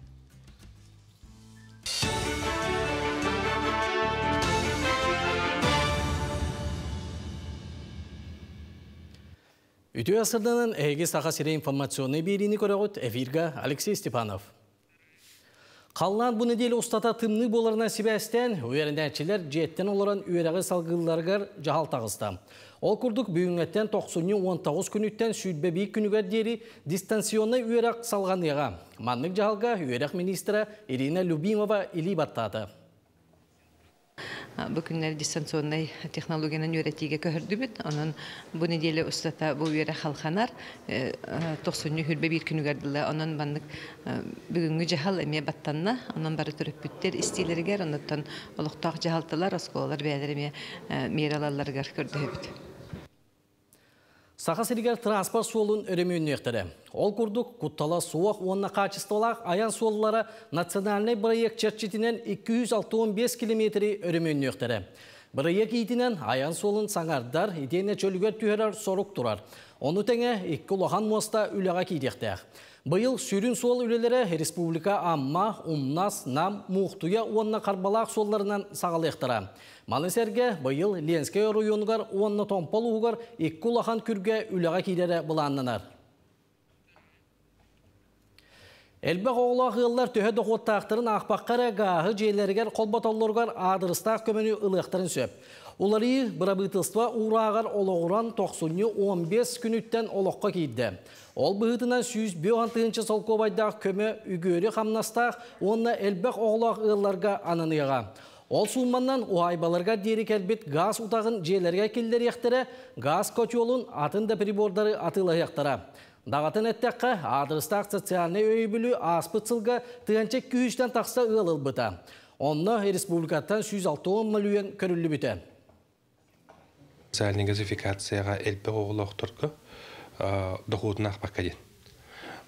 Үтүө сарсыарданан эһиги Саха сирэ информационный биэриини көрөҕүт эфиргэ Алексей Степанов. Халлаан бу неделя устата тымныы буоларынан сибээстээн, үөрэнээччилэр дьиэттэн олорон үөрэҕи салгыылларыгар дьаһал таҕыста. Ол курдук бүгүҥҥэттэн тохсунньу 19 күнүттэн 21 күнүгэр диэри дистанционнай үөрэх салҕаныаҕа. Маннык дьаһалга үөрэх министрэ Ирина Любимова илии баттаата. Бу күннэр дистанционнай технологиянан үөрэтиигэ көһөрдүбүт. Онон бу неделя устата бу үөрэх салҕанар тохсунньу 21 күнүгэр дылы. Онон маннык бүгүҥҥү дьаһал эмиэ баттанна. Онон бары төрөппүттэр истиилэригэр, онуттан олохтоох дьаһалталар, оскуолалар бэйэлэр эмиэ миэрэ ылалларыгар көрдөһөбүт. Саха сиригэр транспорт суолун өрөмүөннүөхтэрэ. Ол курдук куттала суох уонна хаачыстыбалаах айан суоллара национальнай бырайыак чэрчитинэн 265 километри өрөмүөннүөхтэрэ. Бырайыак иитинэн айан суолун саҥардар, итиэннэ чөлүгэр түһэрэр сорук турар. Ону тэҥэ икки улахан муоста үлэҕэ киириэхтээх. Быйыл сүрүн суол үлэлэрэ республика Амма, Умнас, Нам, Муухтуйа уонна Харбалаах суолларынан саҕалыахтара. Маны сэргэ быйыл Ленскэй оройуонугар уонна Томпо улууһугар икки улахан күргэ үлэҕэ киирэрэ былааннанар. Элбэх оҕолоох ыаллар төһө дохуоттаахтарын аахпакка эрэ гааһы дьиэлэригэр холботоллоругар аадырыстаах көмөнү ылыахтарын сөп. Уларыйыы бырабыытылство уурааҕар олоҕуран тохсунньу 15 күнүттэн олоххо киирдэ. Ол быһыытынан 105 тыһыынча солкуобайдаах көмө үгүөрү хамнастаах уонна элбэх оҕолоох ыалларга ананыаҕа. Ол суумманнан уһаайбаларга диэри кэлбит гаас утаҕын дьиэлэргэ киллэриэхтэрэ, гаас котелун, атын да прибордары атыылаһыахтара. Даҕатын эттэххэ, аадырыстаах социальнай өйөбүлү ааспыт сылга тыһыынча күүстэн тахса ыал ылбыта. Онно республикаттан 160 мөлүйүөн көрүллүбүтэ. Социальнай газификацияҕа элбэх оҕолоохторго дохуотун аахпакка диэн.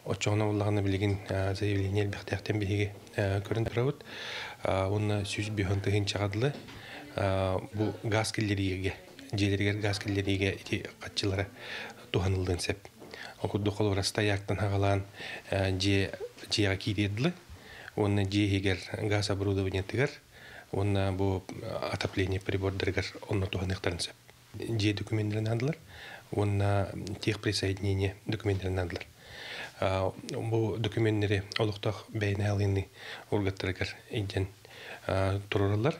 Оччоҕуна буоллаҕына билигин заявление элбэхтээхтэн биһиги көрөн турабыт. Уонна 105 тыһыынчаҕа дылы бу газ киллэриигэ, дьиэлэригэр газ киллэриигэ ити хаччылара туһаныллыан сөп. Ол курдук холобура стояктан хаҕалаан дьиэ дьиэҕэ киириэр дылы уонна дьиэ иһигэр газ оборудованиетыгар уонна бу отопление прибордарыгар онно туһаныахтарын сөп. Дьиэ документарын наадалар уонна техприсоединение документарын наадалар. Бу докуменнери олохтоох бэйэни алыынны ургаттарыгар илдьэн турараллар.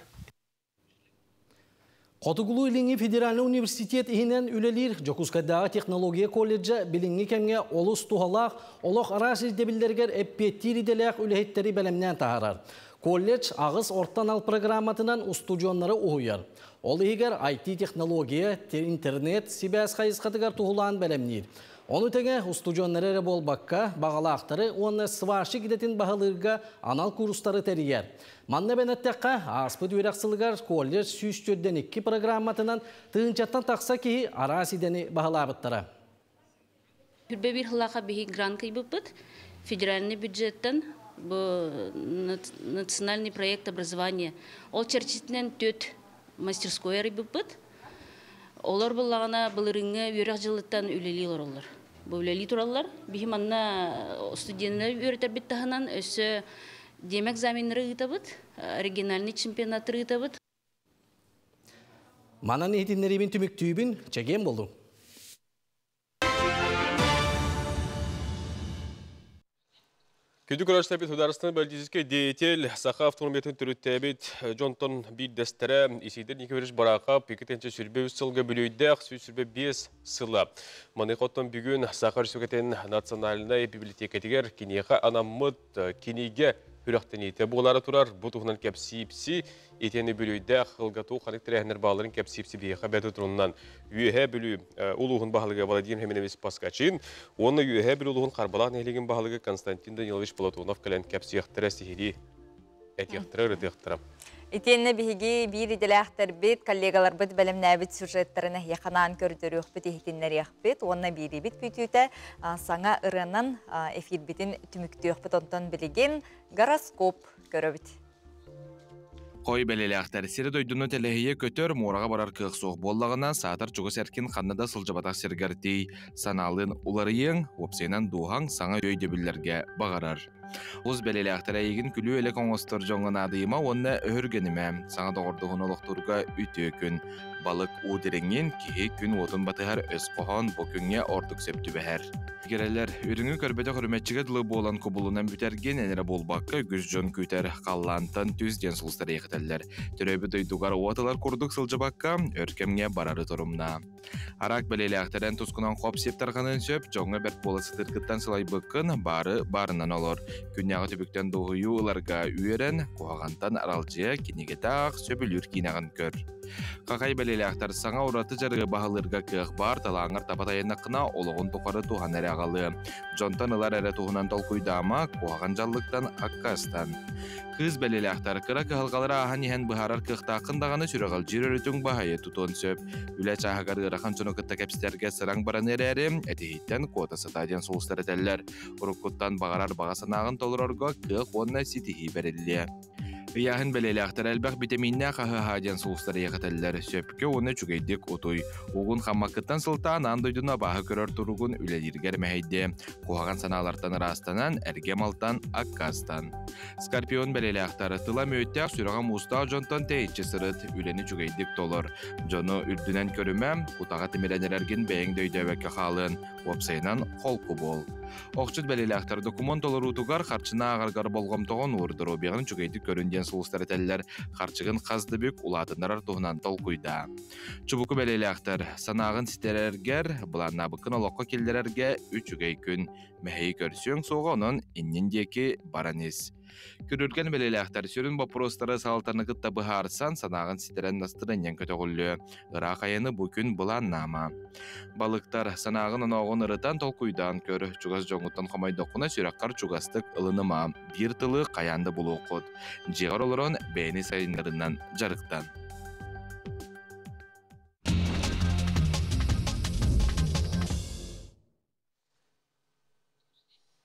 Хотугулуу-Илиҥҥи федеральнай университет иһинэн үлэлиир Дьокуускайдааҕы технология колледжа билиҥҥи кэмҥэ олус туһалаах, олох араас ирдэбиллэригэр эппиэттиир идэлээх үлэһиттэри бэлэмнээн таһаарар. Колледж аҕыс орто анал программатынан устудьуоннары уһуйар. Ол иһигэр IT-технология, интернет, сибээс хайысхатыгар туһулаан бэлэмниир. Ону тэҥэ устудьуоннары эрэ буолбакка, баҕалаахтары уонна сварщик идэтин баһылыырга анал курстары тэрийэр. Манна эбэн эттэххэ, ааспыт үөрэх сылыгар колледж 142 программатынан тыһыынчаттан тахса киһи араас идэни баһылаабыттара. Хүрбэ биир сыллаахха биһи грант кыйбыппыт. Федеральный бюджеттан бу национальный проект образования. Ол чэрчитинэн түөрт мастерской арыйбыппыт. Олор буллаҕына былырыыҥҥы үөрэх дьылыттан үлэлии олороллор. Бу үлэлии тураллар. Биһи манна студеннары үөрэтэрбит таһынан өссө дем экзаменнары ыытабыт, региональный чемпионаттары ыытабыт. Манан иһитиннэриибин түмүктүүбүн, чэгиэн буолуҥ. Күндү көрөөччүлэрбит Судаарыстыбаннай политическай деятель, саха автономиятын төрүттээбит дьонтон биирдэстэрэ Исидор Никифорович Барахов 223 сылга бүлүйдээх 125 сыла. Маныаха оттон бүгүн Саха Республикатын национальнай библиотекатыгар киниэхэ анаммыт кинигэ күрэхтэниитэ буолаары турар. Бу туһунан кэпсиипси итиэннэ бүлүйдээх ылгатуу ханнык тэрээһиннэр баалларын кэпсиипси биһиэхэ бэт турунан Үөһээ Бүлүү улууһун баһылыга Владимир Хименович Поскачин уонна Үөһээ Бүлүү улууһун Харбалаах нэһилиэгин баһылыга Константин Данилович Платонов кэлэн кэпсиэхтэрэ, сиһилии этиэхтэрэ, ырытыахтара. Итиэннэ биһиги биир идэлээхтэрбит, коллегаларбыт бэлэмнээбит сюжеттарын эһиэхэ анаан көрдөрүөхпүт, иһитиннэриэхпит уонна биэриибит күүтүүтэ саҥа ырыанан эфирбитин түмүктүөхпүт. Онтон билигин гороскоп көрөбүт. Хой бэлэлээхтэр сири-дойдуну тэлэһийэ көтөр, муораҕа барар кыах суох буоллаҕына, саатар чугас эркин ханна да сылдьыбатах сиргэр тиий, санаалыын уларыйыаҥ, уопсайынан дууһаҥ саҥа өйдөбүллэргэ баҕарар. Олус бэлэлээхтэр эйигин күлүү-элэк оҥостор дьоҥҥо наадыйыма уонна өһүргэнимэ, саҥа доҕордоһууну олохтуурга үтүө күн. Балык уу дириҥин, киһи күн уотун батыһар өс хоһоон бу күҥҥэ ордук сөп түбэһэр. Игирэлэр, үрүҥү көрбөтөх үрүмэччигэ дылы буолан кубулунан бүтэргин эн эрэ буолбакка үгүс дьон күүтэр халлаантан түс диэн сулустар эйэхэтэллэр. Төрөөбүт дойдугар уот ылар курдук сылдьыбакка, өр кэмҥэ барары торумна. Араак бэлиэлээхтэрэн тускунан хоп-сип тарҕаныан сөп, дьоҥҥо бэрт буола сытыыргыттан сылайбыккын, баары баарынан олор. Күннээҕи түбүктэн дуоһуйуу ыларга үөрэн, куһаҕантан аралдьыйа кинигэтэ аах, сөбүлүүр киинэҕин көр. Хахай бэлиэлээхтэр саҥа ураты дьарыгы баһылыырга кыах баар, талааҥҥар таба тайаннаххына, олоҕун тухары туһана эрэ аҕалыа. Дьонтон ылар эрэ туһунан толкуйдаама, куһаҕан дьаллыктан аккаастан. Кыыс бэлиэлээхтэр кыра кыһалҕалары ааһан иһэн быһаарар кыахтааххын даҕаны сүрэҕэлдьиир өрүтүҥ баһайы тутуон сөп. Үлэ чааһыгар ыарахан дьону кытта кэпсэтэргэ сыраҥ баран эрээри, этиһииттэн куота сатаа диэн сулустар этэллэр. Уруккуттан баҕарар баҕа санааҕын толорорго кыах уонна ситиһии бэриллиэ. Ыйааһын бэлиэлээхтэр элбэх битэмииннээх аһы диэн сулустар иэхэтэллэр. Сөпкө уонна үчүгэйдик утуй. Угун хаммаккыттан сылтаан аан дойдуну абааһы көрөр туругун үлэлииргэр мэһэйдиэ. Куһаҕан санаалартан ыраастанан, эргэ малтан аккаастан. Скорпион бэлиэлээхтэр тыла мүөттээх сүрэҕэ муустаах дьонтон тэйиччи сырыт, үлэни үчүгэйдик толор. Дьону үрдүнэн көрүмэ, кутаҕа тимирэн эрэргин бэйэҥ да өйдөөбөккө хаалыан, уопсайынан холку буол. Охчут бэлиэлээхтэр докумуон толоруутугар харчыны ааҕаргар болҕомтоҕун уур, доруобуйаҕын үчүгэйдик көрүн диэн сулустар этэллэр, харчыгын хас да бүк улаатыннарар туһунан толкуйдаа. Чубуку бэлиэлээхтэр санааҕын ситэрэргэр, былааннаабыккын олоххо киллэрэргэ үчүгэй күн. Мэһэйи көрсүөҥ суоҕа, онон иннин диэки баран ис. Күрүлгэн бэлиэлээхтэр сүрүн боппуруостары салалтаны кытта быһаарсан, санааҕын ситэрэн настырыанньаҥ көтөҕүллүө. Ыраах айаны бу күн былааннаама. Балыктар, санааҕын онооҕун ырытан толкуйдаан көр, чугас дьоҥҥуттан хомойдоххуна сүрэххэр чугастык ылыныма, биир тылы хайаан да булуоххут. Дьиэҕэр олорон бэйэни сайыннарынан дьарыктан.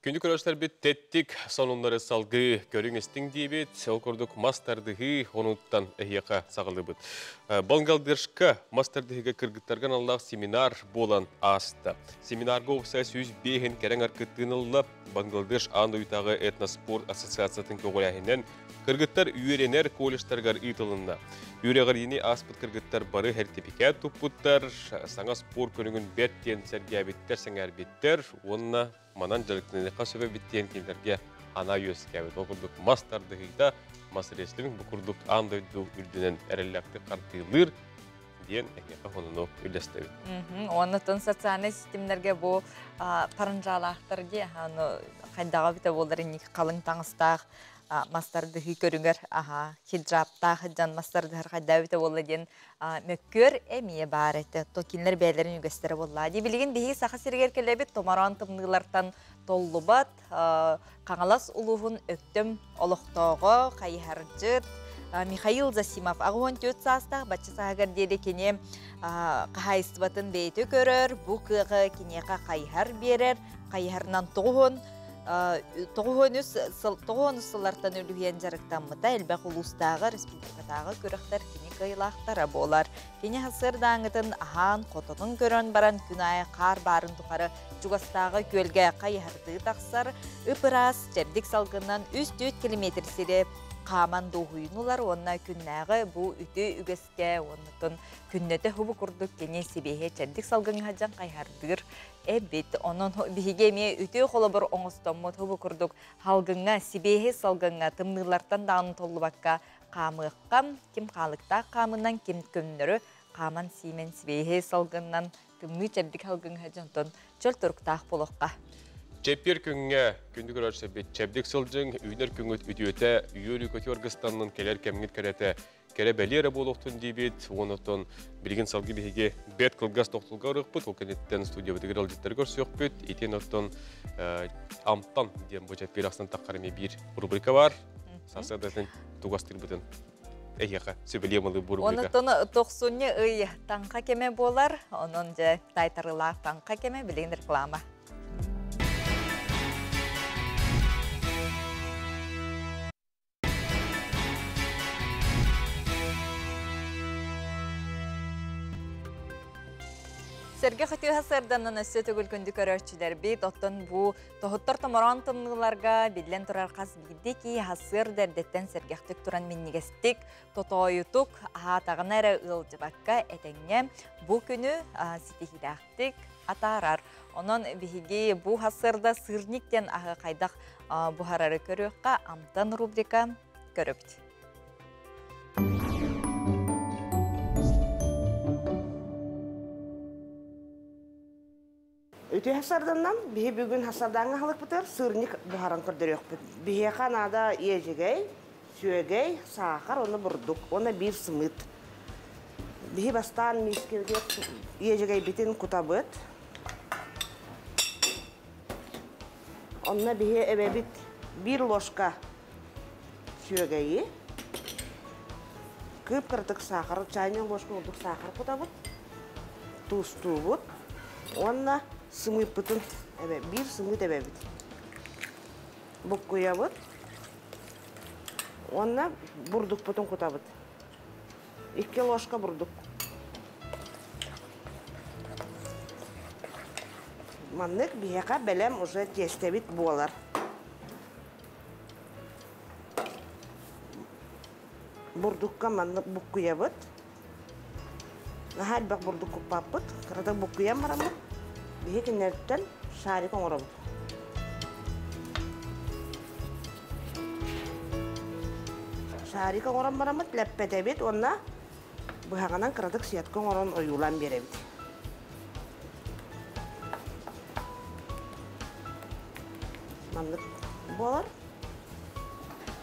Күндү көрөөччүлэрбит тэттик сонуннары салгыы көрүҥ истиҥ диибит. Ол курдук мас тардыһыы онуттан эһиэхэ саҕалыыбыт. Бангалдышка мас тардыһыыга кыргыттарга аналлаах семинар буолан ааста. Семинарга уопсай 105 кэрэҥ аркыттыын ылла. Бангладеш аан дойдутааҕы этноспорт ассоциациятын көҕүлээһинэн кыргыттар үөрэнэр колледжтарыгар ыытылынна. Үөрэҕириини ааспыт кыргыттар бары сэртипикээт туппуттар, саҥа спорт көрүҥүн бэрт диэн сэргээбиттэр, сэҥээрбиттэр уонна манан дьарыктаныахха сөбө эбит диэн кинилэргэ анаа үөскээбит. Ол курдук мас тардыһыыта, мас рестлинг бу курдук аан дойду үрдүнэн эрэллээхтик хардыылыыр диэн эһиэхэ сонуну үллэстэбит. Оннотон социальнай ситимнэргэ бу паранжаалаахтар дии, аны хайдаҕа бүтэ буолар инник халыҥ таҥастаах мастардыһыы көрүҥэр аха хиджабтаах дьон мастардыһар хайдаа бүтэ буолла диэн мөккүөр эмиэ баар этэ. То кинилэр бэйэлэрин үгэстэрэ буолла. Дии билигин биһиги Саха сиригэр кэлэбит томороон тымныылартан толлубат Хаҥалас улууһун Өктөм олохтооҕо, хайыһардьыт Михаил Засимов 84 саастаах бачча сааһыгар диэри кини хаһаайыстыбатын бэйэтэ көрөр, бу кыаҕы киниэхэ хайыһар биэрэр, хайыһарынан тоҕуһун 93 сыллартан үлүһүйэн дьарыктаммыта, элбэх улуустааҕы, республикатааҕы күрэхтэр кини кыайыылаахтара буолар. Кини сарсыардааҥҥытын аһаан, хотонун көрөн баран күн аайы хаар баарын тухары чугастааҕы күөлгэ хайыһардыы тахсар, ып-ыраас, чэбдик салгынынан 3-4 километр сири хааман дуоһуйун ылар уонна күннээҕи бу үтүө үгэскэ уоннутун күннэтэ хубу курдук кини сибиэһэ чэбдик салгыҥҥа сылдьан хайыһардыыр эбит. Онон биһиги эмиэ үтүө холобур оҥостоммут хубу курдук халгыҥҥа, сибиэһи салгыҥҥа тымныылартан даҕаны толлубакка хаамыахха, ким хаалыктаах хаамынан, ким көннөрү хааман сиимэн сибиэһи салгынынан тымныы чэбдик салгыҥҥа дьонтон чөл туруктаах буолуохха. Чэппиэр күҥҥэ күндү көрөөччүлэрбит чэбдик сылдьыҥ, үүнэр күҥҥүт үтүөтэ, үөрүү-көтүү аргыстаннын кэлэр кэмҥит кэрэтэ кэрэ бэлиэ эрэ буолуохтун диибит. Уонна билигин салгыы биһиги бэрт кылгас тохтолго ырыахпыт, ол кэнниттэн студиябытыгар ыалдьыттары көрсүөхпүт. Итин оттон Амтан диэн бу чэппиэр ахсын таххар эмиэ биир рубрика бар. Сарсыардатын тугастырбытын эһиэхэ сүбэлиэм ылыы бу рубрика. Онон тохсунньу ый таҥха кэмэ буолар. Онон дьэ таайтарыылаах таҥха кэмэ билигин реклама. Сэргэ хөтүөһэ сырданан өссө төгүл күндү көрөөччүлэрбит, оттон бу тоһуттар томороон тымныыларга биллэн турар хас биирдии киһи сарсыарда эрдэттэн сэргэхтик туран минньигэстик, тотоойутук, аһаатаҕына эрэ ыалдьыбакка этэҥҥэ бу күнү ситиһиилээхтик атаарар. Онон биһиги бу сарсыарда сырник диэн аһы хайдах буһарары көрүөххэ, амтан рубрика көрөбүт. Үтүө сарданнан биһи бүгүн хасардаҥҥа аһылыкпытыгар сырник буһаран көрдөрүөхпүт. Биһиэхэ наада иэдьэгэй, сүөгэй, саахар уонна бурдук уонна биир сымыыт. Биһи бастаан миискэбитигэр иэдьэгэйбитин кутабыт. Онно биһи эбэбит биир ложка сүөгэйи, кыып-кыратык саахар, чайная ложка курдук саахар кутабыт, туустуубут уонна сымыыппытын биир сымыыт эбэбит. Буккуйабыт. Уонна бурдукпутун кутабыт. 2 ложка бурдук. Маннык биһиэхэ бэлэм уже тиэстэбит буолар. Бурдукка маннык буккуйабыт. Наһаа элбэх бурдук куппаппыт. Кыратык буккуйан бараммыт. Биһи кинилэртэн шарик оҥоробут. Шарик оҥорон бараммыт, лэппэтэбит уонна быһаҕынан кыратык сетка оҥорон ойуулаан биэрэбит. Маннык буолар.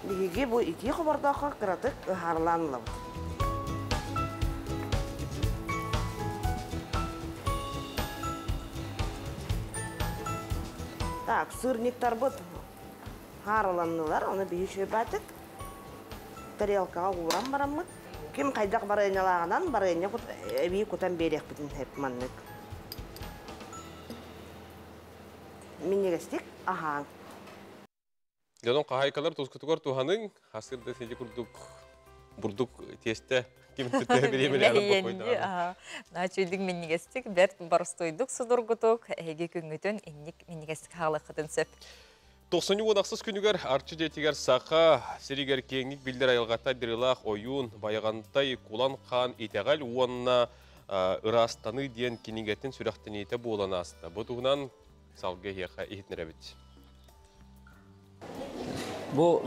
Биһиги бу итии хобордооххо кыратык ыһаарылаан ылабыт. Так, сырниктарбыт хаарыланнылар, оны биһи шөйбатык тарелкаҕа ууран бараммыт. Ким хайдах барыанньалааҕынан барыанньа эбии кутан биэриэхпитин сөп маннык. Минньигэстик аһааҥ. Дьонун хаһайкалар тускутугар туһаныҥ, хасырда сиди курдук бурдук тиэстэ ким түттэ бириэмэлээх бокойдаҕа. Начуйдук минньигэстик, бэрт боростуойдук судургутук, эһиги күҥҥүтүн инник минньигэстик хаалыаххытын сөп. 96 күнүгэр Арчы дьиэтигэр Саха сиригэр киэҥник биллэр айылҕата дырылаах ойуун, Байаҕантай, Кулан хаан итэҕэл уонна ыраастаныы диэн кинигэтин сүрэхтэниитэ буолан ааста. Бу туһунан салгыы эһиэхэ иһитинэрэбит. Бу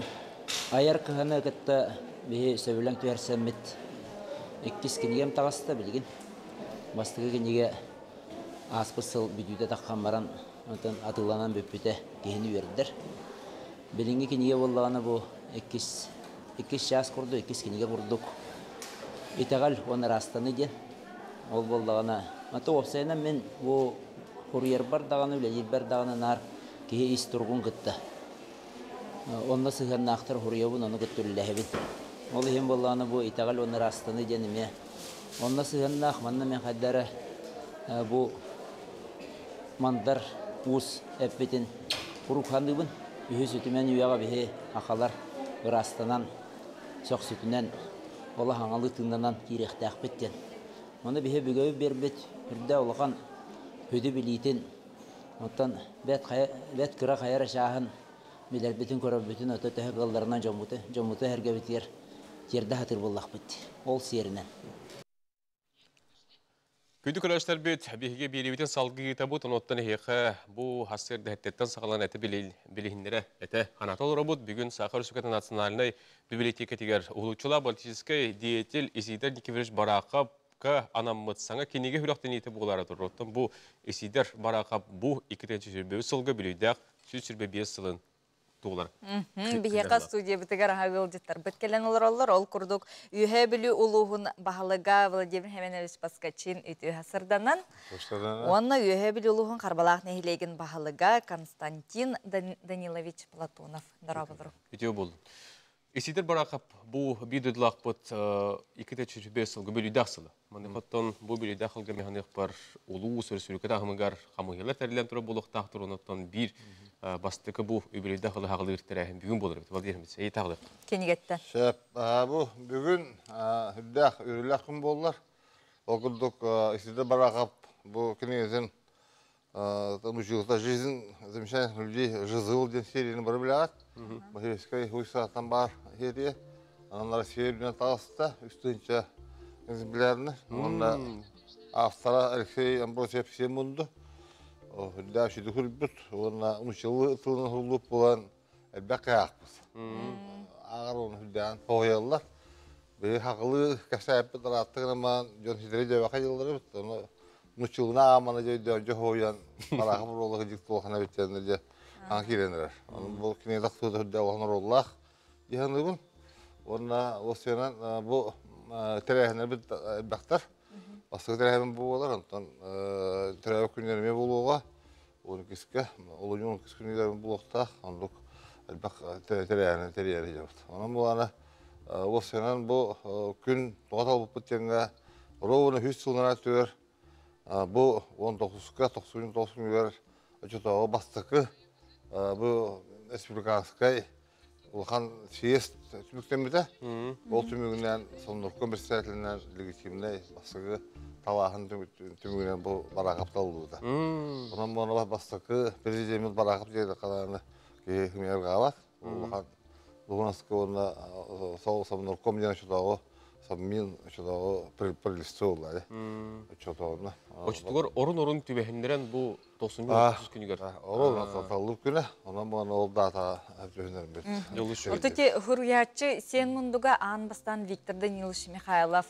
айар кыһаны кытта биһи сөбүлэҥ түһэрсэммит иккис кинигэм таҕыста билигин. Бастакы кинигэ ааспыт сыл бүтүүтэ таххан баран, онтон атыыланан бүппүтэ киһини үөрдэр. Билиҥҥи кинигэ буоллаҕына бу иккис иккис чаас курдук, иккис кинигэ курдук итэҕэл уонна ыраастаныы диэн. Ол буоллаҕына, аты уопсайынан мин бу суруйарбар даҕаны, үлэлиирбэр даҕаны наар киһи ис туругун кытта онно сыһыаннаахтар суруйабын, ону кытта үлэлэһэбин. Ол иһин буоллаҕына бу итэҕэл уонна ыраастаныы диэн эмиэ онно сыһыаннаах. Манна мин хайда эрэ бу Мандар Уус эппитин куруук саныыбын. Үһүс үтүмэн үйэҕэ биһи сахалар ыраастанан, сөхсүтүнэн, олох аҥалыы тыыннанан киириэхтээхпит диэн. Ону биһи бүгөбүт биэрбит үрдэ улахан сүдү билиитин, оттон бэт, хайа, бэт кыра хайа эрэ чааһын билэрбитин, көрөрбүтүн ото төһө кыалларынан дьоммуту, дьоммуту эһэргэбитигэр тиэрдэ сатыыр буоллахпыт. Ол сиэринэн. Күндү көрөөччүлэрбит, биһиги биэриибитин салгыы ыытабыт, онуоттан эһиэхэ бу сарсыарда эһэттэн саҕалаан этэ билиһиннэрэ этэ аната олоробут. Бүгүн Саха Өрөспүүбүлүкэтин национальнай библиотекатыгар уһулуччулаах политическай деятель Исидор Никифорович Бараховка анаммыт саҥа кинигэ сүрэхтэниитэ буолаары турар. Оттон бу Исидор Барахов бу 2021 сылга бүлүйдээх 125 сылын туолар. Биһиэхэ студиябытыгар аһа ыалдьыттарбыт кэлэн олороллор. Ол курдук Үөһээ Бүлүү улууһун баһылыга Владимир Семенович Поскачин үтүө сырданан уонна Үөһээ Бүлүү улууһун Харбалаах нэһилиэгин баһылыга Константин Данилович Платонов. Дорооболору. Үтүө буоллун. Исидор Барахов бу биир дойдулаахпыт 245 сылга бүлүйдээх сыла. Маннык бу бүлүйдээх сылга механыахпар улуус өрөспүүбүлүкэ таһымыгар хамыыһыйалар тэриллэн турар буолуохтаах туруонуттан биир бастакы бу үбүлүйдээх сылы хаҕылыыр тэрээһин бүгүн буолар эбит. Владимир Ильич, эйи таҕылык. Кинигеттен. Сөп. Бу бүгүн үрдээх үрүлэх күн буоллар. Ол курдук Исидор Барахов бу кинигэтин Училка жизнь замечательных людей Жизыл диэн серияны бары билэҕит. Васильевскай уйсааттан баар серия. Анан Россия үрдүнэн таҕыста, үс тыһыынча экземплярны. Уонна автора Алексей Амбросьев Семунду. Үрдээх сүдү хүрбүт. Уонна училы тылын уһуллуп буолан элбэх кыһаахпыт. Ааҕар оны үрдээн хоһуйаллар. Биһи хақылыы кэсээппит ырааттык роман дьон ситэри дьэбэхэ дьылларыбыт. Ону нуччулуна аамана дьөйдөөн дьоһуойан бараахы буруоллах дьик туохана биттэнэ дьэ аан киирэн эрэр. Ону бу кинигэ тахсыыта үрдэ улахан оруоллаах дьаһаныыбын. Уонна уопсайынан бу тэрээһиннэрбит элбэхтэр. Бастакы тэрээһин бу буолар, онтон төрөөбүт күннэр эмиэ буолуоҕа. 12-ке, олунньу 12 күнүгэр буолуохтаах. Оннук элбэх тэрээһини тэрийэр дьабыт. Онон буолана уопсайынан бу күн тоҕо талбыппыт диэҥҥэ ровно үс сылынан түөр бу 19-ка 99 күнүгэр оччотооҕу бастакы бу республиканскай Улахан съезд түмүктэммитэ. Ол түмүгүнэн Совнарком председателинэн легитимнэй бастакы талааһын түмүгүнэн бу Бараахап талыллыбыта. Онон буона бастакы президеммит Бараахап диэн хадааны киһи химияргаабат. Улахан Луганскы уонна сол Совнарком диэн очотооҕу Совмин очотооҕу правительство буолла. Очотооҕуна. Очотугар орун-орун түбэһиннэрэн бу 90 күнүгэр. Орун таллып күнэ. Онон буона ол дата түһүнэрбит. Ортоти хуруйааччы Сен Мундуга аан бастаан Виктор Данилович Михайлов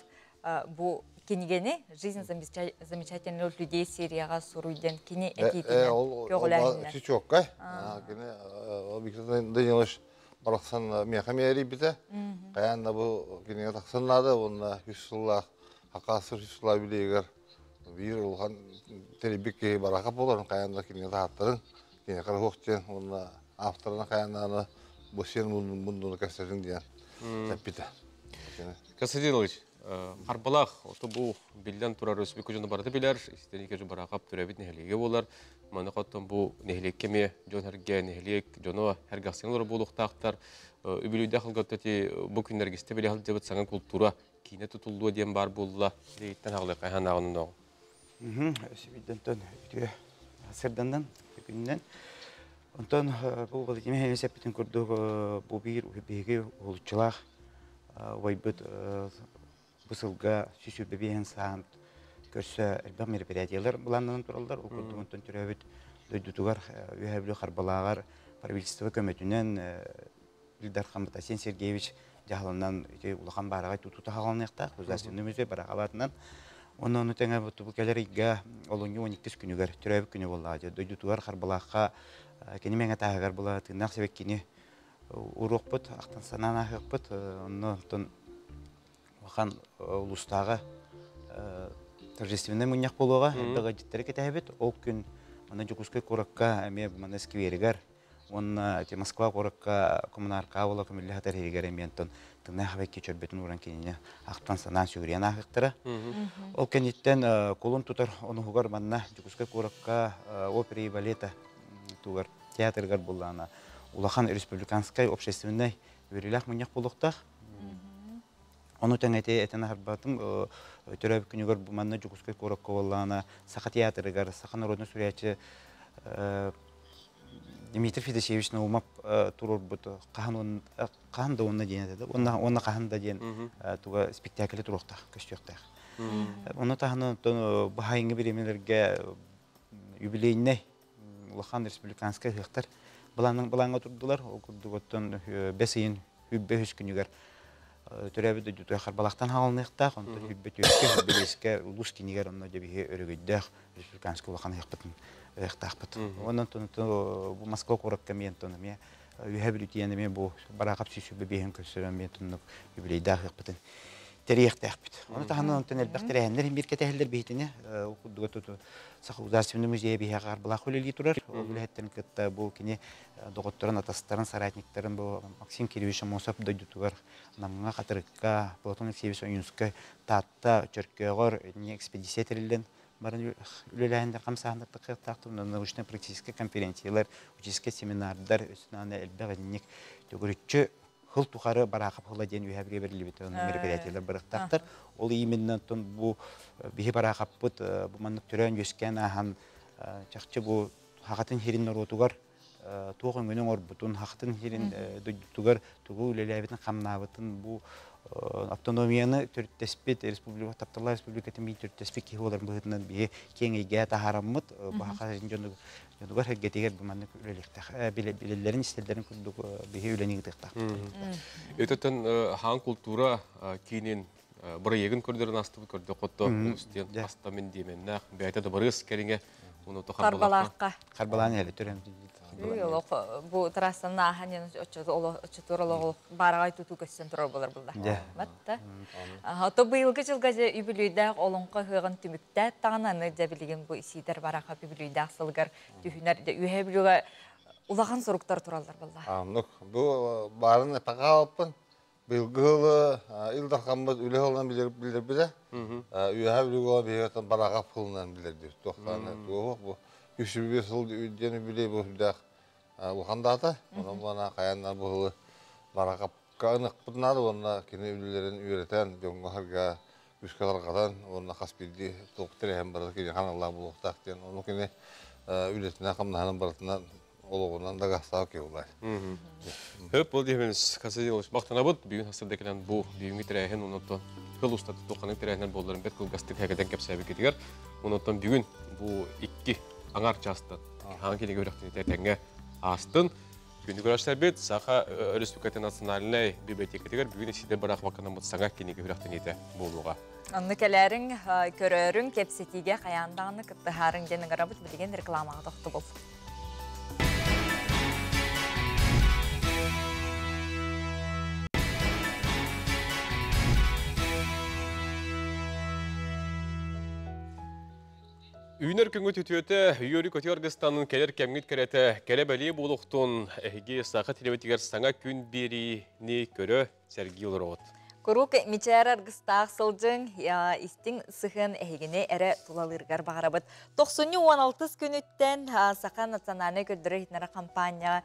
бу кинигени «Жизнь замечательных людей» серияға суруйден кини этиитинен көҕүлээһиннэр. Чучуоккай. Кини Виктор Данилович барахсан миэхэ миэрийбитэ. Хайаан да бу кинигэ тахсан наада уонна үс сыллаах хакаасыр үс сыллаах билиигэр биир улахан тэрийбит киһи бараха буоларын хайаан да кинигэ таһааттарын киниэхэ суох диэн уонна авторына хайаан даҕаны бу сиэн мундуну кэпсэтиҥ диэн эппитэ. Константинович, Харбалаах, ото бу биллэн турар республика дьоно барыта билэр, истэни кежу бараахап төрөбүт нэһилиэгэ буолар. Маны хоттон бу нэһилиэккэ эмиэ дьон хэргэ нэһилиэк дьоно хэргэхсин олор буолуохтаахтар. Үбүлүйдээх ылгаттати бу күннэргэ истэ билэ сылдьыбыт саҥа култуура киинэ тутуллуо диэн баар буолла. Диэттэн хаҕылык хайаан ааҕын Өсүбүддэнтэн үтүө сырданнан күннэн. Онтон бу Владимир Хенис эппитин курдук бу биир биһиги уһулуччулаах убайбыт бу сылга сүүс биэһин саан көрсө элбэх мероприятиялар былааннанан тураллар. Ол курдук онтон төрөөбүт дойдутугар Үөһээ Бүлүү Харбалааҕар правительство көмөтүнэн Ил Дархаммыт Айсен Сергеевич дьаһалынан ити улахан баараҕай тутуута хааланыахтаах государственный музей бараҕалаатынан. Онно ону тэҥэ бу кэлэр ыйга олунньу 12 күнүгэр төрөөбүт күнү буоллаҕа дойдутугар Харбалаахха кини мэҥэ тааһыгар була тыыннаах сибэккини уруохпут, ахтан санаан ааһыахпыт. Онно онтон улахан улуустааҕы торжественнай мунньах буолуоҕа, элбэх ыалдьыттары кэтэһэбит. Ол күн аны Дьокуускай куоракка эмиэ манна скверигэр уонна ити Москва куоракка коммунарка буола көмүллэ сытар иһигэр эмиэ онтон тыыннаах хабайки чөрбөтүн ууран кинини ахтан санаан сүгүрүйэн ааһыахтара. Ол кэнниттэн кулун тутар онуһугар манна Дьокуускай куоракка опера и балета тугар театрыгар буллаана улахан республиканскай общественнай үөрүүлээх мунньах буолуохтаах. Ону тэҥэ ити этэн аһарбатым, төрөөбүт күнүгэр бу манна Дьокуускай куоракка буоллаҕына Саха театрыгар саха народнай суруйааччы Дмитрий Федосеевич Наумов туруорбут хаһан хаһан да уонна диэн этэ уонна уонна хаһан да диэн туга спектакль туруохтаах көстүөхтээх. Ону таһынан баһайыҥҥы бириэмэлэргэ юбилейнай улахан республиканскай ыһыахтар былааҥҥа турдулар. Ол курдук оттон бэс ыйын хүрбэ үһүс күнүгэр төрөөбүт дойдутугар Харбалахтан хаалыныахтаах, онтон хүрбэ түөркэ, хүрбэ биэскэ улуус кинигэр онно дьэ биһи өрөгөйдөөх республиканскай улахан ыһыахпытын ыһыахтаахпыт. Онон бу Москва куоракка эмиэ онтон эмиэ Үөһээ Бүлүүтүйэн эмиэ бу Бараахап сүүс биэһин көрсөрөн эмиэ туннук юбилейдаах ыһыахпытын тэрийиэхтээхпит. Ону таһынан онтон элбэх тэрээһиннэр биир кэтэһэллэр биһитини. Ол курдук Саха государственный музейа биһиэхэ Харбалаах үлэлии турар. Ол үлэһиттэрин кытта бу кини доҕотторун, атастарын, соратниктарын бу Максим Кириллович Аммосов дойдутугар Намҥа, Хатырыкка, Платон Алексеевич Ойуунскай, Таатта, Чөркөөҕөр экспедиция тэриллэн баран үлэлээһиннэр хамсааһыннар тахсыахтаахтар научно-практическай конференциялар, учительскай семинардар, өссө элбэх инник төгүрүччү хыл тухары Бараахап хыла диэн үөһэ бэриллибит мероприятиелар барыахтаахтар. Ол именно бу биһи Бараахаппыт бу маннык төрөөн үөскээн ааһан чахчы бу хахатын хирин норуотугар туох өҥөнү оҥорбутун, хахатын хирин дойдутугар тугу үлэлээбитин, хамнаабытын бу автономияны төрүттэспит республика тапталлаах республикатын биир төрүттэспит киһи буоларын быһыытынан биһи киэҥ эйгэҕэ таһаараммыт бу хаха дьонугар сэргэтигэр бу маннык үлэлиэхтээх билэллэрин истэллэрин курдук биһи үлэни ыытыахтаахпыт. Өтөттөн хаан култуура киинин бырайыагын көрдөрөн астыбыт көрдөхөттө олус диэн астамын диэмэннээх бэйэтэ да барыс кэриҥэ уну Харбалаахха. Харбалаан эле төрөм. Олох бу трассаны ааһан оччотуор олох баараҕай тутуу көстөн турар болар булла. Батта. Ото быйылгы жылга же үбүлүйдээх олоҥхо ыһыаҕын түмүктээт даҕаны аны дьэ билигин бу Исиидэр Барахов үбүлүйдээх сылыгар түһүнэр дьэ үөһэ бүлүүгэ улахан соруктар тураллар булла. Оннук. Бу баарын эпэҕэ Быйылгы сылы Ил Дархаммыт үлэ сылынан билэрбитэ. Үөһээ Бүлүүгэ биһиги Бараҕап сылынан билэрбит. Туохтааны туох бу 301 сыл диэн үбүлүөй бу сүрдээх улахан даата. Онон буона хайаан бу сылы Бараахапка ынахпыт наада уонна кини үлэлэрин үөрэтэн, дьоҥҥо-сэргэҕэ күүскэ тарҕатан уонна хас биирдии туох тэрээһин барыта киниэхэ аналлаах буолуохтаах диэн. Ону кини үлэтинэн-хамнаһынан барытынан олоҕунан дакаастаах киһи буолар. Хөп, ол диэбинс Константин махтанабыт. Бүгүн хасырда кэлэн бу бүгүҥҥү тэрээһин оннуттан кыл устата туохханык тэрээһиннэр буолларын бэрт кылгастык хэкэтэн кэпсээбиккитигэр. Оннуттан бүгүн бу икки аҥар чаастан хаан кинигэ үрэхтиниитэ тэҥҥэ аастын. Күндү көрөөччүлэрбит, Саха Өрөспүүбүлүкэтин национальнай библиотекатыгар бүгүн Исидор Бараховаканаммыт саҥа кинигэ үрэхтэниитэ буолуоҕа. Онно кэлээриҥ, көрөөрүҥ, кэпсэтиигэ хайаан даҕаны кыттыһаарыҥ диэн ыҥырабыт. Билигин рекламаҕа тохтобул. Үүнэр күҥҥүт үтүөтэ, үөрүү-көтүү аргыстанын кэлэр кэмҥит кэрэтэ, кэрэ-бэлиэ буолуохтун, эһиги саха телевизигэр саҥа күн биэриини көрө, сэргии олороҕут. Куруук мичээр аргыстаах сылдьыҥ, истиҥ сыһыан эһигини эрэ тулалыыргар баҕарабыт. Тохсунньу 16 күнүттэн Саха национальнай көрдөрөр-иһитиннэрэр хампаанньа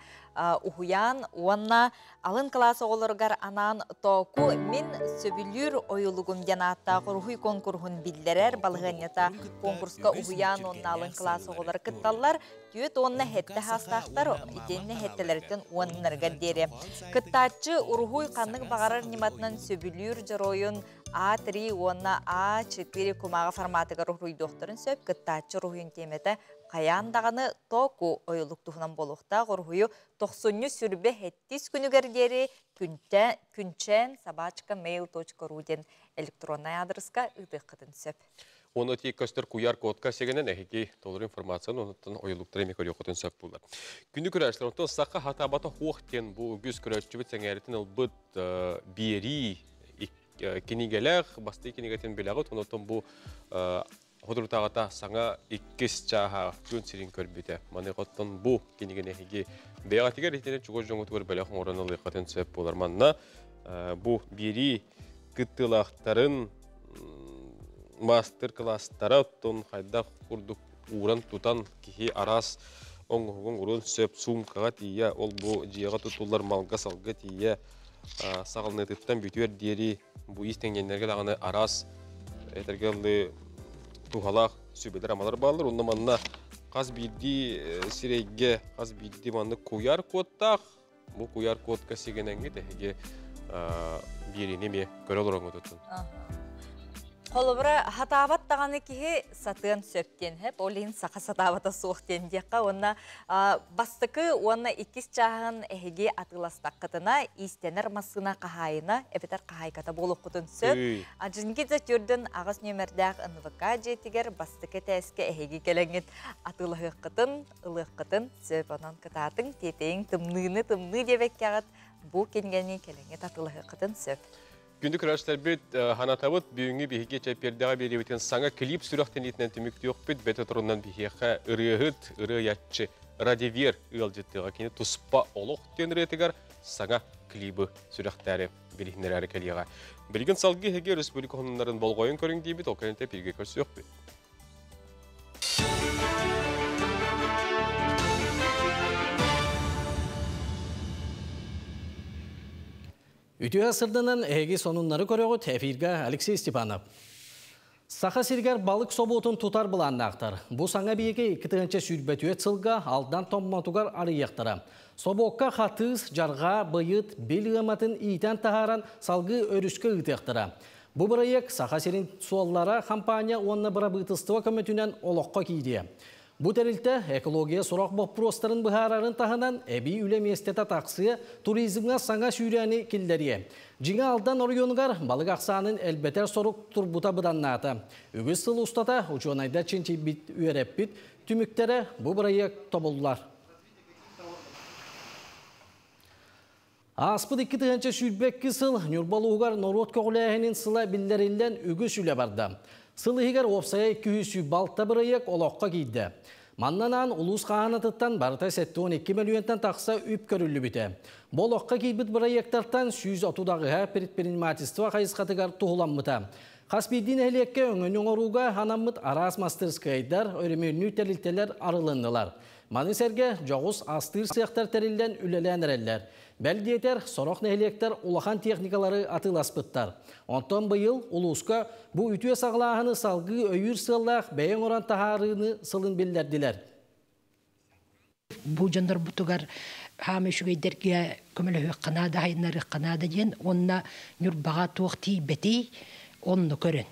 уһуйаан уонна Алын кылаас оҕолоругар анаан Тооку мин сөбүлүүр ойулугум диэн ааттаах уруһуй конкурһун биллэрэр балаһыанньата конкурска уһуйаан уонна алын кылаас оҕолоро кытталлар. Түөрт уонна сэттэ саастаахтар итиэннэ сэттэлэриттэн уоннарыгар диэри. Кыттааччы уруһуй ханнык баҕарар ньыматынан сөбүлүүр дьоруойун А3 уонна А4 кумааҕы форматыгар уруһуйдуохтарын сөп. Кыттааччы уруһуйун тиэмэтэ хайаан даҕаны Тооку ойулук туһунан буолуохтаах уруһуйу Тохсунньу сүрбэ сэттис күнүгэр диэри күнчээн собачка mail.ru диэн электроннай аадырыска ыытыаххытын сөп. Уонна тиик көстөр куйаар кодка сигэнэн эһиги толору информацияны онуттан ойулуктары эми көрүөххүтүн сөп буолар. Күнү көрөөччүлэр, онтон саха хатаабата хуох диэн бу үгүс көрөөччүбүт сэҥээритин ылбыт биэрии кинигэлээх, бастыы кинигэтин билэҕит, онуттан бу Соторутааҕыта саҥа иккис чааһа күн сирин көрбүтэ. Маныаха бу кинигэни эһиги бэйэҕитигэр итинэн чугас дьоҥҥутугар бэлэх оҥорон ылыаххытын сөп буолар. Манна бу биэрии кыттыылаахтарын маастар-кылаастара оттон хайдах курдук ууран тутан киһи араас оҥоһугун оҥоруон сөп суумкаҕа тиийэ ол бу дьиэҕэ тутуллар малга-салга тиийэ саҕаланыытыттан бүтүөр диэри бу иистэнньэннэргэ даҕаны араас этэргэ дылы туһалаах сүбэлэр-амалар бааллар. Онно манна хас биирдии сирэйгэ хас биирдии маннык куйаар кодтаах. Бу куйаар кодка сигэнэҥҥит эһиги биэриини эмиэ көрө олороҥҥутуттан. Холобура, хатаабат даҕаны киһи сатыан сөп диэн хэп, ол иһин саха сатаабата суох диэн диэххэ уонна бастакы уонна иккис чааһын эһиги атыыластаххытына иистэнэр массыына хаһаайына эбэтэр хаһаайката буолуоххутун сөп. Адьынгит түрдүн аҕыс нүөмэрдээх НВК дьиэтигэр бастакы этээскэ эһиги кэлэҥҥит атыылаһыаххытын, ылыаххытын сөп. Онон кытаатыҥ, тиэтэйиҥ, тымныыны тымныы диэбэккэҕит бу кинигэни кэлэҥҥит атыылаһыаххытын сөп. Күндү көрөөччүлэрбит, ханатабыт бүгүҥҥү биһиги чэппиэрдэҕэ биэриибитин саҥа клип сүрэхтэниитинэн түмүктүөхпүт. Бэт оторунан биһиэхэ ырыаһыт, ырыайаччы Радивер ыалдьыттыаҕа кини туспа олох диэн ырыатыгар саҥа клибы сүрэхтээри билиһиннэрээри кэлиэҕэ. Билигин салгыы эһиги республика хонуннарын болҕойон көрүҥ диибит, ол кэнниттэн бииргэ көрсүөхпүт. Үтүө сырдынан эһиги сонуннары көрөҕүт эфиргэ Алексей Степанов. Саха сиригэр балык собуотун тутар былааннаахтар. Бу саҥа биэки 2024 сылга Алдан Томмотугар арыйыахтара. Собуокка хатыыс, жарҕаа, быйыт, бил ыаматын иитэн таһааран салгыы өрүскэ ыытыахтара. Бу бырайыак Саха сирин суоллара хампаанньа уонна бырабыытылыстыба көмөтүнэн олоххо киириэ. Бу тэрилтэ экология сорох боппуруостарын быһаарарын таһынан эбии үлэ миэстэтэ тахсыа, туризмҥа саҥа сүүрээни киллэриэ. Дьиҥэ Алдан оройуонугар балык ахсаанын элбэтэр сорук турбута быданнаата. Үгүс сыл устата учуонайдар чинчийбит, үөрэппит түмүктэрэ бу бырайыак тобуллар. Ааспыт 2022 сыл Ньурба улууһугар норуот көҕүлээһинин сыла биллэриллэн үгүс үлэ барда. Сыл иһигэр уопсайа 206 бырайыак олоххо киирдэ. Манна анаан улуус хаһаанатыттан барыта 72 мөлүйүөнтэн тахса үп көрүллүбүтэ. Бу олоххо киирбит бырайыактартан 138-һа предпринимательство хайысхатыгар туһуламмыта. Хас биирдии нэһилиэккэ өҥөнү оҥорууга анаммыт араас мастырыскыайдар, өрөмүөннүүр тэрилтэлэр арылыннылар. Маны сэргэ дьоҕус астыыр сыахтар тэриллэн үлэлээн эрэллэр. Бэл диэтэр, сорох нэһилиэктэр улахан техникалары атыыласпыттар. Онтон быйыл улууска бу үтүө саҕалааһыны салгыы өйүүр сыаллаах бэйэ оҥорон таһаарыыны сылын биллэрдилэр. Бу дьоннорбутугар хаама үчүгэйдэргэ көмөлөһүөххэ наада, хайыннарыахха наада диэн, уонна Ньурбаҕа туох тиийбэтий, онно көрөн.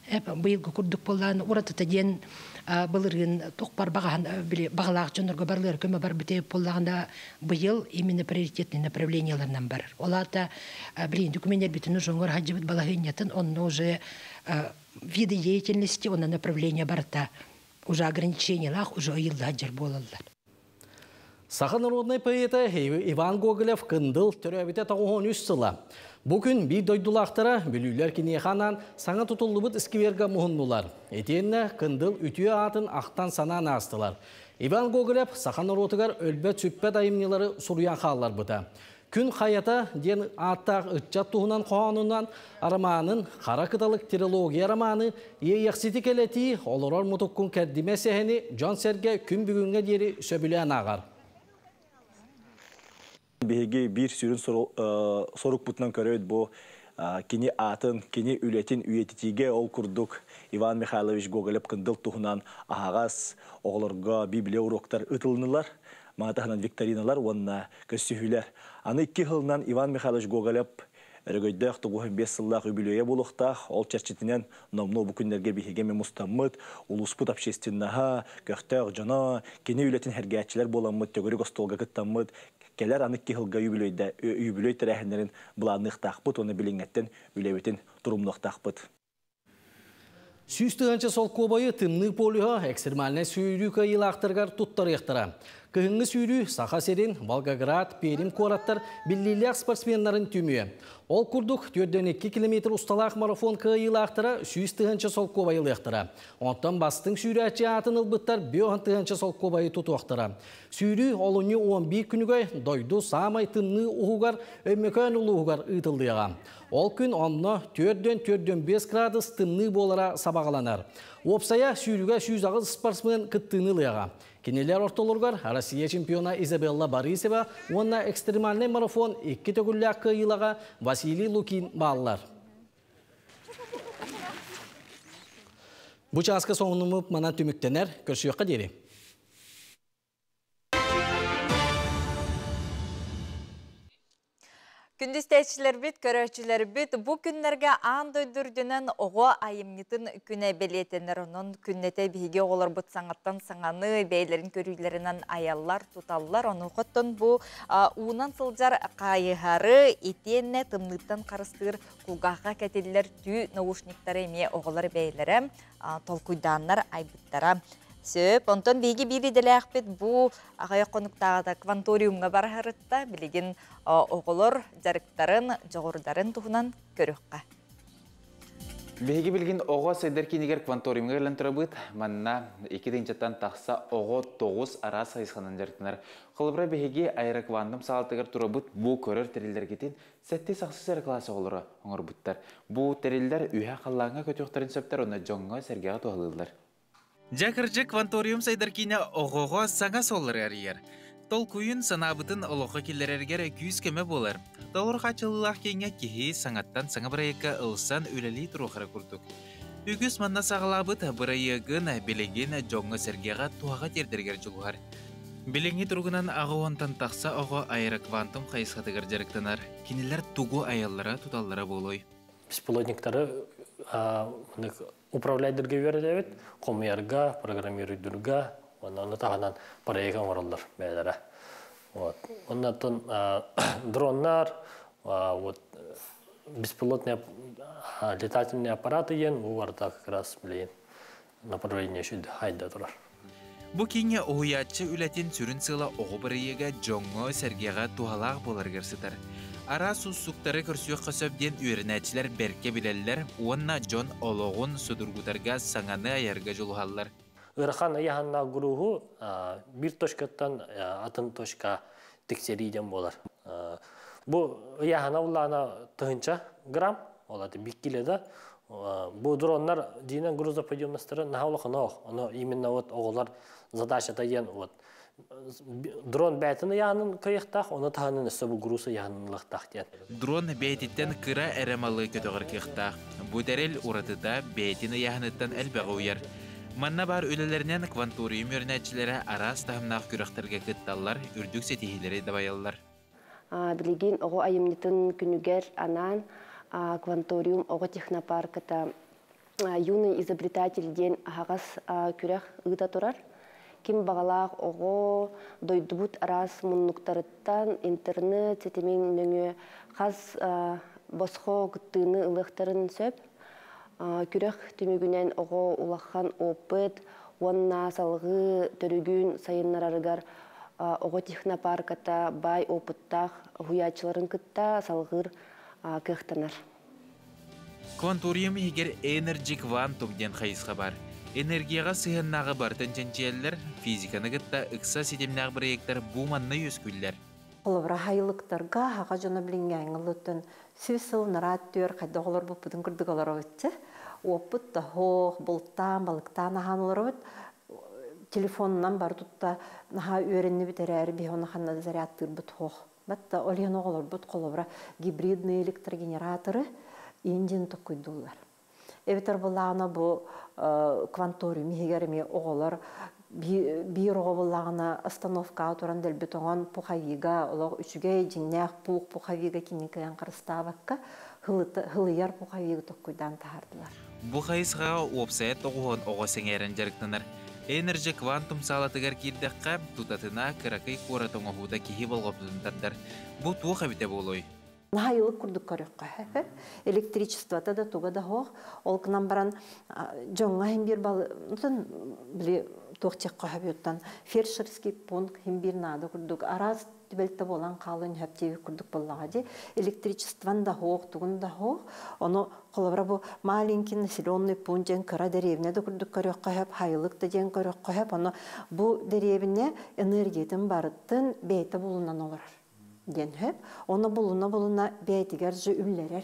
Быйылгы курдук буоллаан уратыта диэн былырыын туох бар баҕаһан били баҕалаах дьоннорго барылар көмө барбыт буоллаҕына быйыл именно приоритетный направленияларынан барар. Ол аата билигин документтербитин уже оҥор хаджыбыт балаһыанньатын онно уже виды деятельности онно направление барыта уже ограничениялаах уже ыйылла сылдьар буолаллар. Саха народнай поэта Иван Гоголев Кындыл төрөөбүтэ 93 сыла. Бу күн биир дойдулаахтара бүлүүлэр киниэхэ анаан саҥа тутуллубут сквергэ муһуннулар. Итиэннэ Кындыл үтүө аатын ахтан санаан аастылар. Иван Гоголев саха норуотугар өлбөт-сүппэт айымньылары суруйан хаалларбыта. Күн хайата диэн ааттаах ыччат туһунан хоһоонунан романын Хара кыталык трилогия романы Иэйэхсити кэлэтии олорор мутуккун кэрдимэ сэһэни дьон-сэргэ күн бүгүҥҥэ диэри сөбүлээн ааҕар. Биһиги биир сүрүн сорукпутунан көрөбүт бу кини аатын, кини үлэтин үйэтитиигэ ол курдук Иван Михайлович Гоголев-Кындыл туһунан аһаҕас оҕолорго библия уруоктар ытылынылар, маны таһынан викториналар уонна көрсүһүүлэр. Аны икки сылынан Иван Михайлович Гоголев өрөгөйдөөх 95 сыллаах үбүлүөйэ буолуохтаах. Ол чэрчитинэн номнуо бу күннэргэ биһиги эмиэ мустаммыт, улууспут общественноһа, көхтөөх дьоно, кини үлэтин сэргээччилэр буоламмыт, төгүрүк остуолга кыттаммыт, кэлэр аны икки сылга үбүлүөй тэрээһиннэрин былаанныахтаахпыт уонна билиҥҥэттэн үлэбитин турумнуохтаахпыт. 100 000 солкуобайы Тымныы полюһа экстремальнай сүүрүү кыайыылаахтарыгар туттарыахтара. Кыһыҥҥы сүүрүү Саха сирин, Волгоград, Пермь куораттар биллиилээх спортсменнарын түмүө. Ол курдук, 42 километр усталаах марафон кыайыылаахтара 100 000 солкуобайы ылыахтара. Онтон бастыҥ сүүрээччи аатын ылбыттар 50 000 солкуобайы тутуохтара. Сүүрүү олунньу 11 күнүгэр дойду саамай тымныы уһугар Өймөкөөн улууһугар ыытыллыаҕа. Ол күн онно 4-4,5 градус тымныы буолара сабаҕаланар. Уопсайа сүүрүүгэ 108 спортсмен кыттыыны ылыаҕа. Кинилэр ортолоругар Россия чемпиона Изабелла Борисова уонна экстремальнай марафон икки төгүллээх кыайыылааҕа Василий Лукин бааллар. Бу чааска сонунуммут манан түмүктэнэр. Көрсүөххэ диэри. Күндү истээччилэрбит, көрөөччүлэрбит, бу күннэргэ аан дойду үрдүнэн оҕо айымньытын күнэ бэлиэтэнэр. Онон күннэтэ биһиги оҕолорбут саҥаттан саҥаны бэйэлэрин көрүүлэринэн айаллар, туталлар. Ону хоттон бу уунан сылдьар хайыһары итиэннэ тымныыттан харыстыыр кулгаахха кэтиллэр түү наушниктары эмиэ оҕолор бэйэлэрэ толкуйдааннар айбыттара. Сөп. Онтон биһиги биир идэлээхпит бу аҕыйах хонуктааҕыта кванториумҥа бараһарытта. Билигин оҕолор дьарыктарын, дьоҕурдарын туһунан көрүөххэ. Биһиги билигин оҕо сайдар киинигэр кванториумҥа кэлэн турабыт. Манна икки тыһыынчаттан тахса оҕо тоҕус араас хайысханан дьарыктанар. Холобура, биһиги аэроквантум саалатыгар турабыт. Бу көрөр тэриллэргитин сэттис ахсыс эрэ кылаас оҕолоро оҥорбуттар. Бу тэриллэр үһэ халлааҥҥа көтүөхтэрин сөптөр уонна дьоҥҥо-сэргэҕэ туһалыыллар. Дьэ, кырдьык, Кванториум сайдар киинэ оҕоҕо саҥа суоллары арыйар. Толкуйун, санаабытын олоххо киллэрэригэр күүс-көмө буолар. Толору хааччыллыылаах кииҥҥэ киһи саҥаттан саҥа бырайыакка ылсан үлэлии туруохара курдук. Үгүс манна саҕалаабыт бырайыагын билигин дьоҥҥо-сэргэҕэ туһаҕа тиэрдэригэр дьулуһар. Билиҥҥи туругунан аҕа уонтан тахса оҕо аэроквантум хайысхатыгар дьарыктанар. Кинилэр тугу айаллара-туталлара буолуой? Беспилотниктары управляйдарга үөрэтэбит, хомуйарга, программируйдурга, уонна ону таһынан проект оҥороллор бэйэлэрэ. Вот. Оннотон дроннар, вот беспилотные летательные аппараты диэн бу барыта как раз билигин направление хайда турар. Бу кииҥҥэ уһуйааччы үлэтин сүрүн сыала оҕо бырайыага дьоҥҥо-сэргэҕэ туһалаах буоларыгар сытар. Араас уустуктары көрсүөххэ сөп диэн үөрэнээччилэр бэркэ билэллэр уонна дьон олоҕун судургутарга саҥаны айарга дьулуһаллар. Ыарахан ыйааһыннаах груһу биир точкаттан атын точка тиксэрии диэн буолар. Бу ыйааһына улаана тыһыынча грамм, ол это биир кило да. Бу дроннар дьиинэн грузоподъемностары наһаа улахан оох. Ону именно вот оҕолор задачата диэн вот Дрон бэйтин ыйаанын кыйыхтаах, оны таһанын өссө бу груз ыйаанын ылыахтаах диэн. Дрон бэйэтиттэн кыра эрэ малы көтөҕөр кыахтаах. Бу тэрил уратыта бэйэтин ыйааһыныттан элбэҕи уйар. Манна баар үлэлэринэн кванториум үөрэнээччилэрэ араас таһымнаах күрэхтэргэ кытталлар, үрдүк ситиһиилэри дабайаллар. Билигин оҕо айымньытын күнүгэр анаан Кванториум оҕо технопарката Юный изобретатель диэн аһаҕас күрэх ыыта турар. Ким баҕалаах оҕо дойдубут араас муннуктарыттан интернет ситимин нөҥүө хас босхо кыттыыны ылыахтарын сөп. Күрэх түмүгүнэн оҕо улахан опыт уонна салҕыы төрүгүн сайыннарарыгар оҕо технопарката баай опыттаах уһуйааччыларын кытта салҕыыр кыахтанар. Кванториум иһигэр Energy Quantum диэн хайысха баар. Энергияҕа сыһыаннааҕы барытын чинчийэллэр, физиканы кытта ыкса ситимнээх бырайыактар бу манна үөскүүллэр. Холобура, хайылыктарга хаха дьоно билиҥҥээҥҥи сүүс сыл нараат түөр хайдах олорбуппутун курдук олоробутча. Уоппут да хоох, бултаан, балыктаан аһаан олоробут. Телефонунан бары тутта наһаа үөрэннибит эрээри биһи оны ханна да зарядтыырбыт хоох. Батта ол иһин оҕолорбут холобура гибридные электрогенераторы индин токкуйдууллар. Эбэтэр буллаҕына бу кванториум иһигэр эмиэ оҕолор биир оҕо буллаҕына остановкаҕа туран дэлби тоҥон пуховига олох үчүгэй дьиҥнээх пух пуховига кини кыайан харыстаабакка хылыйар пуховигы токкуйдаан таһаардылар. Бу хайысхаҕа уопсайа тоҕуһун оҕо сэҥээрэн дьарыктанар. Energy Quantum саалатыгар киирдэххэ, тутатына кыракый куорат оҥоһуута киһи болҕомтотун тардар. Бу туох эбитэ буолуой? Наһайылык курдук көрөххө. Электричествота да туга да хоох. Ол гынан баран дьоҥҥо хим бир бал били туох чекка хөбүттан фельдшерский пункт хим бир наада курдук араас түбэлтэ буолан хаалын хөп курдук буоллаҕа дии. Электричествон да хоох, тугун да хоох. Ону холобура бу маленький населенный пункт диэн кыра дэриэбинэ да курдук көрөххө хөп, хайылык да диэн көрөххө хөп. Ону бу дэриэбинэ энергиятын барыттын бэйэтэ булунан олорор диэн хөп. Ону булуна-булуна бэйэтигэр же үллэрэр.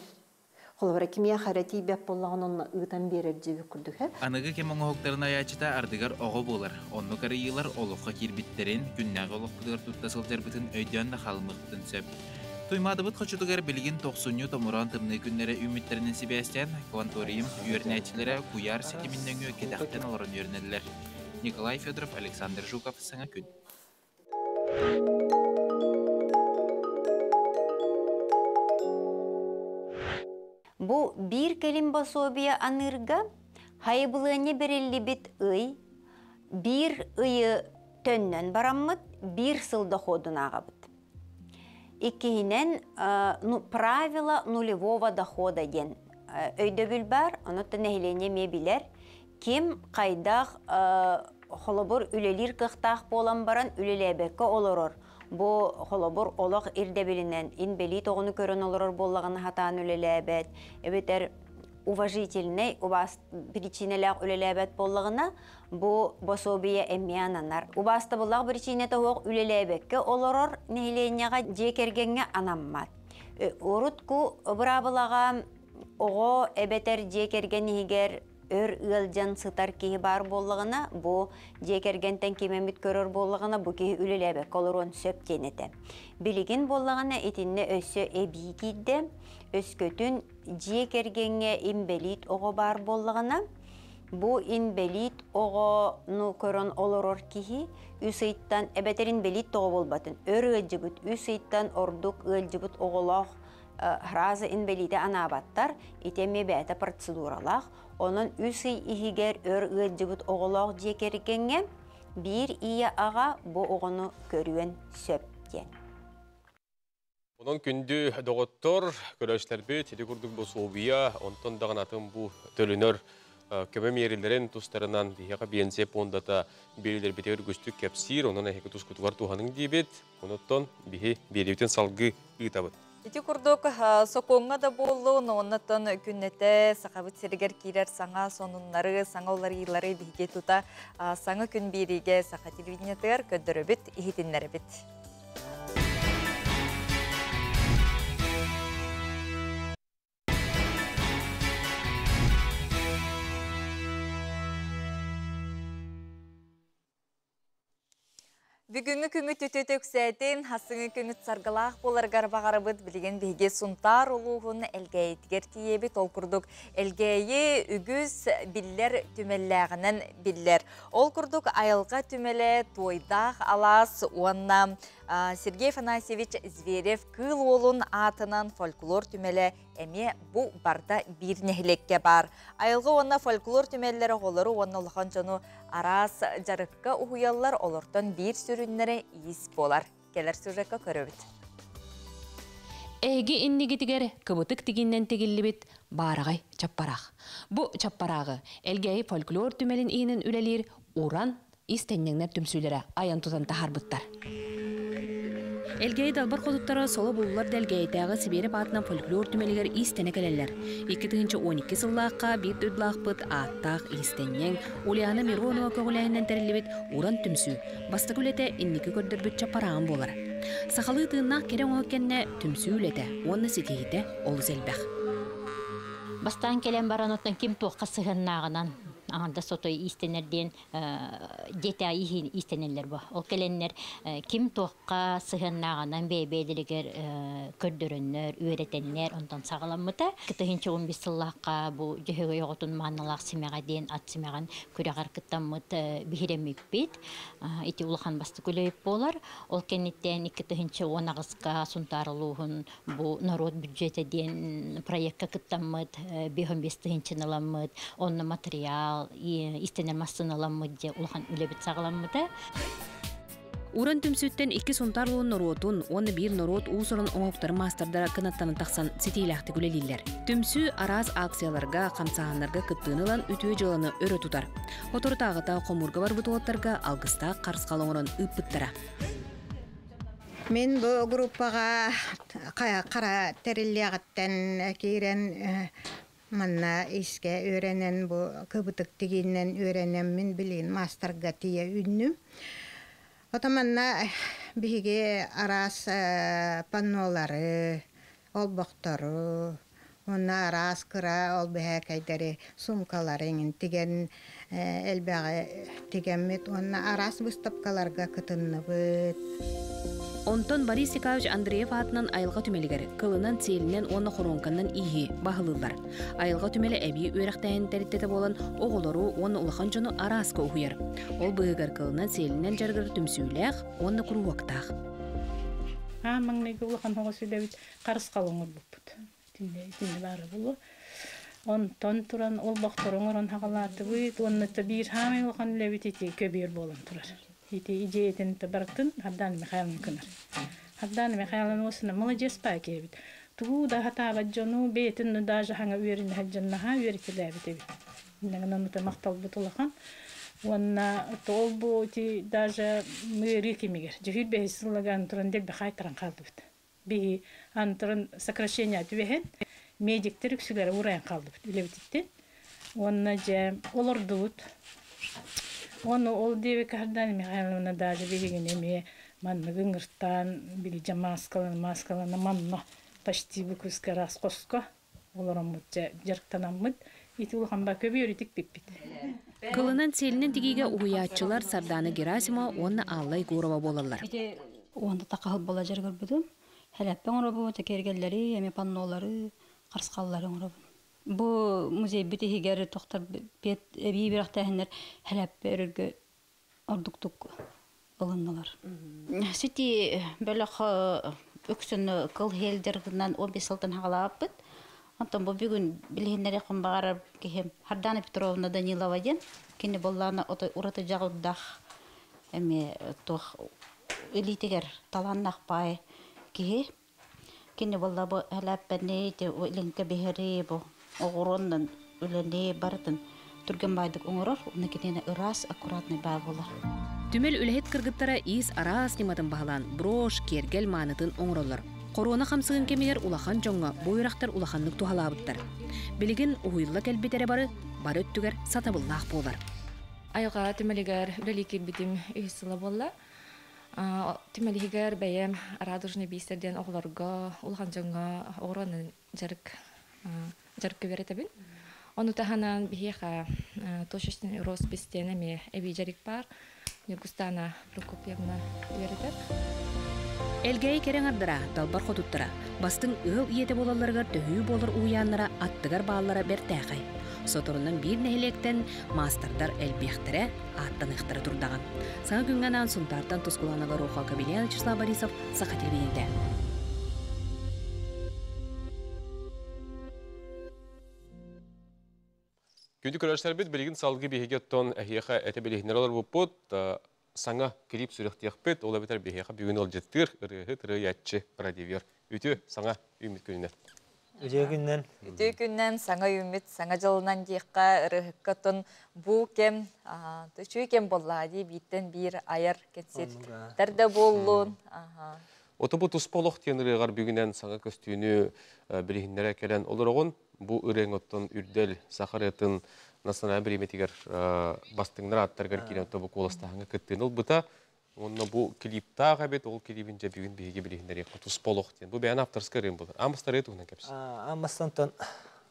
Холобура кимиэхэ эрэ тиийбэт буоллаҕына онно ыытан биэрэр диэбит курдук ээ. Аныгы кэм оҥоһуктарын айааччыта ардыгар оҕо буолар. Оннук арыйыылар олоххо киирбиттэрин, күннээҕи олохпутугар тутта сылдьарбытын өйдөөн да хаалымыахпытын сөп. Туймаадабыт хочотугар билигин тохсунньу томороон тымныы күннэрэ үүммүттэринэн сибээстээн, Кванториум үөрэнээччилэрэ куйаар ситимин нөҥүө кэтэхтэн олорон үөрэнэллэр. Николай Федоров, Александр Жуков, Саҥа күн. Бу биир кэлим босуобуйа аныырга хайыбылыанньа бэриллибит ый биир ыйы төннөн бараммыт биир сыл доходун ааҕабыт. Иккиһинэн, ну, правило нулевого дохода диэн өйдөбүл бар, онуттан нэһилиэнньэ эмиэ билэр. Ким хайдах холобур үлэлиир кыахтаах буолан баран үлэлээбэккэ олорор, бу холобур олох ирдэбилинэн инбэлиит оҕону көрөн олорор буоллаҕына хатаан үлэлээбэт, эбэтэр уважительнай убаас причинэлээх үлэлээбэт буоллаҕына, бу босуобуйа эмиэ ананар. Убаастабыллаах причинэтэ суох үлэлээбэккэ олорор нэһилиэнньэҕэ дьиэ кэргэҥҥэ анаммат. Урутку быраабылаҕа оҕо эбэтэр дьиэ кэргэн иһигэр өр ыалдьан сытар киһи баар буоллаҕына, бу дьиэ кэргэнтэн ким эмит көрөр буоллаҕына, бу киһи үлэлээбэккэ олоруон сөп диэн этэ. Билигин буоллаҕына итиннэ өссө эбии киирдэ. Өскөтүн дьиэ кэргэҥҥэ инбэлиит оҕо баар буоллаҕына, бу инбэлиит оҕону көрөн олорор киһи үс ыйтан эбэтэр инбэлиит тоҕо буолбатын өр ыалдьыбыт үс ыйтан ордук ыалдьыбыт оҕолоох раза инбэлиити анаабаттар, ити эмиэ бэйэтэ процедуралаах. Онон үс ый иһигэр өр ыалдьыбыт оҕолоох дьиэ кэргэҥҥэ биир ийэ аҕа бу оҕону көрүөн сөп диэн. Онон күндү доҕоттор, көрөөччүлэрбит, ити курдук босуобуйа, онтон даҕаны атын бу төлөнөр көмө миэрэлэрин тустарынан биһиэхэ биэнсийэ пуондата биэриилэрбитигэр үгүстүк кэпсиир, онон эһиги тускутугар туһаныҥ диибит. Онуттан биһи биэриибитин салгыы ыытабыт. Ити курдук сокуоҥҥа да буоллун, оннотон күннэтэ Сахабыт сиригэр киирэр саҥа сонуннары, саҥа уларыйыылары биһиги тута саҥа күн биэриигэ Саха телевидениетыгар көрдөрөбүт, иһитиннэрэбит. Бүгүҥҥү күҥҥүт үтүө үксээтин, хассыҥы күҥҥүт саргылаах буоларыгар баҕарабыт. Билигин биһиги Сунтаар улууһун Элгээйитигэр тиийэбит. Ол курдук Элгээйи үгүс биллэр түмэллээҕинэн биллэр. Ол курдук айылҕа түмэлэ Туойдаах алаас уонна Сергей Афанасьевич Зверев Кыыл Уолун аатынан фольклор түмэлэ эмиэ бу барда биир нэһилиэккэ баар. Айылҕа уонна фольклор түмэллэрэ оҕолору уонна улахан дьону араас дьарыкка уһуйаллар, олортон биир сүрүннэрэ иис буолар. Кэлэр сюжекка көрөбүт. Эһиги иннигитигэр кыбытык тигиннэн тигиллибит баараҕай чаппараах. Бу чаппарааҕы Элгээйи фольклор түмэлин иһинэн үлэлиир Уран истэнньэҥнэр түмсүүлэрэ айан тутан таһаарбыттар. Элгээйи далбар хотуттара соло буллар да Элгээйитээҕи Сибиэрэп аатынан фольклор түмэлигэр иистэнэ кэлэллэр. 2012 сыллаахха биир дойдулаахпыт ааттаах иистэнньэҥ Ульяна Миронова көҕүлээһинэн тэриллибит Уран түмсүү бастакы үлэтэ инники көрдөрбүт чаппарааҕым буолар. Сахалыы тыыннаах кэрэ оҥоһук кэннэ түмсүү үлэтэ уонна ситиһиитэ олус элбэх. Бастаан кэлэн баран оттон ким туохха сыһыаннааҕынан аҥардас сотой иистэнэр диэн дьиэтээҕи иистэнэллэр бу. Ол кэлэннэр ким туохха сыһыаннааҕынан бэйэ-бэйэлэригэр көрдөрөннөр, үөрэтэннэр онтон саҕаламмыта. 2015 сыллаахха бу Дьөһөгөй оҕотун маанылаах симэҕэ диэн ат симэҕин күрэҕэр кыттаммыт биһирэммиппит. Ити улахан бастакы үлэбит буолар. Ол кэнниттэн 2018-ка Сунтаар улууһун бу норуот бюджета диэн проекка кыттаммыт, 55 тыһыынчаны ыламмыт, онно материал, истэнэр массыына ыламмыт дьэ улахан үлэбит саҕаламмыта. Уран түмсүүттэн икки Сунтаар улуун норуотун уонна биир норуот уус-уран оҥоһуктарын маастардара кынаттанан тахсан ситиилээхтик үлэлииллэр. Түмсүү араас акцияларга, хамсааһыннарга кыттыыны ылан үтүө дьыаланы өрө тутар. Соторутааҕыта хомуурга барбыт уолаттарга алгыстаах харысхал оҥорон ыыппыттара. Мин бу группаҕа хара тэриллиэҕиттэн киирэн манна искэ үөрэнэн бу кыбытык тигиинэн үөрэнэммин билигин маастарга тиийэ үүннүм. Ото манна биһиги араас паннолары, олбохтору, уонна араас кыра ол бэһээкэйдэри суумкалары иҥин тигэн элбэҕи тигэммит уонна араас быыстапкаларга кытынныбыт. Онтон Борис Николаевич Андреев аатынан айылҕа түмэлигэр кылынан, сиэлинэн уонна хоруоҥканан ииһи баһылыыллар. Айылҕа түмэлэ эбии үөрэхтээһин тэрилтэтэ буолан оҕолору уонна улахан дьону арааска уһуйар. Ол быыһыгар кылынан, сиэлинэн дьарыгырар түмсүүлээх уонна куруһуоктаах. Аан маҥнайгы улахан оҕо сүлэбит харысхал оҥорбуппут. Итиннэ баара буолуо. Онтон туран олбохтору оҥорон хаҕалаатыбыт уонна биир хаамай улахан үлэбит ити көбүөр буолан турар. Ити идеятын барытын Ардана Михайловна кынар. Ардана Михайловна осына молодец паакебит. Тугу да хатаабат дьону бэйэтин даже хаҥа үөрүнэ сылдьаннаха үөрэтилээбит эбит. Иннагынан махталбыт улахан. Уонна ол бу ити даже мыырыы кимигэр. Дьүһүр бэһис сыллаган туран дэлби хайтаран хаалдыбыт. Биһи антырын сокращение түбэһэн медиктер үксүлэрэ урайан хаалдыбыт үлэбититтен. Уонна дьэ олордубут. Уонна ол диэбиккэ Ардана Михайловна даже биһигини эмиэ манныгы ыҥыртаан били маскалана маскалана манна почти выпуска раз хоско олороммут дьэ дьарыктанаммыт ити улахан ба көбүөрүтүк биппит. Кылынан сиэлинэн тигиигэ уһуйааччылар Сардана Герасимова уонна Алла Егорова буолаллар. Уонда тақаһыл бола жаргырбытым. Хәләппен оҥоробун, кергеллери, эми паннолары, харысхаллары оҥоробун. Бу музей бит иһигэр тохтор бет эбии бирахтээһиннэр хәләппе өрөргө ордуктук ылынналар. Сити бөлөх үксүн кыл хелдергынан 15 сылтан хагалааппыт. Онтон бу бүгүн билиһиннери хомбагарар киһим Хардана Петровна Данилова диэн кини боллаана ураты жагылдах эми туох илиитигэр талааннах паай киһи. Кини болла бу хәләппәни те илинке биһери бу оҕуруоннан үлэни барытын түргэн байдык оҥорор, уна кинини ырас аккуратный баа болар. Түмэл үлэһит кыргыттара иис араас ньыматын баһылаан брошь, киэргэл маанытын оҥороллор. Корона хамсыгын кэмигэр улахан дьоҥҥо бу үөрэхтэр улаханнык туһалаабыттар. Билигин уһуйулла кэлбит эрэ бары бары өттүгэр сатабыллаах буолар. Айылҕа түмэлигэр үлэлии киирбитим үһүс сыла буолла. Түмэлигэр бэйэм радужный бисер диэн оҕолорго, улахан дьоҥҥо оҕуруонан дьарык дьарык көбөретебин. Ону таһынан биһиэхэ точечный роспись диэн эмиэ эбии дьарык бар. Ньургустана Прокопьевна үөрэтэр. Элгээйи кэрэ аҥардара, далбар хотуттара, бастыҥ ыал ийэтэ буолалларыгар төһүү буолар уһуйааннара аттыгар бааллара бэртээхэй. Соторунан биир нэһилиэктэн маастардар элбиэхтэрэ, ааттаныахтара турдаҕа. Саҥа күҥҥэ анаан Сунтаартан Тускулаана Горохова, Кабельян Вячеслав Борисов, Саха телевидениетэ. Күндү көрөөччүлэрбит, билигин салгыы биһиги оттон эһиэхэ этэ билиһиннэрэ олорбуппут саҥа клип сүрэхтиэхпит, ол эбэтэр биһиэхэ бүгүн ыалдьыттыыр ырыаһыт, ырыайааччы Радивер. Үтүө саҥа үүммүт күнүнэн. Үтүө күннэн. Үтүө күннэн, саҥа үүммүт саҥа дьылынан диэххэ, ырыаһыкка оттон бу кэм үчүгэй кэм буоллаҕа дии, бииртэн биир айар кэнсиэртэр да буоллун. Ото бу туспа олох диэн ырыаҕар бүгүнэн саҥа көстүүнү билиһиннэрэ кэлэн олороҕун. Бу ырыаҥ оттон Үрдэл саха ырыатын национальнай бириэмэтигэр бастыҥнар ааттарыгар киирэн оттон бу куоластааһыҥҥа кыттыыны ылбыта. Уонна бу клиптаах эбит, ол клибин дьэ бүгүн биһиги билиһиннэриэххэ туспа олох диэн. Бу бэйэн авторскай ырыам буолар. Аамастар ырыа туһунан кэпсээ. Аамастантан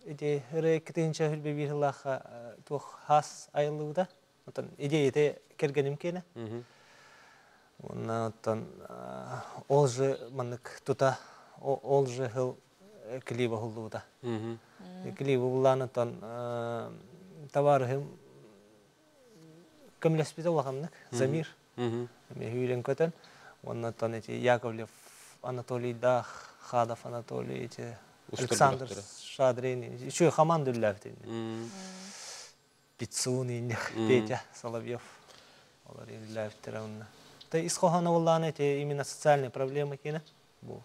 ити ырыа 2021 сыллаахха туох хаас айыллыбыта. Оттон идеята кэргэним киэнэ. Уонна оттон ол же маннык тута ол же хыл клип оһуллубута. Клип буллаан оттон табаарыһым көмөлөспүтэ улаханнык Замир. Эми сүүрэн көтөн уонна оттон ити Яковлев Анатолийдаах Хадов Анатолий ити Александр Шадрин үчүгэй команда үллээбит Пиццун Петя Соловьев олор үллээбиттэрэ онно. Та ис хоһооно буоллаҕына ити именно социальная проблема киэнэ. Бу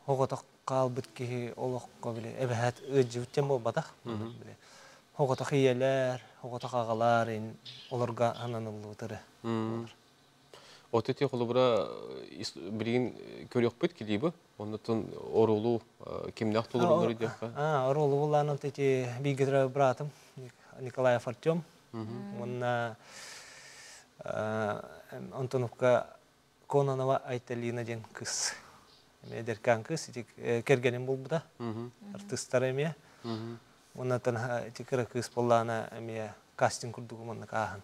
оҕотох хаалбыт киһи олоххо били эбэһээт ыалдьыбыт диэн буолбатах. Били оҕотох ийэлэр, оҕотох аҕалар олорго ананыллыбыт ырыа. От ити холобура билигин көрүөхпүт клибы, оннутун оруолу кимнээх толоруллар диэххэ? Оруолу буллаан ити бииргэ братым Николаев Артем. Уонна Антоновка Кононова Айталина диэн кыыс. Эмиэ эдэркээн кыыс, ити кэргэним булбута. Артыыстара эмиэ. Уонна ити кыра кыыс буоллаҕына эмиэ кастинг курдук маннык ааһан.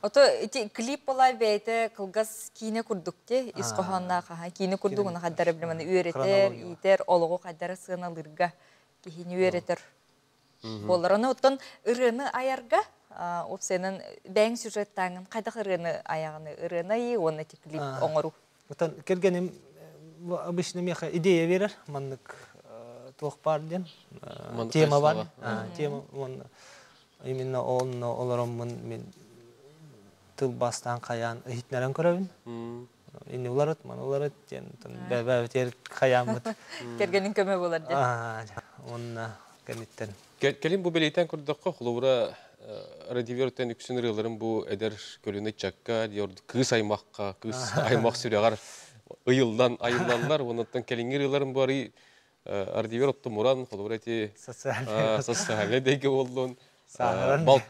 Ото ити клип буолаа бэйэтэ кылгас киинэ курдук те ис хоһоонноох аха киинэ курдук уна хайдара билиманы үөрэтэр, иитэр, олоҕу хайдара сыаналыырга киһини үөрэтэр буолар. Ону оттон ырыаны айарга уопсайынан бэйэҥ сюжеттааҥын хайдах ырыаны айаҕыны ырыаны айыы уонна ити клип оҥоруу. Оттон кэргэним обычно миэхэ идея берер маннык туох баар диэн тема бар тема уонна именно онно олороммун мин тылбаастаан хайаан иһитинэрэн көрөбүн инни уларыт маны уларыт диэн бэбэбитер хайааммыт кэргэнин көмө болар диэн уонна кэнниттэн Кэлин бу бэлиэтээн көрдөххө, холобура Радивертен үксүн ырыаларын бу эдэр көлүнэ ыччакка, кыыс аймахха, кыыс аймах сүрэҕэр ыйыллан айыллаллар. Оннуттан кэлиҥҥи ырыаларын бу арый Радивер оттомуран, холобура ити социальный дэйгэ буоллун,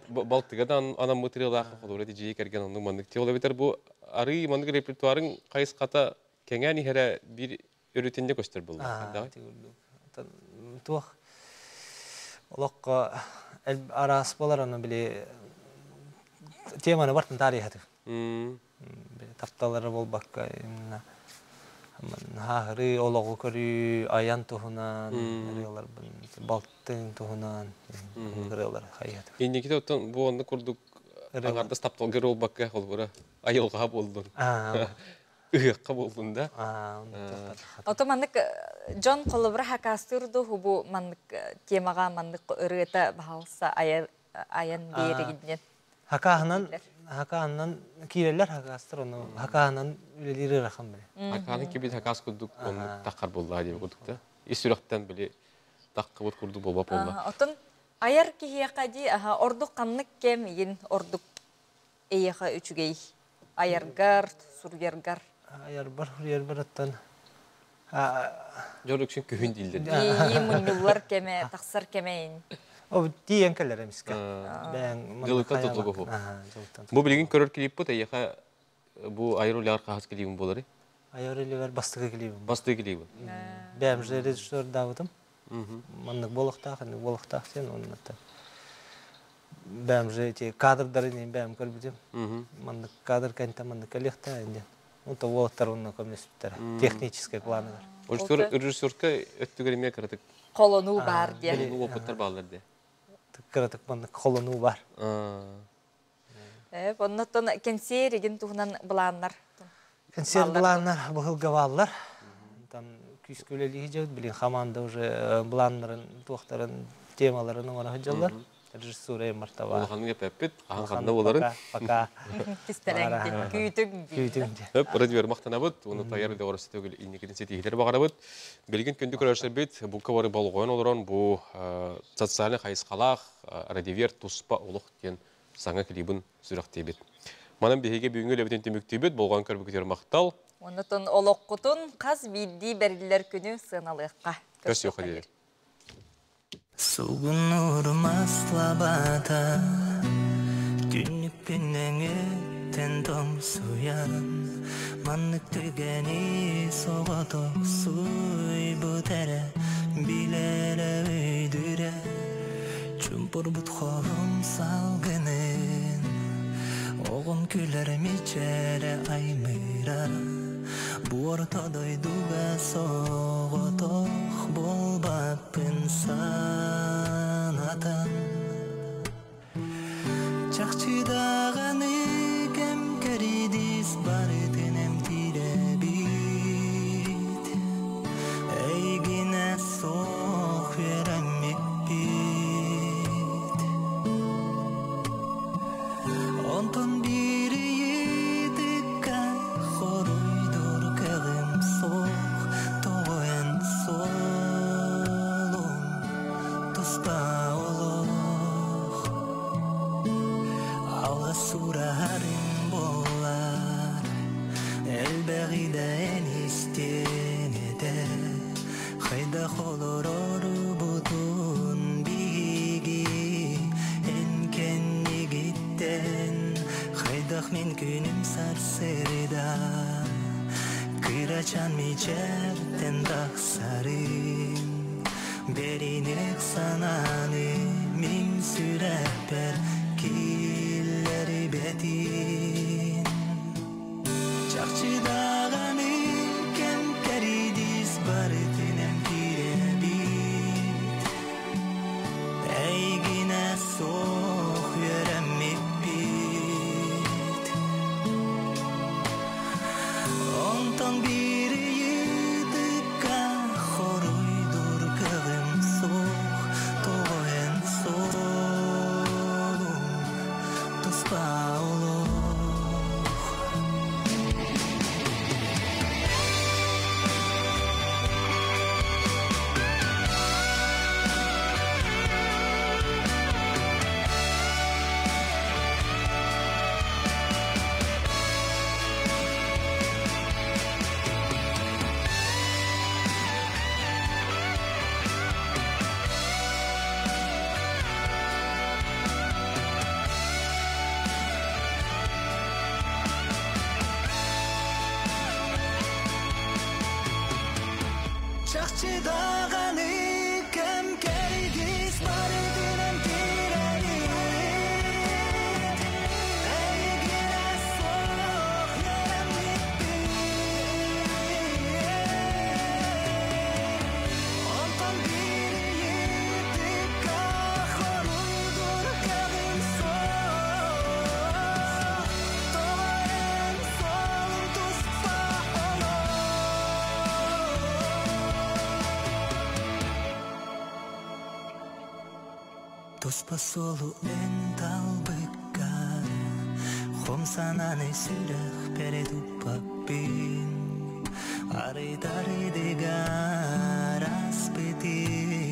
балтыга да анаммыт ырыалаах, холобура ити дьиэ кэргэн оннук маннык. Ол эбэтэр бу арый маннык репертуарын хайысхата кэҥээн иһэрэ биир өрүтүнде көстөр буолла. Туох олоххо араас болар аны били теманы бартын тарихаты. Тапталары болбакка именно хааһырыы олоҕу көрүү айан туһунан ырыаларбын балтын туһунан ырыалар хайыат. Инниките оттон бу онно курдук аңардас тапталга болбакка холбура айылҕа болдун. Ыһыахха буоллун да. Ото маннык дьон холобура хакаастыыр дуу бу маннык темаҕа маннык ырыата баһалса айан биэригиннен. Хакааһынан хакааһынан киирэллэр хакаастар ону хакааһынан үлэлиир ыарахан били. Хакааны кибит хакаас курдук оннук таххар буоллаа диэн курдук да. Ис сүрэхтэн били таххыбыт курдук буолба буолла. Оттон айар киһиэхэ дии ордук ханнык кэм иин ордук эйиэхэ үчүгэй айаргар, суруйаргар? Айарбар, суруйарбар оттон Дьон үксүн күһүн дииллэр. Иэйии мунньуллар кэмэ, тахсар кэмэйин. О, тиийэн кэлэр эмискэ. Дьылыттан тутулугу. Бу билигин көрөр клиппут эйиэхэ бу айар үлэҕэр хаһыс клибин буолары? Айар үлэбэр бастакы клибим. Бастакы клибин. Бэйэм же режиссердаабытым. Маннык буолуохтаах, инник буолуохтаах диэн оннуттан. Бәм же эти кадрдары не бәм көрбүтүм. Маннык кадр кэнтэ маннык кэлиэхтэ диэн. Онто уолаттар онно көмөлөспүттэр. Технический планыгар. Режиссер режиссерка өттүгэр эмиэ кыратык Холонуу бар диэн. Холонуу опыттар бааллар диэ. Кыратык маннык холонуу бар. Оннотон кэнсиэр игин туһунан былааннар. Кэнсиэр былааннар быһылга бааллар. Там күүскэ үлэлии дьэбит, билин команда уже былааннарын, туохтарын, темаларын оҥоро сылдьаллар. Режиссура мартаба. Улаханнык эппэппит, хаһан ханна боларын. Пока. Кистэлэҥ күүтүҥ. Күүтүҥ. Өп, радио мактанабыт, уну таяр үлэ оросты төгүл инникитин ситиһилер багарабыт. Билигин күндү көрөрсөрбүт, бу кабары болгойон олорон бу социальный хайысқалаах радиовер туспа олох диэн саҥа клибын сүрэхтиибит. Манан биһиги бүгүҥҥү үлэбитин түмүктүүбүт, болҕойон көрбүкүтүгэр махтал. Оннотон олоххутун хас биирдии бэриллэр күнү сыаналыахха. Көрсүөххэ диэри. Сугунур маслабата Түннүкпүн өҥөттөн тоҥсуйан Маннык түгэни соҕотох суйбут эрэ Билэрэ өйдүүрэ Чумпурбут холум салгынын Оҕом күлэр мичээрэ аймыыра Бу орто дойдуга соҕотох буолбаппын санатан Чахчы даҕаны кэм кэридис барытын эмтиирэбит Эйигинэ суох үөрэммиппит Онтон биир ыйытыкка хоруйдуур кыаҕым суох Тоҕо эн суолуҥ туспа олох Алҕас сураһарым буоллар элбэҕи да эн истиэҥ этэ Хайдах олорорбутун биһиги эн кэннигиттэн Хайдах мин күнүм сарсыарда Кырачаан мичээртэн тахсарын Бэриник санааны мин сүрэхпэр киллэрбэтин Чахчы даҕаны кэм кэридис барытын эмтиирэбит Эйигинэ суох үөрэммиппит Онтон биир ыйытыкка хоруйдуур кыаҕым суох Тоҕо эн суолуҥ туспа олох. Чахчы даҕаны кэм кэрдиис барытынан тирэбит Эйигинэ суох үөрэммиппит Онтон биир ыйытыкка хоруйдуур кыаҕым суох Тоҕо эн суолуҥ туспа олох. Туспа суолу эн талбыккар Хом санааны сүрэхпэр туппаппын Арыйтарыдыгар аспытын